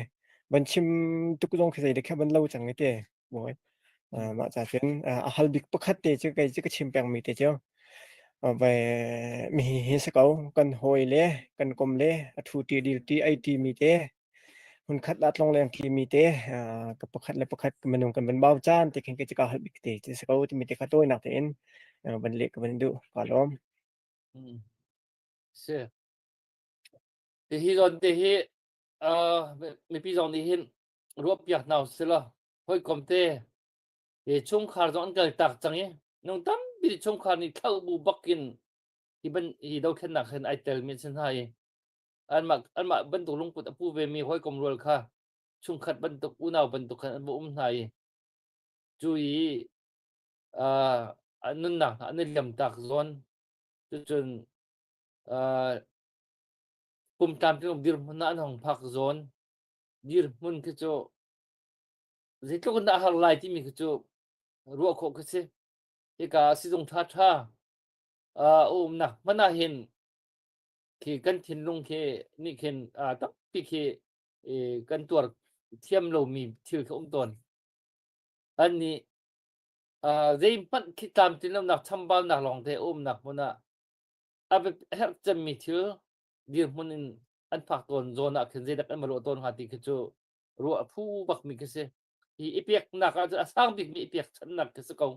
van chim tuk zong khi zei dek khi van lo cang i te mawi. Mah ca cun a hal bik pakhat te cu kei cu ka chim pengmi te cu ve mi hi si ko kan hawi le kan kom le a thu ti dil ti ei ti mi te hmunkhat ah tlongleng ṭimi te ka pakhat le pakhat minung kan van bau caan ti khin kei cu kaa holh bik te ti si ko timi te kha tawinak tein van leh ka van duh kaa lawm. Si. Ti hi zawn te hi mipi zong nih hin ruah piak hna usih law hawikom te hi chungkhar zong an kal tak cang i nung tampi chungkhar nih thlauh bu bakin hi ban hi dothlennak hin ai tel mi an si hna i anmah anmah bantuk lungput a pu vemi hawikom rual kha chungkhat bantuk unau bantuk khan an va um hna i cu i uh, an nunnak hna an i liam tak zawn cucun uh, pum tlamtling dirhmun ah an hong phak zawn dirhmun khi cu zeitluk in dah a har lai timi khi cu ruah khawh khi si hika sizung ṭha ṭha uh, umnak hmanh ah hin khi kan thinlung khi nih khin tampi khi kan tuar thiam lomi thil khi um tawn. An nih zeihmanh khi tlamtlin lonak chambaunak lawngte a umnak hmun ah a herh cemmi thil dirhmun in an phak tawn zawn ah khin zeidak an va lawh tawn hnga ti khi cu ruah a phu bakmi khi si. Hi i peknak ah cun a sang bikmi i pekchanhnak khi si ko.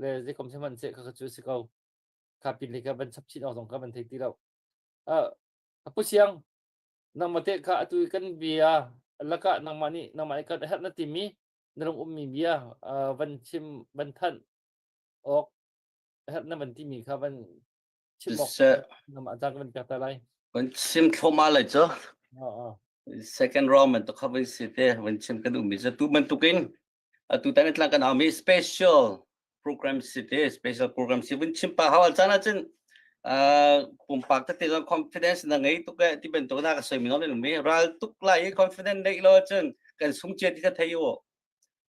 Le zeikom sihmanhseh kha cu si ko. Kha pin lei kha van chap chin awk zong kha van thei ti lo. Uh, Pu Siang, nangmah te kha atu kan bia lakah nangmah nih nangmah nih kan herh na timi na lung ummi bia uh, van chim van thanh awk herh na van timi kha van chim awk nangmah caan kan van pek ta lai. Van chim thluahmah lai cu. Second round man to kha van si te van chim kan ummi cu tu bantukin atu tan tlang kan aumi special program si te special program si vun chim pa hawal chan ahcun pumpak tete zong confidence na ngei tuk e ti bantuk na ka soi mi non mi ral tuk lai i confidence neih lo cun kan sung chia ti ka thei u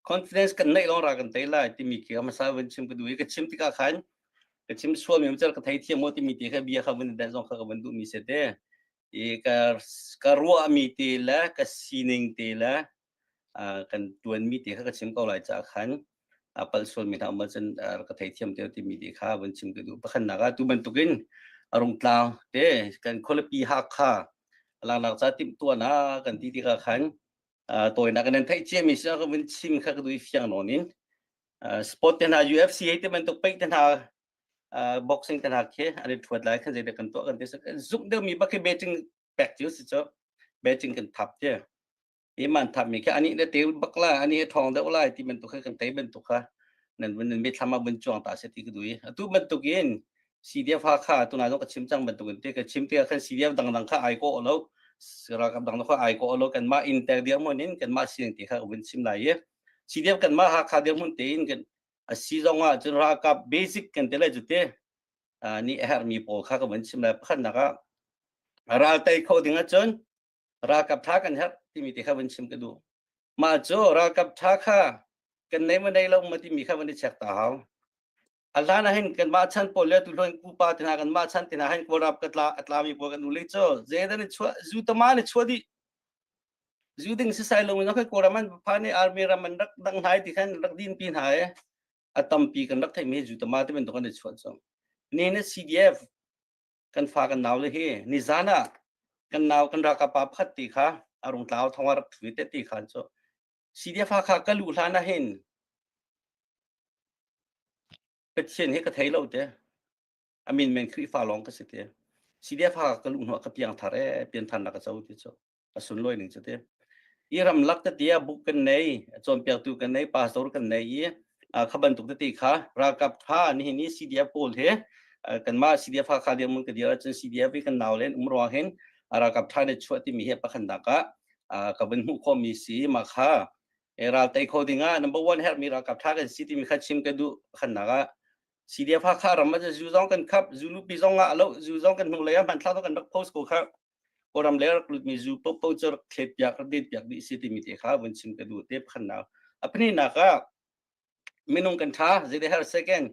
confidence kan neih long ra kan tei lai timi khi hmasa vun chim ka duh i ka chim tikah khan ka chim sual mi cal ka thei thiam mo timi ti kha bia kha vun dan zong kha ka vun duh mi se te i ka ka ruah mi te le ka sining te le kan tuanmi te kha ka chim ko lai caah khan. A palh sualmi hna um ahcun ka theithiam te timi ti kha vun chim ka duh. Pakhatnak ah tu bantukin a rungtlang te kan khualipi Hakha langnak ca timhtuahnak kan ti tikah khan tawinak kan theih ciami si ka vun chim kha ka duh i fiang nawn in sport te hna UFC hei ti bantuk peih te hna boxing te hna khi an i thuat lai khan zeidah kan tuah kan ti zumh deuhmi bak khi betting pek cio si cu betting kan thap cia i man thap mi khi ani le te bak la ani thong deuh lai ti bantuk kha kan tei bantuk kha nan nan mitthlam ah vun chuang ta se ti ka dui atu bantuk in CDF Hakha tuna zong ka chim cang bantuk in te ka chim te khan CDF dangdang kha ai ko lo ralkap dang kha ai ko lo kan mah in tek dir mun in kan mah sining ti kha vun chim lai i CDF kan mah Hakha dir mun te in kan a si zong ah cun ralkap basic kan te lai cu te nih a herhmi pawl kha ka vun chim lai pakhatnak ah ral tei kho ding ahcun ralkap tha kan herh timi te kha vun chim ka duh mah cu ralkap tha kha kan nei ma nei lo ma timi kha van i check ta hau a hlan ah hin kan mah chan pawl le tu hluan pupa te hna kan mah chan te hna hin kawlrap ka tla a tlami pawl kan ule cu zeidan i chuah zu tama ni chuah dih zu ding si sai lo in khan kawlram an pha ni army ram an rak dang hnai ti khan rak din pi hna e a tampi kan rak theimi zu tama te bantuk an i chuah cang ni na CDF kan fa kan nau le hi nizan ah kan nau kan ralkap pa pakhat ti kha a rung tlau thong a rak thui te ti khan cu CDF kha ka luh hlan ah hin Pathian hi ka thei lo te amin men Khrihfa lawng ka si te CDF ka luh hnuah ka piang thar e pian than na ka co ti cu a sunlawi ning cu te i ramlak tete ah buk kan nei cawnpiaktu kan nei pastor kan nei i kha bantuk tete kha ralkap tha nihin ni CDF pawl he kanmah CDF Hakha dirhmun ka dir ahcun CDF i kan nau len um ruang hin ralkap tha ne chuah timi hi pakhatnak ah ka vun hmuh khawhmi si mah kha ral tei kho ding ah number one herhmi ralkap tha kan si timi kha chim ka duh pakhatnak ah CDF Hakha ram ah zu zong kan khap zu lupi zong ah lo zu zong kan hnung lei ah hmanthlak zong kan rak post ko kha Kawlram le rak lutmi zu popo cu rak thlet piak rak din piak dih si timi te kha vun chim ka duh te phannak a phnihnak ah minung kan tha zei her second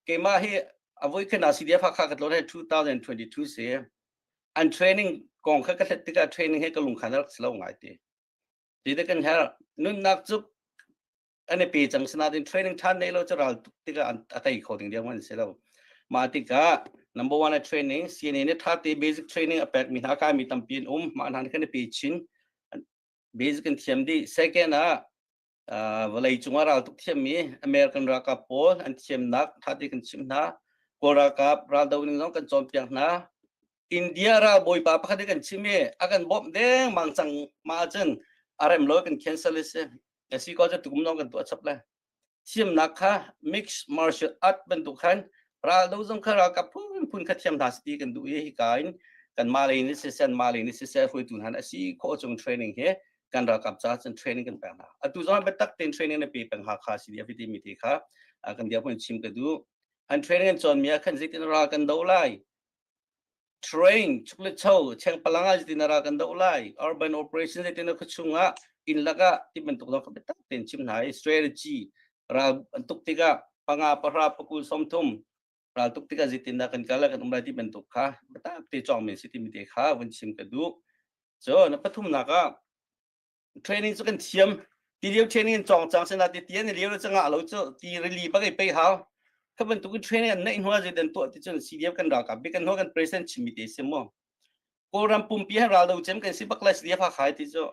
keimah hi avoi khana CDF Hakha ka tlon he 2022 si an training kong kha ka hlet tikah training he ka lungkhan rak si lo ngai te ti te kan her nunnak cu an i pe cang sinain training ṭhan nei lo cu ral tuk tikah a tei kho ding diam an si lo. Mah tikah number one a training CNA nih ṭha te basic training a pek mi hna kai mi tampi an um mah hna kan i pe chin basic an thiam dih second ah vawlei cungah ral tuk thiam mi American ralkap pawl an thiamnak ṭha te kan chimh hna Kawl ralkap raldo ning zong kan cawnpiak hna India ral bawipa pakhat kan chim i a kan bawmh dengmang cang mah ahcun a rem lo kan cancel i si asi ko cu tukum zong kan tuah chap le thiamnak kha mixed martial art bantuk khan ral do zong kha ralkap phun phun kha thiam hna si kan duh i hika in kan mah lei ni siseh mah lei ni siseh hruaitu hna asi khawh chung training he kan ralkap ca cun training kan pek hna atu zong biatak tein training na pe peng Hakha CDF ti mi te kha kan dia phun chim ka duh an training an cawn mi ah khan zeitin ral kan do lai Train chuklecho chengpalang ah zeitin ral kan doh lai urban operation zeitin khuachung ah inn lakah ti bantuk zong kha biatak tein chim hna i strategy ral an tuk tikah panga pahra pakul 30 ral tuk tikah zeitin dah kan kal kan um lai ti bantuk kha biatak te cawng men si timi te kha vun chim ka duh so na pathumnak ah Training cu kan thiam. Ti lio training in cawng cang sina ti ti an lio cu ngah lo cu ti rili bak i pei hau. Kha bantuk in training an neih hnu ah zeidan tuah ti cun CDF kan ralkap bi kan hnu kan president chimmi te si mu. Kawlram pumpi he ral do cem kan si bak lai CDF Hakha ti cu.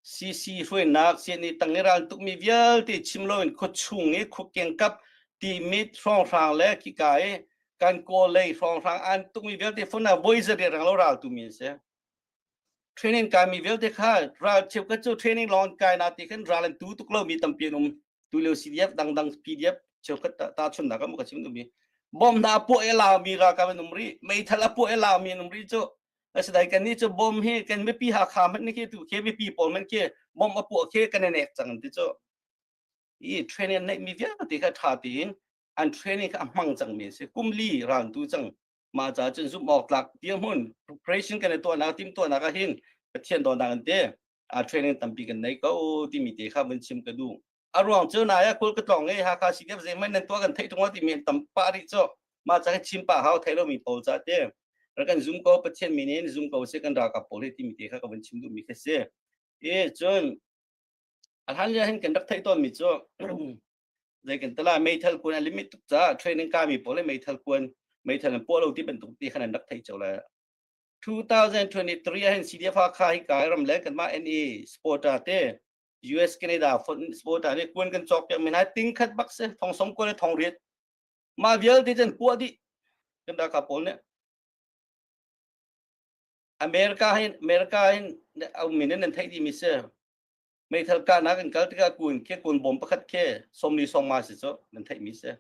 CC hruainak CNA tang i ral tukmi vialte chim loin khuachung i khuakeng kap ti mit hrawnghrang le khika i kan kawl lei hrawnghrang an tukmi vialte fun ah voi zariat rang lo ral tumi an si. Training kaimi vialte kha ral cheukhat cu training lawng kai na ti khan ral an tu tuk lomi tampi an um. Tu lio CDF dangdang PDF cheukhat ta chunnak ah ka chim duhmi. Bom hna a puah i laumi ralkap an um rih. Meithal a puah i laumi an um rih cu. Asidai kan nih cu bom hi kan mipi Hakha hmanh nih khi tu khi mipi pawl hmanh khi bom a puah khi kan i nek cang ti cu. I training an neihmi vialte kha ṭha tein an training kha a hmang cangmi an si. Kum li ral an tu cang. Mah caah cun zumh awk tlak dirhmun preparation kan i tuahnak timhtuahnak ah hin Pathian dawtnak in te a training tampi kan nei ko timi te kha vun chim ka duh. A ruang cu nai ah kul ka tlawng i Hakha CDF zeihmanh nan tuah kan theih tung timi an tam pah rih cu. Mah ca chim pah hau thei lomi pawl ca te rak kan zum ko Pathian min in zum ko se kan ralkap pawl hi timi te kha ka vun chim duhmi kha si. I cun a hlan lio hin kan rak theih tawnmi cu. Zei kan tala meithal kuan a limit tuk ca training ka mi pawl le meithal kuan meithal an puah lo ti bantuk ti khan an rak theih cio lai. 2023 ah hin CDF Hakha hi kai ram le kanmah NE supporter te US Canada supporter nih kuan kan cawk piak mi hna ting khat bak si thong som kuan le thong riat mah vialte cun puah dih kan ralkap pawl nih America hin America hin um in nan theih dih mi si meithal kahnak in kal tikah kun khi kun bom pakhat khi somli songma si cu nan theih mi si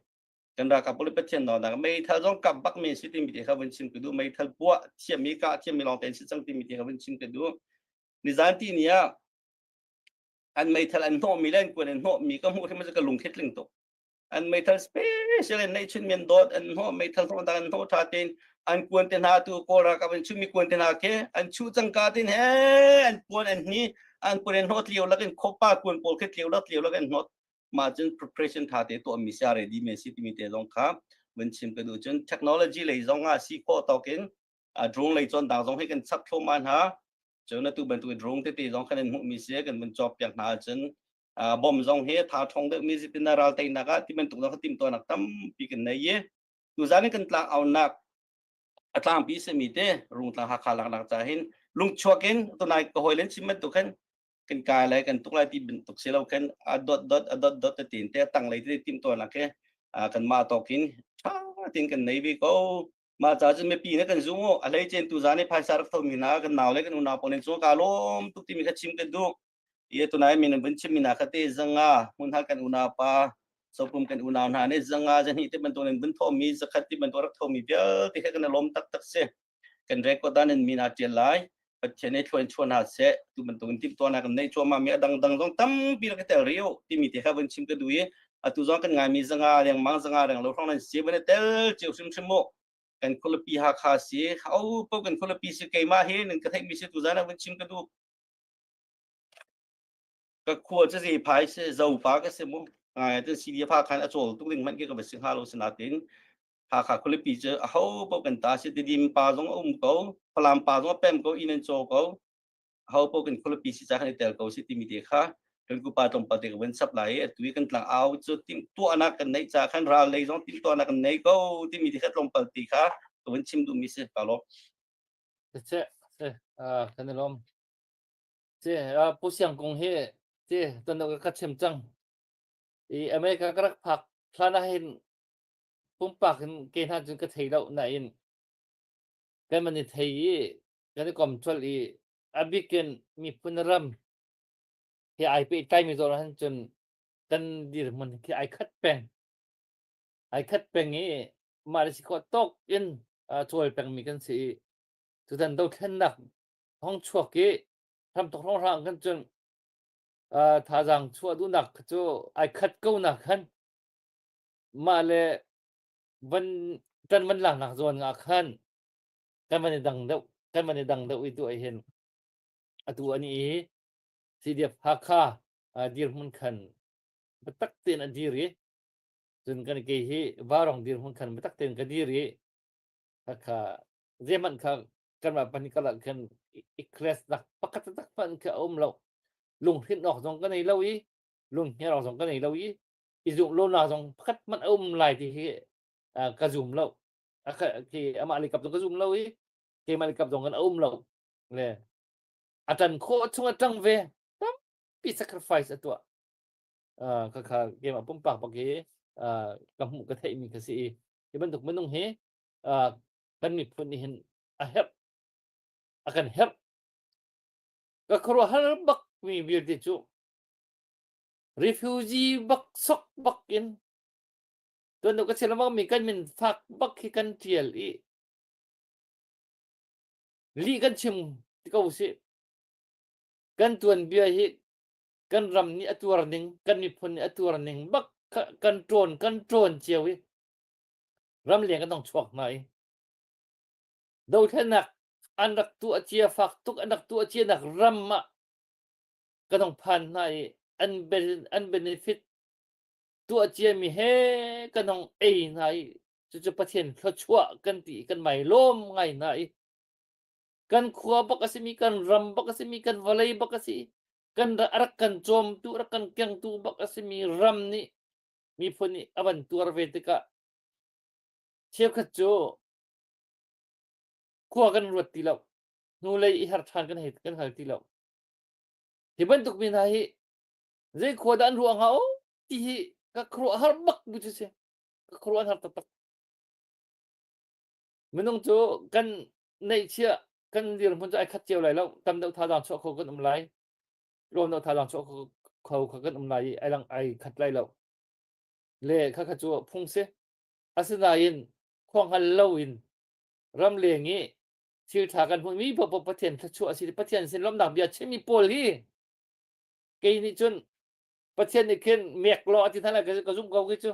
kan ralkap pawl Pathian nawlnak meithal zong kap bak mi si timi te kha vun chim ka duh meithal puah thiammi kah thiammi lawng tein si cang timi te kha vun chim ka duh nizan ti ni ah an meithal an hnawh mi le an kuan an hnawh mi ka hmuh hrim ka lung khit ling tuk an meithal special in neih chun men dawt an hnawh meithal hnawh dang an hnawh tha tein an kuan te hna tu kawl ralkap an chuh mi kuan te hna khi an chuh cangka tin he an puan an hni an puan an hnawh tliau lakin khopa kuan pawl khi tliau lak tliau lak an hnawt mah cun preparation tha te tuah mi sia ready me si timi te zong kha vun chim ka duh cun technology lei zong ah si khawh tawk in drone lei cawn dang zong hi kan chap thluahmah hna cun atu bantuk drone tete zong kan in hmuh mi si kan vun cawk piak hna cun bom zong hi tha thong deuh mi si tin ral teinak ah ti bantuk zong tim tuahnak tampi kan nei i tuzan in kan tlang aunak a tlangpi simi te rungtlang Hakha laknak ca hin lungchuak in tunai ka hawi len chim bantuk khan kan kai lai kan tuk lai ti bantuk si lo khan a dot dot a dot dot te tin te tang lei te tim tuahnak ke kan mah tawk in tha tin kan nei ve ko mah ca cun mipi ne kan zum a hlei cen tu zan i phaisa rak tho mi hna kan nau le kan unau pawl in cu ka lawm tuk timi kha chim kan duh i tunai min an vun chim mi na kha te zanga hmun hal kan unau pa sopum kan unau hna nih zanga zahnih te bantuk in vun tho mi zakhat ti bantuk rak tho mi vialte kha kan lawm taktak si kan record dan in min aa ṭial lai Pathian nih thluain chuan hna seh tu bantukin timhtuahnak kan neih cuahmah mi a dangdang zong tampi rak i tel rih u timi te kha vun chim ka duh i atu zong kan ngaimi zanga lengmang zanga reng lo hrawng nan si van i tel cio hrimhrim mu kan khualipi Hakha si au po kan khualipi si keimah hi nan ka theih mi si tu zan ah vun chim ka duh ka khua cu zei phai si zopa ka si mu ngai tin CDF khan a cawl tuk ding hmanh khi ka va si hnga lo sinatin Hakha khualipi cu aho paoh kan ta si Tidim pa zong a um ko Falam pa zong a pem ko inn an caw ko aho paoh kan khualipi si ca kan i tel ko si timi te kha kan kupa tlawmpal te ka vun sap lai i atu i kan tlang au cu timhtuahnak kan neih ca khan ral lei zong timhtuahnak kan nei ko timi te kha tlawmpal ti kha ka vun chim duhmi si ka lawm. Siseh, kan i lawm. Si, Pu Siang Kung hi si ton ka chim cang. I America ka rak phak hlan ah hin pumpak in ke hna cun ka thei lo nain kan man i thei i kan i kom colh i a bikin miphun ram he ai pehtlai mi zawn ahhin cun kan dirhmun khi ai khat peng ai khat peng i mah le si khawh tawk in cawl pengmi kan si i tutan dothlennak hong chuak i hramthok hrawnghrang kan cun thazaang chuah duhnak cu ai khat ko nak khan mah le van kan van laknak zawn ah khan kan van i dang deuh kan van i dang deuh i tu ah hin atu ani i CDF Hakha dirhmun khan biatak tein a dir i cun kan ke hi varong dirhmun khan biatak tein ka dir i Hakha zeihmanh kha kanmah pahnih karlak khan i class nak pakhat tak hmanh kha a um lo lunghrinh awk zong ka nei lo i lunghngerh awk zong ka nei lo i i zumh lonak zong pakhat hmanh a um lai ti hi ka zum lo khi amah lei kap zong ka zum lo i keimah lei kap zong kan a um lo le a tan khawh chung a tang ve tampi sacrifice a tuah ka kha keimah pumpak bak hi ka hmuh ka theih mi ka si i hi bantuk minung hi kan miphun nih hin a herh a kan herh ka khuaruahhar bak mi vialte cu Refugee bak sok bak in tuan deuh ka chim lengmang mi kan min fak bak hi kan tial i lih kan chim ti ko usih. Kan tuanbia hi kan ram nih a tuar ning, kan miphun nih a tuar ning bak kha kan ṭawn kan ṭawn cio i ramleng kan dong chuak hna i dothlennak an rak tuah cia fak tuk an rak tuah cia nak ram ah kan hong phan hna i an an benefit tuah ciami he kan hong ei hna i cucu Pathian thluachuah kan ti kan mai lawm ngai hna i kan khua bak a simi kan ram bak a simi kan vawlei bak a si kan rak kan cawmtu rak kan kengtu bak a simi ram nih. Miphun nih a van tuar ve tikah cheukhat cu khua kan ruat ti lo. Hnulei i her ṭhan kan hei kan hngal ti lo. Hi bantuk mi hna hi zei khua dah an ruah hnga o ti hi ka khuaruah har bak bu cu si. Ka khuaruah an har taktak. Minung cu kan neihchiah kan dirhmun cu ai khat cio lai lo. Tam deuh thazaang chuah kho kan um lai. Tlawm deuh thazaang chuah kho kha kan um lai i ai lang ai khat lai lo. Le khakha cu phung si. Asinain khua hngal loin ramleng i thil ṭha kan hmuhmi paohpaoh Pathian thluachuah a si. Pathian sin lawmhnak bia chimmi pawl hi kei nih cun Pathian nih khin mek law a ti hna lai ka zumh ko khi cu.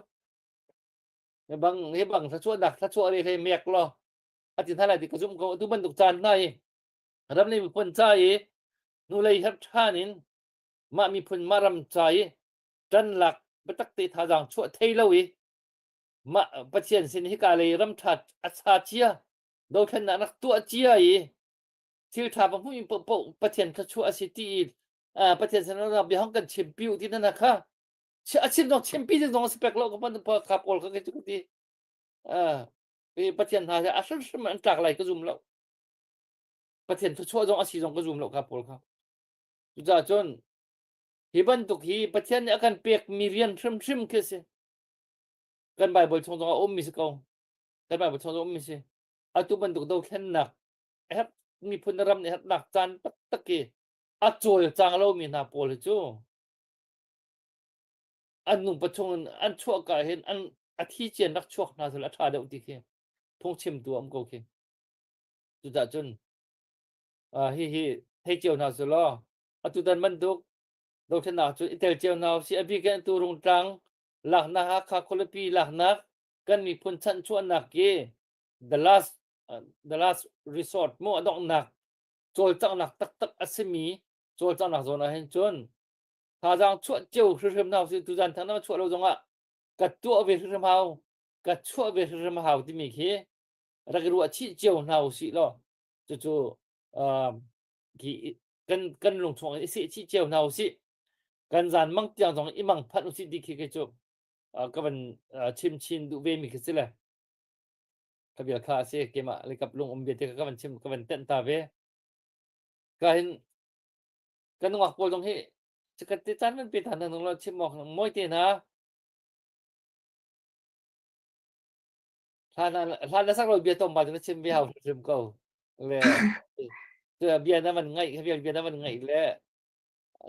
Hi bang hi bang thluachuahnak thluachuah re hlei mek law a ti hna lai ti ka zumh ko. Atu bantuk caan hna hi ram le miphun ca i hnulei her ṭhan in mah miphun mah ram ca i ṭan lak biatak te thazaang chuah thei lo i mah Pathian sin hika lei ram ṭha a cha cia dothlennak rak tuah cia i thil ṭha va hmuh paohpaoh Pathian thluachuah a si ti i Pathian sin bia hong kan chimpi u ti na kha a chim zong chimpi ding zong a si pek lo ka pan kha pawl kha ka ti Pathian hna a hrimhrim an tlak lai ka zum lo Pathian thluachuah zong a si zong ka zum lo kha pawl kha cucaah cun hi bantuk hi Pathian nih a kan pekmi rian hrimhrim khi si kan Bible chung zong a ummi si ko kan Bible chung zong ummi si atu bantuk dothlennak herh miphun ram nih herhnak caan taktak i a cawlcang lomi hna pawl hi cu an nupa chung in an chuahka hin an a thi cian rak chuak hna sel a ṭha deuh ti khi phungchimtu a um ko khi. Cucaah cun uh, hihi thei cio hna su law atutan bantuk dothlennak cu i tel cio hna usih. A bik in atu Rungtlang laknak Hakha khualipi laknak kan miphun chanhchuahnak hi the last uh, the last resort mu a donghnak cawlcanghnak taktak a simi cawlcanghnak zawn ah hin cun thazaang chuah cio hrimhrim hna usih tuzan thang na chuah lo zongah ka tuah ve hrimhrim hau ka chuah ve hrimhrim hau timi khi rak i ruah chih cio hna usih law cucu uh, khi kan kan lungchuang in i seh chih cio hna usih kan zan mang tiang zong i mang phanh usih ti khi khi cu uh, ka van uh, chim chin duh ve mi khi si le ka bia kha a si keimah le kap lung um bia te ka van chim ka van tenh ta ve ka hin kan nungak pawl zong hi chikat te caan van pe than hna lo chim awk moi te hna hlan hlan na sak lo bia tom ba na chim ve hau hrim ko le bia na van ngaih bia bia na van ngaih le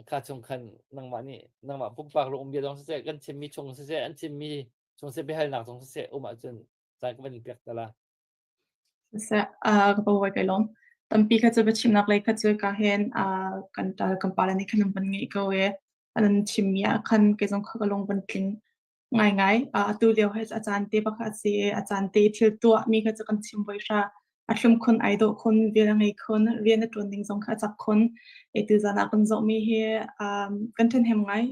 kha chung khan nangmah nih nangmah pumpak lung um bia zong siseh kan chimmi chung siseh an chimmi chung siseh biahalnak zong siseh um ahcun caan ka van in pek ta la Siseh, uh, ka pawi kai lawm. Tampi kha cu biachimnak lei kha cu ka hen uh, kan tal kan pale nih khan an van ngeih ko i an chimmi ah khan kei zong kha ka lung van tling ngaingai. Uh, atu lio he a caan te pakhat a si i a caan te thil tuahmi kha cu kan chim voi hra. A thlum khun, ai dawh khun, rian a ngei khun, rian a ṭuan ning zong kha a cak khun. E tuzan ah kan zohmi hi um, kan ṭhenhem ngai.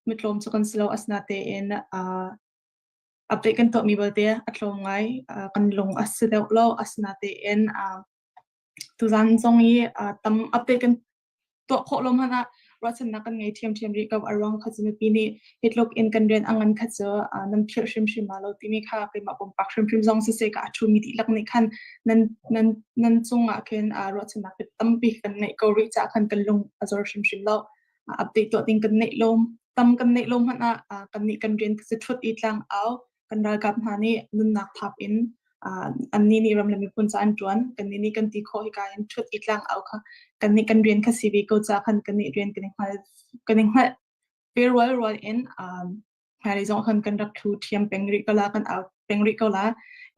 Mitlawm cu kan si lo asinatein uh, update kan tuahmi belte a tlawm ngai. Uh, kan lung a si deuh lo. Asinatein uh, tuzan zong i uh, tam update kan tuah khawh lo hmanh ah ruahchannak kan ngei ṭhiamṭhiam rih ko. A ruang kha cu mipi nih hi tluk in kan rian a ngan kha cu uh, nan philh hrimhrim ma lo timi kha keimah pumpak hrimhrim zong siseh ka a ṭhumi dihlak nih khan nan nan nan cungah khin uh, ruahchannak tampi kan ngeih ko rih caah khan kan lung a zor hrimhrim lo. Update tuah ding kan neih lo tam kan neih lo hmanh ah uh, kan nih kan rian cu ṭhut i tlang au kan ralkap hna nih nunnak thap in uh, annih nih ram le miphun ca an ṭuan kannih nih kan ti khawh hika in ṭhut i tlang au kha kannih kan rian kha si ve ko ca khan kannih rian kan i hngal kan i hngalh ve rual rual in um, hmailei zong khan kan rak thu ṭhiam peng rih ko la kan au peng rih ko la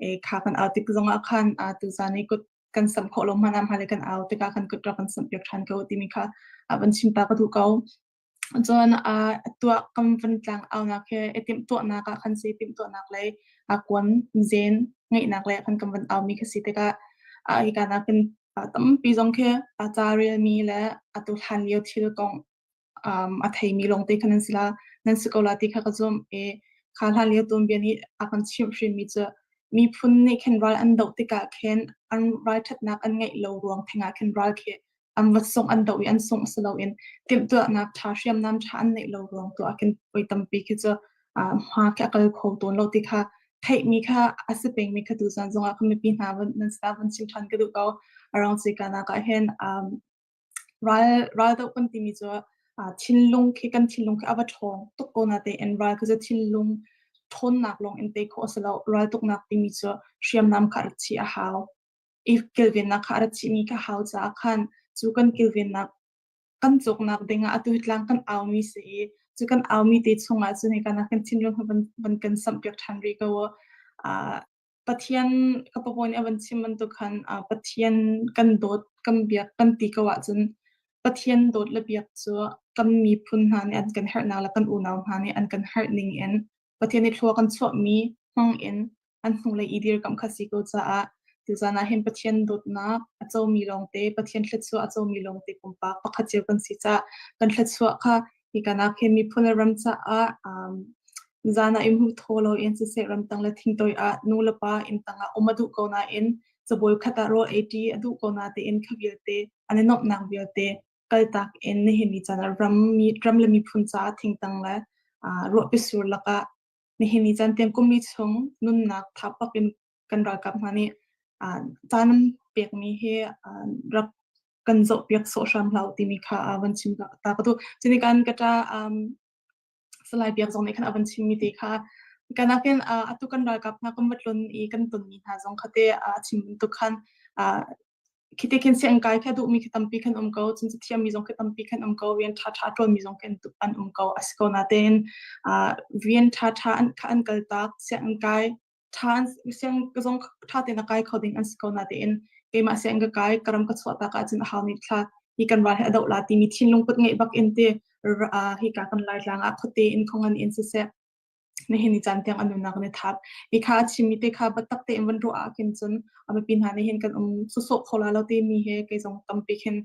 e kha kan au tik zong ah khan uh, tuzan i kut kan samh khawh lo hmanh ah hmailei kan au tikah khan kut rak kan samh piak ṭhan ko timi kha a van chim ta ka duh ko. Cun a tuah kan van tlang aunak he i timhtuahnak ah khan si timhtuahnak lei a kuan zen ngeihnak lei ah khan kan van aumi kha si tikah hika nakin tampi zong khi a ca relmi le atu hlan lio thil kong um, a theimi lawngte kha nan si la nan si ko la ti kha ka zumh i kha hlan lio tuanbia nih a kan chimh hrinmi cu miphun nih khin ral an doh tikah khin an ralṭhatnak an ngeih lo ruang thengah khin ral khi an va sungh an doh i an sungh si loin timhtuahnak ṭha hriamnam ṭha an neih lo ruang tu ah khin voi tampi khi cu. Hma khi a kal kho tawn lo ti kha theihmi kha a si pengmi kha tuzan zongah kan mipi hna van nan sinah van chim ṭhan ka duh ko. A ruang cu hika ah hin ral ral doh kan timi cu thinlung khi kan thinlung khi a va ṭhawng tuk ko natein ral khi cu thinlung ṭhawnnak lawng in tei khawh a si lo. Ral tuknak timi cu hriamnam kha rak chih a hau. I kilvennak kha a rak chihmi kha hau caah khan cu kan kilvennak kan cawknak dingah atu hi tlang kan aumi si i cu kan aumi te chungah cun hika nak kan thinlung hi van, van kan samhpiak ṭhan rih ko u. Uh, Pathian ka papaw nih a van chim bantuk khan uh, Pathian kan dawt kan biak kan ti ko ahcun Pathian dawt le biak cu kan miphun hna nih an kan herhnak le kan unau hna nih an kan herh ning in Pathian nih thlua kan chuahmi hmang in an hnulei i dirkamh kha si ko caah tuzan ah hin Pathian dawtnak a comi lawngte, Pathian thluachuah a comi lawngte pumpak pakhat cio kan si caah kan thluachuah kha hika nak hin miphun le ram caah um, zan ah i hmu thaw lo in siseh ramtang le thingtoi ah nu le pa inn tang ah um a duh ko nain cabuai khat ah rawl ei ṭi a duh ko na tein kha vialte an i nuamhnak vialte kaltak in nihin ni caan ah ram mi ram le miphun caah thingtang le uh, ruahpi sur lakah Nihin ni caan tiang kum li chung nunnak tha pak in kan ralkap hna nih caan an pekmi hi rak kan zohpiak sawh hram hlah u timi kha van chim ta ka duh. Cuni kan ka ṭa Salai Biak zong nih khan a van chimmi te kha kan nakin atu kan ralkap hna kan va tlun i kan tonmi hna zong kha te a chim bantuk khan Khiti khin sianginn kai khi a duhmi khi tampi khan um ko, cun cathiammi zong khi tampi khan um ko, rian ṭhaṭha a ṭuanmi zong khi an um ko. A si ko natein uh, rian ṭhaṭha an kha an kaltak, sianginn kai ṭha siang zong ṭha tein a kai kho ding an si ko natein keimah sianginn ka kai, ka ram ka chuah tak ahcun a hau nih thla hi kan ral hi a doh la timi thinlung put ngeih bak in te uh, hi ka kan Laitlang ah khuate in khongan in siseh nihin ni caan tiang an nunnak an i thap. Hi kha a chimmi te kha biatak tein van ruah ah khin cun a mipi hna nih hin kan um sawsawh kho la lo timi he kei zong tampi khin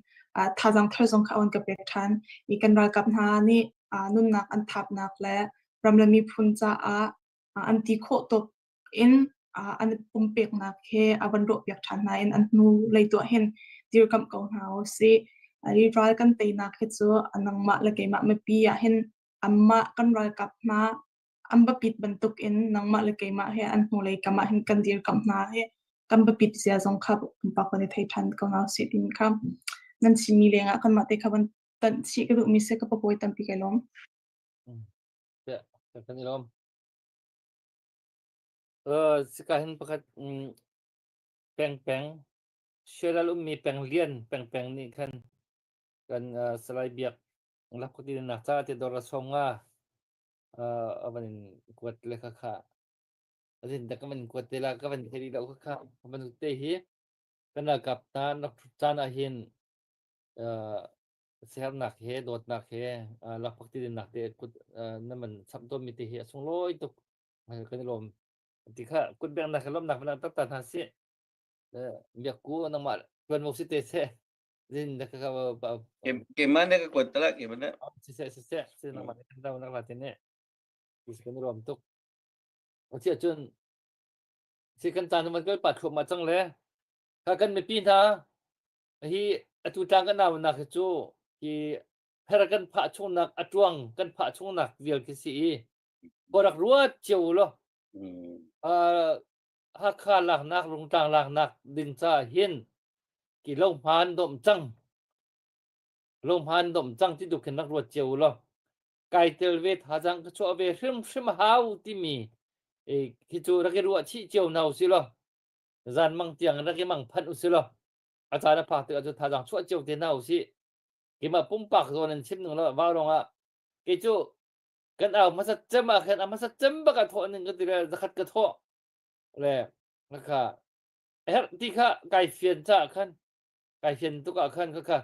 thazaang thar zong kha on ka pek ṭhan. I kan ralkap hna nih nunnak an thapnak le ram le miphun caah an ti khawh tuk in an pumpeknak he a van ruahpiak ṭhan hna in an hnu lei tuah hin dirkamh ko hna u sih. Hi ral kan teinak hi cu nangmah le keimah mipi ah hin Anmah kan ralkap hna an biapit bantukin nangmah le keimah he an hnulei kam ah hin kan dirkamh hna hi kan biapit zia zong kha pumpak kan i thei ṭhan ko hna usih timi kha nan chimmi lengah kanmah te kha van tanh chih ka duhmi si ka papawi tampi kai lawm. Yeah, kan i lawm. Uh, sika hin pakhat peng peng Shelal ummi peng lian peng peng nih khan kan uh, Salai Biak Lakphakti nak ca te dor a som nga a van in kuat le kha kha azin da ka van kuat te la ka van thei lo kha kha van te hi kan ralkap hna rak thut caan ah hin sihernak he dawtnak he lakphakti dinnak te kut na man chap tawn mi te hi a sunglawi tuk kan i lawm ti kha kut bengnak he lawmnak van tak ta hna si biak ku nangmah tuan mo si te se Zin da ka Keimah nih ka kuat tala keimah nih. Siseh siseh si nangmah nih kan dau nak la te ne. Ti kan ruam tuk. O chia cun si kan caan man kal pa thluahmah cang le ka kan mipi hna hi atu tlang kan nau nak hi cu hi her kan phah chungnak atuang kan phah chungnak vial khi si i borak ruat cio lo uh, Hakha laknak Rungtlang laknak ding caah hin ki lo hmaan dawm cang lo hmaan dawm cang ti tu khin rak ruat cio u law kai tel ve thazaang ka chuah ve hrimhrim hau timi e khi cu rak i ruah chih cio hna usih law zan mang tiang rak i mang phanh usih law a caan a phak tikah cu thazaang chuah cio te hna usih keimah pumpak zawn in chim ning lo vau rong ah kei cu kan au hmasat cem ah khan a hmasat cem bak ah thawh ning ka ti le zakhat ka thawh le kha herh ti kha kai fian caah khan kai fian tuk ah khan kha kha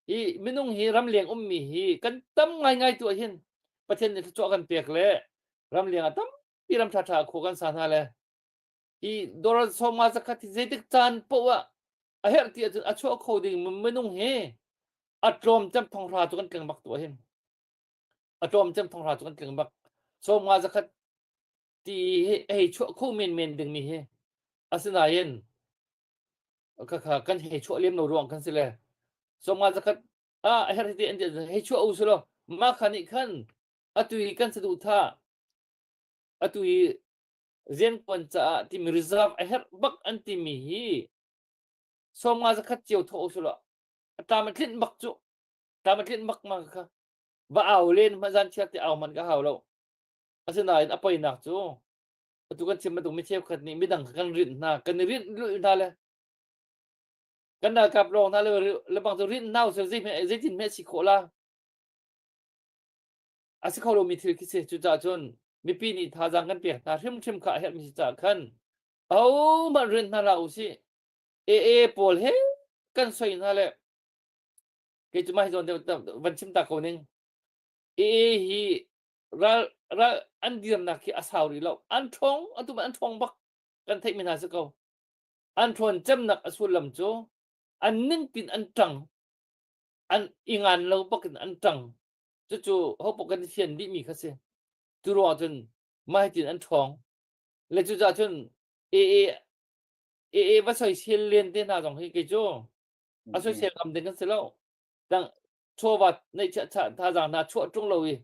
hi minung hi ramleng ummi hi kan tam ngaingai tu ah hin Pathian nih thluachuah kan pek le ramleng ah tampi ram ṭhaṭha khua kan sa hna le hi doral sawma zakhat hi zeitik caan poah ah a herh ti ahcun a chuah kho ding minung hi a tlawm cem thonghra cu kan tling bak tu ah hin a tlawm cem thonghra cu kan tling bak sawma zakhat ti hi hei chuah kho menmen dingmi hi asinain khakha kan hei chuah lem lo ruang kan si le sawma zakhat ah a her ti an hei chuah u silo mah kha nih khan atu hi kan saduhthah. Atu i riantuan caah timi reserve a herh bak an timi hi 50 zakhat cio thawh usulaw a tlam a tlinh bak cu. Tlam a tlinh bak ma kha. Va au len hmanh zan chiar te au hmanh ka hau lo. Asinain a poinak cu atu kan chim bantuk mi cheukhat nih midang kha kan rinh hna, kan i rinh lulh hna le kan ralkap lawng hna le lebang cu rinh hna usih zeitin hme si khawh la? A si kho lomi thil khi si. Cucaah cun mipi nih thazaang kan pek hna hrimhrim kha a herhmi si caah khan ahohmanh rinh hna hlah usih. AA pawl he kan soi hna le kei cu mah hi zawn deuh van chim ta ko ning. AA hi ral ral an dirnak hi a sau rih lo. An ṭhawng atu an ṭhawng bak kan theihmi hna si ko. An ṭhawn cemnak a sullam cu an ningpin an ṭang an i ngan lo bak in an ṭang. Cucu hopoh kan i fian dihmi kha si. Cu ruangah cun mah hitin an ṭhawng. Le cucaah cun AA AA va soisel len te hna zong hi kei cu a soisel ngam ding kan si lo. Dang chawva neihchiah thazaang hna chuah ṭung lo i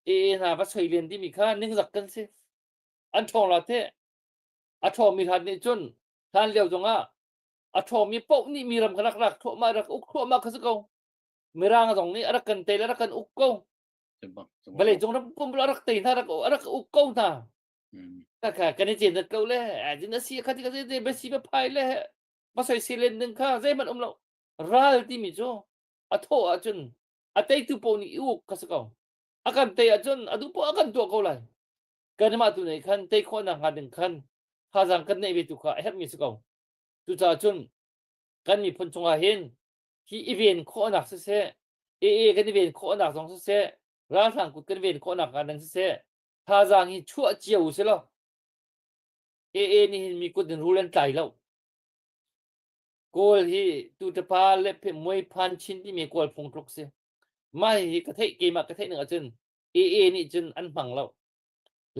AA hna va soi len timi kha ningzak kan si. An ṭhawng la teh. A ṭhawngmi hlan nih cun hlan lio zongah a ṭhawngmi paoh nih mi ram kha rak rak thluahmah rak uk thluahmah kha si ko. Mirang zong nih a rak kan tei le rak kan uk ko. Vawlei cung ram pum a rak tei hna rak rak uk ko hna. Kha kan i cen ko le ajin a si kha ti ka te besi ba phai le ba soi silen ding kha zeihmanh um lo. Ral timi cu a thawh ahcun a teitu paoh nih i uk kha si ko. A kan tei ahcun a duh poah a kan tuah ko lai. Kanmah tu nih khan tei khawhnak hnga ding khan thazaang kan neih ve tu kha a herhmi si ko. Cucaah cun kan miphun chungah hin hi i ven khawhnak siseh, AA kan i ven khawhnak zong siseh, ralhrang kut kan ven khawhnak hnga ding siseh, thazaang hi chuah cio u si law AA nih hin mi kut in rul an tlai lo. Kawl hi tutapa le muai phan chin timi kawl phung tluk si. Mah hi ka theih keimah ka theih ning ahcun AA nih cun an hmang lo.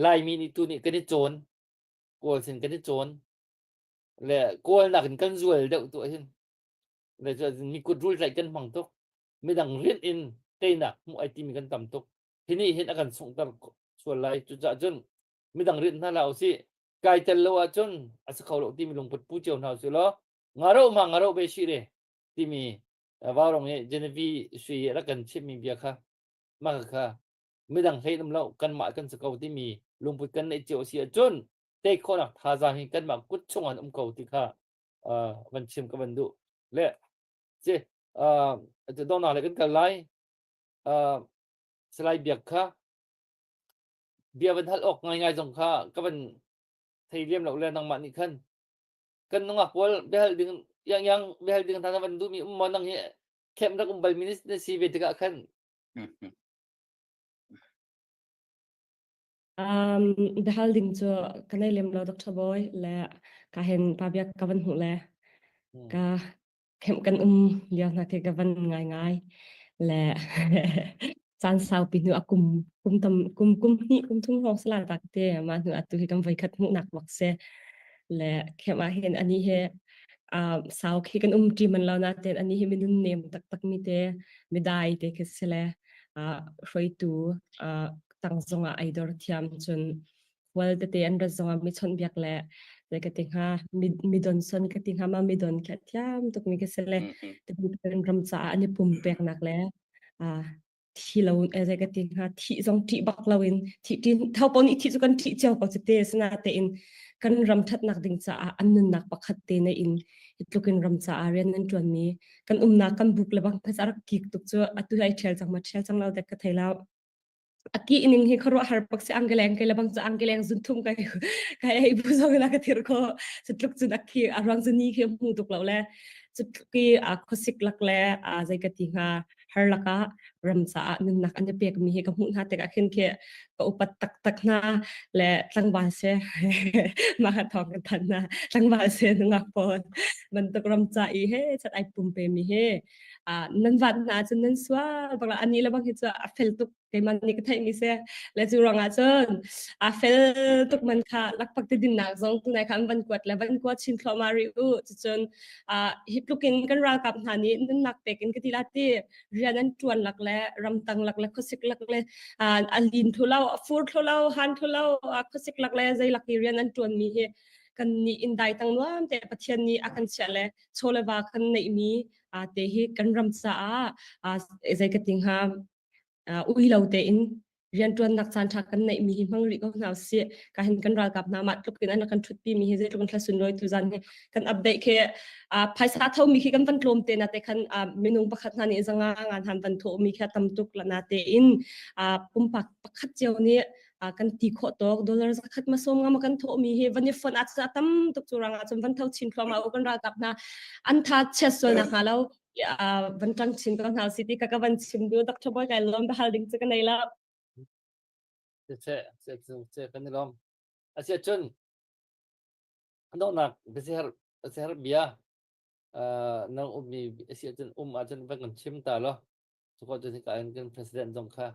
Laimi nih tu nih kan i cawn. Kawl sin kan i cawn. Le kawl nakin kan zual deuh tu ahhin. Le cu mi kut rul tlaih kan hmang tuk. Midang rinh in teinak hmuh ai timi kan tam tuk. Hi nih hin a kan sunghter sual lai. Cucaah cun midang rinh hna hlah usih. Kai tel lo ahcun a si kho lo timi lungput pu cio hna usih law ngaro ma ngaro be shi re timi Vaurong i Genevieve Sui rak kan chimmi bia kha mah kha midang hlei um lo kanmah kan si ko timi lungput kan neih cio si ahcun tei khawhnak thazaang hi kanmah kut chung an um ko ti kha van chim ka van duh le ci donghnak le kan kal lai Salai Biak kha bia van hal awk ngaingai zong kha ka van thei liam lo le nangmah nih khan kan nungak pawl biahal ding yang yang biahal ding hna van duhmi um maw nang hi camp rak um balmi na si ve tikah khan Um, biahal ding cu ka nei lem lo Dr. Boy le ka hen pa biak ka van hmuh le ka camp kan um lio hna khi ka van ngai ngai le caan saupi hnu a kum kum tam kum kum hnih kum thum hrawng sala tak te ma hnu atu hi kan voi khat hmuhnak bak se le camp ah hin ani he sau khi kan um ṭi man lo na ten ani hi minun nem taktak mi te midai te khi si le hruaitu tang zongah ai dor thiam cun khual tete an rat zongah mi chawnh biak le zei ka ti hnga mi don son ka ti hnga ma mi don kha thiam tuk mi ka si le kan ram caah an i pumpeknak le thi lo zei ka ti hnga thih zong ṭih bak lo in thih ṭin tho pawl nih thih cu kan ṭih cio ko cu te sina te in kan ram ṭhatnak ding caah an nunnak pakhat te na in tluk in ram caah rian an ṭuan mi kan umnak kan buk le bang phas a rak kik tuk cu atu ai ṭhial cang ma ṭhial cang lo dek ka thei lo a ki ning hi khuaruah har pak si angkeleng ke lebang cu angkeleng zun thum kai kai ei bu zong na ka thir kho cutluk cun a khi a ruang cu ni khi hmu tuk lo le cutluk i a khuasik lak le a zei ka ti hnga har lakah ram caah nunnak an i pek mi hi ka hmuh hna tikah khin khi ka upat taktak hna le tlangval se mah thawng kan than hna tlangval se nungak pawl bantuk ram ca i he chat ai pum pe mi he nan vat hna cun nan sual bak ani le bang hi cu a fel tuk keimah nih ka theih mi si le cu ruangah cun a fel tuk man kha lakpak ti dinnak zong tunai kha an van kuat le van kuat chin thluahmah rih u cucun hi tlukin kan ralkap hna nih nunnak pek in ka ti la ti rian. Rian an ṭuan lak le ramtang lak le khuasik lak le a lin thlu lo, a fur thlu lo, han thlu lo, khuasik lak le zei lak i rian an ṭuan mi hi kan nih in dai tang nuam te Pathian nih a kan chiah le chaw le va kan neih mi te hi kan ram caah zei ka ti hnga ui lo tein rianṭuannak caan ṭha kan neih mi hi hmang rih ko hna usih. Ka hin kan ralkap hna mah tluk in an kan ṭhutpi mi hi zeitluk in thla sunlawi tu zan hi kan update khi phaisa tho mi khi kan van tlawm te na te khan minung pakhat hna nih zanga ngan han van tho mi khi tam tuk la na te in pumpak pakhat cio nih kan ti khawh tawk dollar zakhat ma som nga ma kan tho mi hi van i fon at tam tuk cu ranga cun van tho chin thluama u kan ralkap hna an tha chiat sual nak hnga lo van ṭang chin ko hna si ti ka ka van chim du Dr. Boy kai lawm hal ding cu ka nei la. Se se se kan i lawm. Asia cun donghnak biaser biaser bia nang ummi asia cun um ahcun van kan chim ta lo. Cuko cun hika in kan president zong kha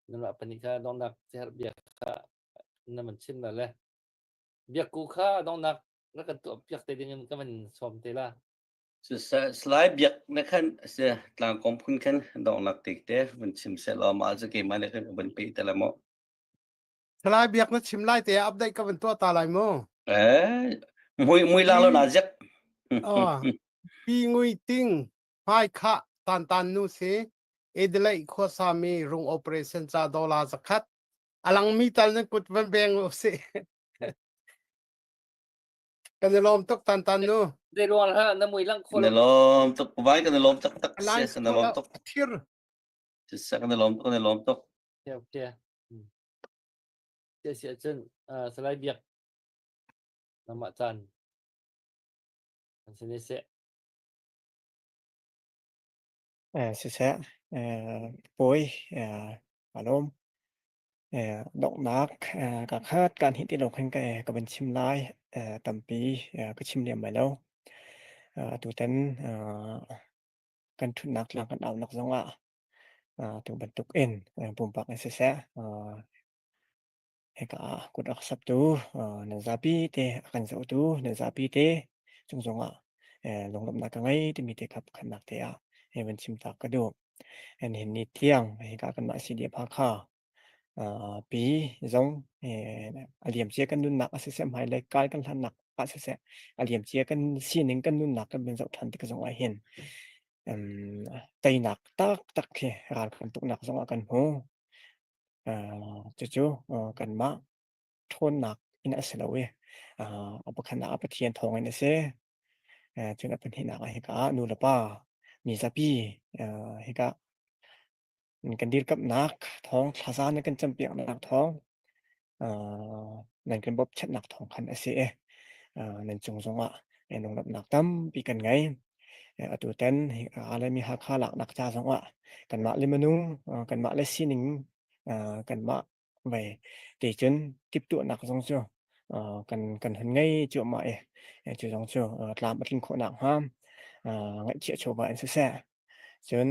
nanmah pahnih kha donghnak biaser bia kha na van chim la le biakku kha donghnak na kan tuah piak te ding in ka van sawm te la. Salai Biak na khan si tlangkawm phun khan donghnak tik te vun chim seh law mah cu keimah nih khan vun pe te la mu. Salai Biak na chim lai te ah update ka van tuah ta lai mu. Eh mui mui lang lo na ziak. Oh, pi ngui ting hmai kha tan tan nu si Adelaide khuasa mi rung operation ca dollar zakhat alang mi tal nan kut van beng u si. Kan i lawm tuk tan tan nu. Zei ruang ha na mui lang kho Na lawm tuk vai kan lawm tak tak Lai se na lawm tuk. Thir. Se kan lawm tuk kan lawm tuk. Okay okay. Sia sia cun Salai Biak namah caan an sini seh. Siseh, Pawi, aa lawm. Donghnak ka khat kaan hih ti lo khin ka van chim lai. Tampi ka chim lem lai lo. Atutan kan ṭhutnak tlang kan aunak zongah tu bantuk in pumpak in siseh, hika ah kut a ka saptu nan zapi te a kan zohtu nan zapi te cung zongah lunglawmhnak ka ngei timi te kha pakhatnak te ah van chim ta ka duh. Nihin ni tiang hika kanmah CDF Hakha pi zong a liamcia kan nunnak ah siseh hmailei kai kan hlannak ah siseh a liamcia kan sining kan nunnak kan van zoh ṭhan tik zong ah hin teinak taktak khi ral kan tuknak zong ah kan hmu. Cucu kanmah ṭhawnnak in a si lo i a pakhatnak ah Pathian thawngin a si. Cun a pahnihnak ah hika ah nu le pa mi zapi hika kan dirkamhnak thawng thlaza nan kan campiaknak thawng nan kan bawmchanhnak thawng khan a si i nan cung zongah lunglawmhnak tampi kan ngei. Atutan Laimi Hakha laknak ca zongah kanmah le minung kanmah le sining kanmah Vei ticun timhtuahnak zong cu kan kan hun ngei cuahmah i cu zong cu tlam a tlin khawh nakhnga ngaihchiah chawva in siseh, cun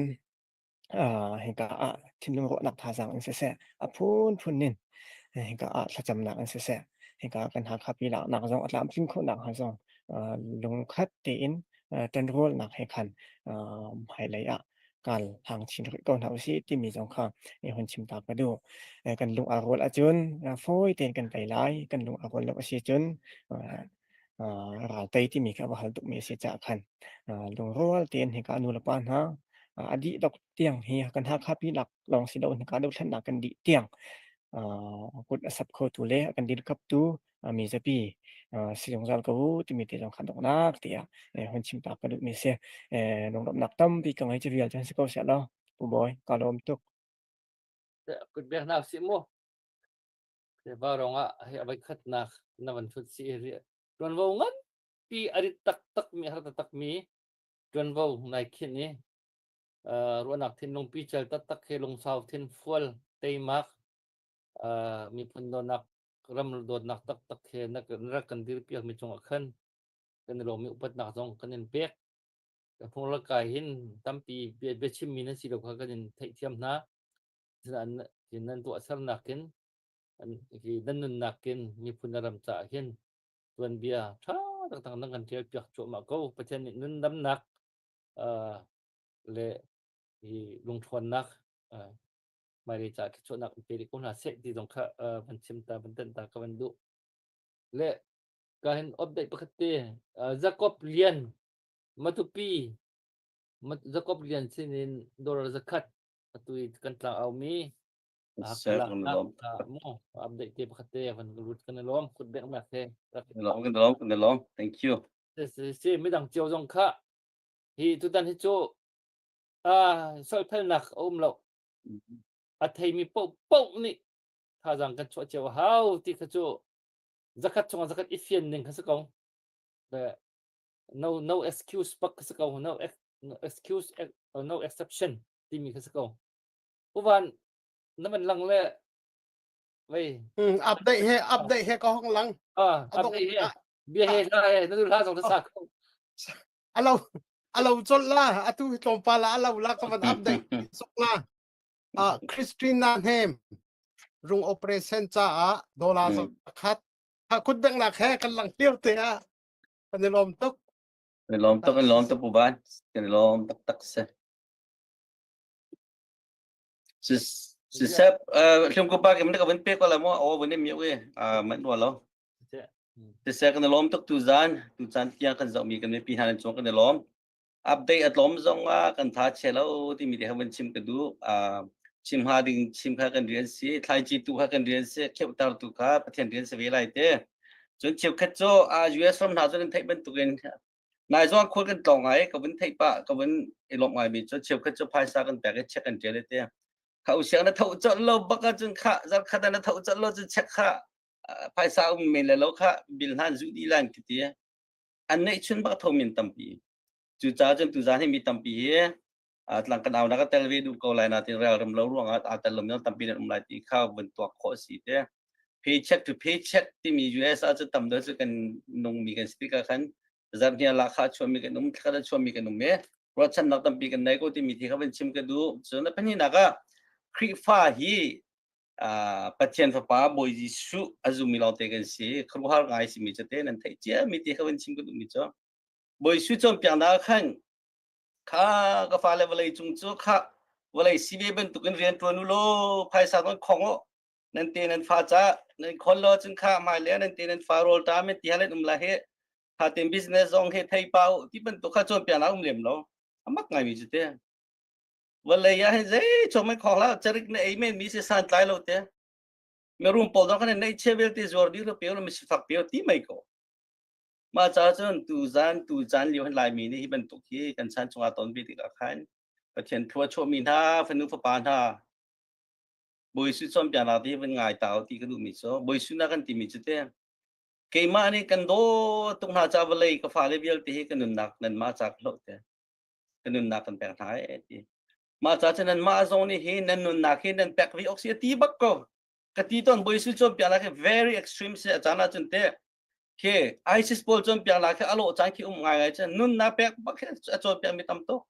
hika ah thinlung ruahnak thazaang in siseh, a phunphun in hika ah thlacamnak in siseh, hika kan Hakha pi laknak zong a tlamtlin khawh nakhnga zong lungkhat tein ṭanrualnak he khan hmailei ah kal hang chin rih ko hna usih timi zong kha i hun chim ta ka duh. Kan lung aa rual ahcun fawi tein kan tei lai. Kan lung aa rual lo a si cun ral tei timi kha va hal tukmi a si caah khan lungrual tein hika nu le pa hna a dih dok tiang hi kan Hakha pi lak lawng si loin hika dothlennak kan dih tiang kut a sap khotu le a kan dirkamhtu mi zapi si zungzal ko u timi te zong kha donghnak tiah hun chim ta ka duhmi si. Lunglawmhnak tampi ka ngei cu vial cu si ko seh law Pu Bawi ka lawm tuk. Kut bek hna usih mu. Va rong ah hei a voi khatnak na van thut si tuanvo nganpi a rit taktak mi har taktak mi tuanvo nai khin i ruahnak thinlung pical taktak he lungsau thin fual teimak miphun dawtnak ram dawtnak taktak he na rak kan dirpiak mi cungah khan kan i lawm i upatnak zong kan in pek. Ka phung kai hin tampi biachim mi nan si lo kha kan in theihthiam hna. Sinain nan tuahsernak in nan nunnak in miphun na ram caah hin tuanbia ṭha taktak nan kan ṭial piak cuahmah ko. Pathian nih nundamnak le. Hi lungṭhawnnak hmailei ca thluachuahnak in pe rih ko hna seh ti zong kha van chim ta van tenh ta ka van duh. Le ka hin update pakhat te Jacob Lian Matupi Jacob Lian sin in dollar zakhat atu i kan tlang au mi mu update te pakhat te van lut kan lawm kut bek nak he lawm kan lawm kan lawm thank you si midang cio zong kha hi tutan hi cu solphelnak a um lo a theimi paoh paoh nih thazaang kan chuah cio a hau ti kha cu zakhat chungah zakhat i fian ning kha si ko no no excuse pak kha si ko no no excuse no exception timi kha si ko uvan na man lang le vei update he update he ka hong lang ah update he bia he hla he na du hla zong na sa ko alo alo chol la atu hi tlawmpal ah alo la ka van update sok la ah Christina Hnem rung operation caah dollar zakhat ha kut beng nak he kan lang tir te ah kan i lawm tuk kan i lawm tuk kan lawm tuk pu ban kan i lawm tak tak se si sep hlum ko pa kim na ka van pe ko la mo aw van mi we man wa lo Siseh kan i lawm tuk tuzan, tucaan tiang kan zohmi kan mipi hna nan cung kan i lawm. Update a tlawm zong ah kan tha chia lo timi te kha van chim ka duh. Uh, chim hnga ding chim kha kan rian si, thlaici tu kha kan rian si, kheuhter tu kha Pathian rian si ve lai te. Cun cheukhat cu uh, US ram hna cu nan theih bantukin nai zong khual kan tlawng ngai ka vun theih pah ka vun i lawmh ngai mi cu cheukhat cu phaisa kan pek i check kan ṭial te. Kha usiang na tho colh lo bak ahcun kha zarkhat ah na tho colh lo cun check kha phaisa um men le lo kha bil hna zu dih lan ti ti an neih chun bak tho min tampi cucaah cun tuzan hi mi tampi hi tlang kan au na ka tel ve duh ko lai na tin rel ram lo ruangah aa tel lo mi tampi nan um lai ti kha vun tuak khawh si te paycheck to paycheck timi US ah cu tam deuh cu kan nung mi kan si tikah khan zarhnia la kha chuah mi kan um thla chuah mi kan um e ruahchannak tampi kan nei ko timi thi kha van chim ka duh cun a pahnihnak ah Khrihfa hi Pathian Fapa Bawi Jesuh a zummi lawngte kan si. Khuaruahhar ngai simi cu te nan theih cia mi ti kha van chim ka duhmi cu. Bawi Jesuh cawnpiaknak ah khan kha ka fale vawlei cung cu kha vawlei si ve bantukin rian ṭuan u law phaisa nan khong u nan te nan fa ca nan khon law cun kha hmailei nan te nan fa rawl ṭam men ti hal an um lai hi kha ten business zong he thei pa u ti bantuk kha cawnpiaknak um lem lo amak ngai mi cu te Vawlei ah hin zei chom an khong hlah carik na ei men mi si santlai lo te. Mirum pawl dong kan nei che vialte zuar dih lo peo lo mi sifak peo ti mai ko. Mah ca cun tu zan tu caan lio hin Laimi nih hi bantuk hi kan chan chungah ton ve tikah khan Pathian thlua chuah mi hna fanu fapa hna Bawi Jesuh cawnpiaknak te van ngai ta ti ka duh mi cu Bawi Jesuh na kan ti mi cu te keimah nih kan dawt tuk hna ca vawlei ka fale vialte hi ka nunnak nanmah ca ka hloh te. Ka nunnak kan pek hna e ti. Mah ca cu nanmah zong nih hi nan nunnak hi nan pek ve awk si a ti bak ko. Ka ti tawn Bawi Jesuh cawnpiaknak hi very extreme si a caan ahcun te khi ISIS pawl cawnpiaknak khi a lawh caan khi um ngaingai cun nunnak pek bak khi a cawnpiak mi tam tuk.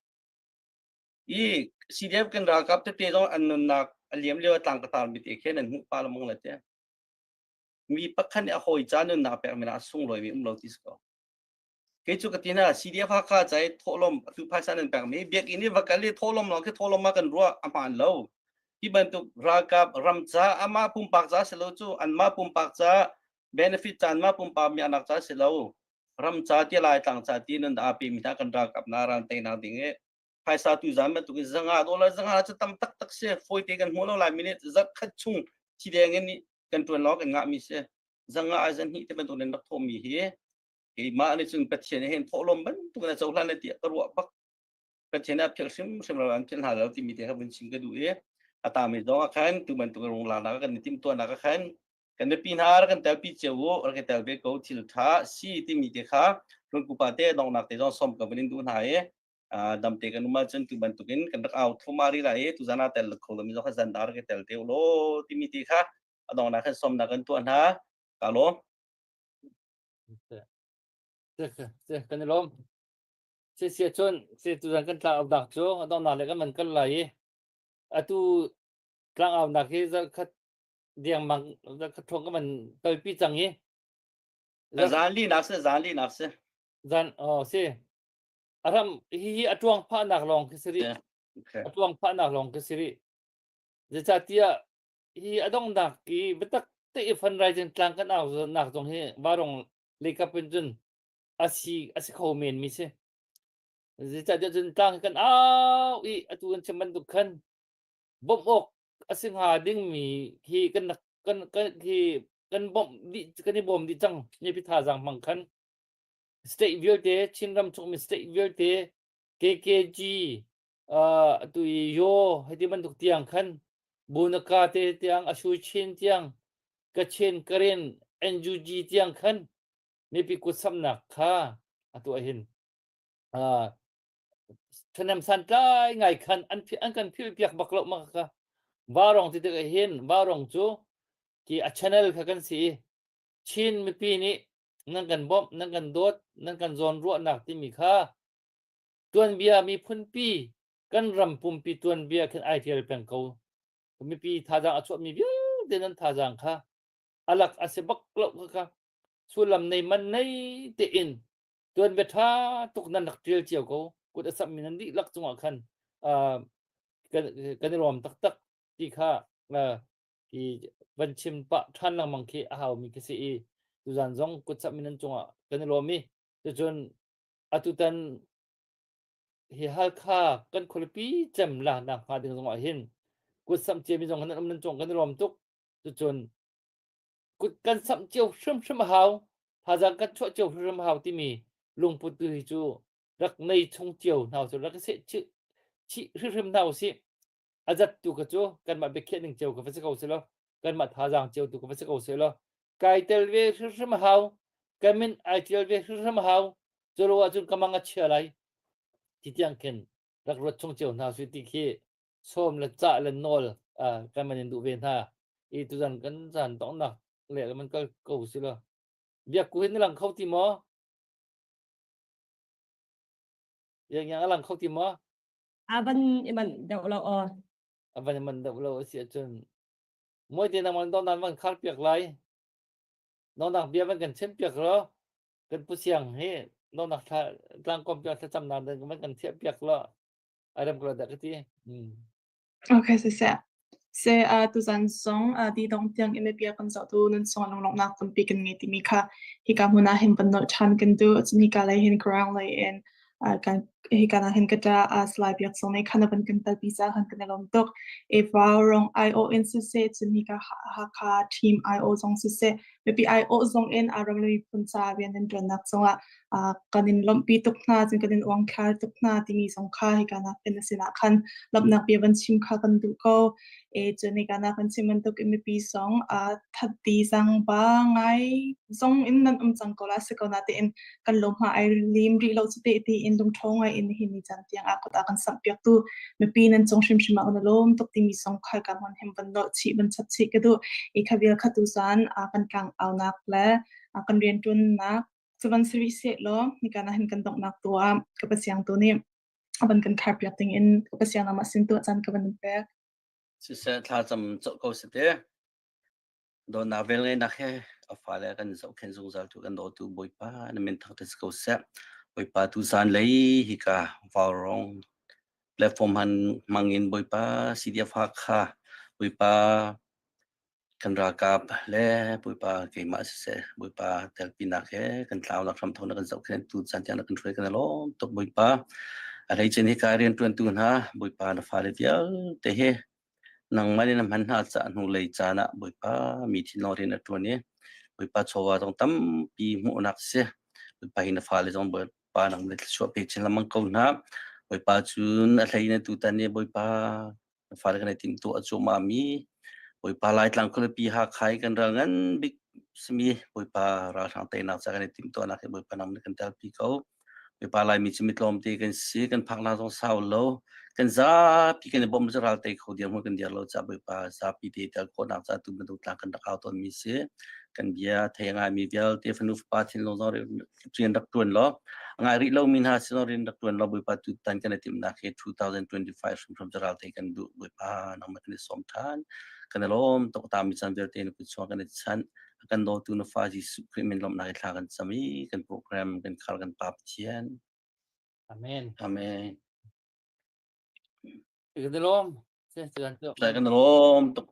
I CDF kan ralkap tete zong an nunnak a liam lio tlang ka tar mi te khi nan hmuh pa lamong le te. Mi pakhat nih a hawi ca nunnak pek mi la sunglawi mi um lo ti si ko. Kei cu ka ti hna CDF Hakha ca i thawhlawm atu phaisa nan pekmi biakinn i va kal i thawhlawm lawng khi thawhlawm ah kan ruah a hmaan lo. Hi bantuk ralkap ram ca amah pumpak ca si lo cu anmah pumpak ca benefit ca anmah pumpak miaknak ca si lo. Ram ca ti lai tlang ca ti nan aa pemi hna kan ralkap na ral teinak ding i phaisa tu zan bantuk in zanga dollar zanga cu tam taktak si fawite kan hmu lo lai minute zarh khat chung thi deng in kan tuan lawng kan ngahmi si zanga ai zan hnih te bantuk nan rak thawhmi hi keimah nih cun Pathian he hin thawhlawm bantuk in a cohlan le tiah ka ruah bak Pathian ah philh hrimhrim lo an philh hna lo timi te kha vun chim ka duh i a tami zong ah khan tu bantuk rung lak kan i timhtuahnak ah khan kan mipi hna rak kan telpi cio u rak i tel ve ko thil tha si timi te kha rungkupa te donghnak te zong som ka vun in duh hna i damte kan um ahcun tu bantukin kan rak au thuma ri lai i tuzan ah tel kho lomi zong kha zan rak i tel te u law timi te kha a donghnak khan somnak kan tuah hna ka lawm Kan i lawm. Si cun si tuzan kan tlangaunak cu a donghnak le kan van kal lai i atu tlangaunak hi zarhkhat dengmang zarhkhat hrawng kan van kalpi cang i Zan linak si zan linak si. Zan oh si. A ram hihi a tuang phahnak lawng khi si rih. Okay. A tuang phahnak lawng ka si rih. Zeicahtiah hi a donghnak i biatak te i fundraising tlang kan au nak zong hi varong leikap in cun a si a si kho men mi si. Zeicahtiah cun tlang hi kan au i atu kan chim bantuk khan bawmh awk a si hnga dingmi hi kan kan kan hi kan bawmh dih kan i bawm dih cang mipi thazaang hmang khan state vialte Chinram chungmi state vialte KKG uh, atu i yo hiti bantuk tiang khan Bunaka te tiang Ashu Chin tiang Kachin Karen NUG tiang khan mipi kutsamnak kha atu ahin uh, ṭhahnem santlai ngai khan an an kan philh piak bak lo ma kha Varong ti tik hin Varong cu ki a channel kha kan si i Chin mipi nih nan kan bawmh nan kan dawt nan kan zawn ruahnak timi kha tuanbia miphunpi kan ram pumpi tuanbia khin ai tial peng ko mipi thazaang a chuahmi vialte nan thazaang kha alak a si bak lo kha kha sullam nei man nei tein tuanbia ṭha tuk nan rak ṭial cio ko kut a sammi nan dihlak cungah khan uh, kan kan i lawm taktak ti kha uh, hi van chim pah ṭhan lengmang khi a haumi khi si i tuzan zong kut sammi nan cungah kan i lawm i cucun atutan hi Halkha kan khualipi cem la nak hnga ding zongah hin kut samh ciami zong nan um nan cung kan i lawm tuk cucun kut kan samh cio hrimhrim a hau thazaang kan chuah cio hrimhrim a hau timi lungput tu hi cu rak nei chung cio hna usih rak seh chih chih hrimhrim hna usih a zat tu ka cu kanmah biakhiah ning cio ka va si ko seh law kanmah thazaang cio tu ka va si ko seh law kai tel ve hrimhrim a hau ka min ai tial ve hrimhrim a hau cu lo ahcun ka mang a chia lai ti tiang khin rak ruat chung cio hna usih ti khi sawm le cah le nawl kan man in duh ve hna i tuzan kan zan donghnak le man kal ko si lo biak ku hin na lang kho ti maw yang yang a lang kho ti maw avan iman deuh lo aw avan iman deuh lo asi ahcun moi te nang don nan van khar piak lai nong bia van kan chim piak lo kan pu siang hi nong nak tlang kom piak thlacam nak van kan thiah piak lo a rem ko dah ka ti. Mm. Okay, siseh. Se uh, tuzan zong uh, di dong tiang in bia kan zoh tu nun song lunglawmhnak tampi kan ngei timi kha hika hmun ah hin van nolh ṭhan kan duh. Cun hika lei hin ground lei in uh, kan hika na hin ka ṭa uh, slide biak zong nih khan van kan telpi ca khan kan i lawm tuk. E vau rong IO in siseh cun hika Hakha team IO zong siseh mipi IO zong in a ram le miphun ca rian nan ṭuannak zongah uh, kan in lawmhpi tuk hna cun kan in uangthlar tuk hna timi zong kha hika nak in a sinah khan lawmhnak bia van chim kha kan duh ko e cun hika nak kan chim bantuk in mipi zong uh, thatti zang ba ngai zong in nan um cang ko la si ko na tein kan lawm hma ai lim rih lo chu te ti in lungṭho ngai in hi ni chan tiang a kut a kan samh piak tu mipi nan cung hrimhrim ah kan lawm tuk timi zong kha ka hon hem van nolh chih van chap chih ka duh i kha vial kha tu zan a kan tlang aunak le a kan rianṭuannak Cu van si rih sehlaw nika na hin kan donghnak tu ah ka pasiang tu nih a van kan kharpiak ding in ka pasiang namah sin tuah caan ka van in pek. Siseh thlacam cawh ko si te. Dawtnak velngeihnak he a fale kan zohkhenh zungzal tu kan dawtu Bawipa na min thangṭhat si ko seh. Bawipa tu zan lei hika Vaurong platform han hmangin Bawipa CDF Hakha Bawipa Kan ralkap le Bawipa keimah siseh Bawipa telpinak he kan tlaunak hramthawk na kan zohkhenh tu caan tiang na kan hruai kan i lawm tuk Bawipa. A hleice hika rianṭuantu hna Bawipa na fale vialte hi nangmah nih na hman hna caah hnulei caan ah Bawipa mi thinlung rian a ṭuan i Bawipa chawva zong tampi hmuhnak si. Bawipa hi na fale zong Bawipa nang le thluachuah pe chin lengmang ko hna. Bawipa cun a hlei in tutan i Bawipa Fale kan i timhtuah cuahmah mi Bawipa Laitlang khualipi Hakha i kan ral ngan bik simi Bawipa ralhrang teinak ca kan i timhtuahnak hi Bawipa nang nih kan telpi ko. Bawipa Laimi cu mi tlawmte kan si, kan phaknak zong sau lo. Kan zapi kan i bawmh cu ral tei kho dirhmun kan dir lo caah Bawipa zapi te tel khawhnak ca tu bantuk tlang kan rak au tawnmi si. Kan bia thei a ngaimi vialte fanu fapa thinlung zong rian rak ṭuan law a ngai rih lomi hna sin rian rak ṭuan law Bawipa tutan kan i timhnak hi 2025 hrimhrim cu ral thei kan duh Bawipa nangmah kan i sawm ṭhan kan i lawm tuk tami caan vialte na kut chungah kan i chanh a kan dawtu na fa Jesuh Khrih min lawmhnak i thla kan cam i kan program kan khar kan Pa Pathian Amen. Amen. Kan lawm. Kan lawm tuk.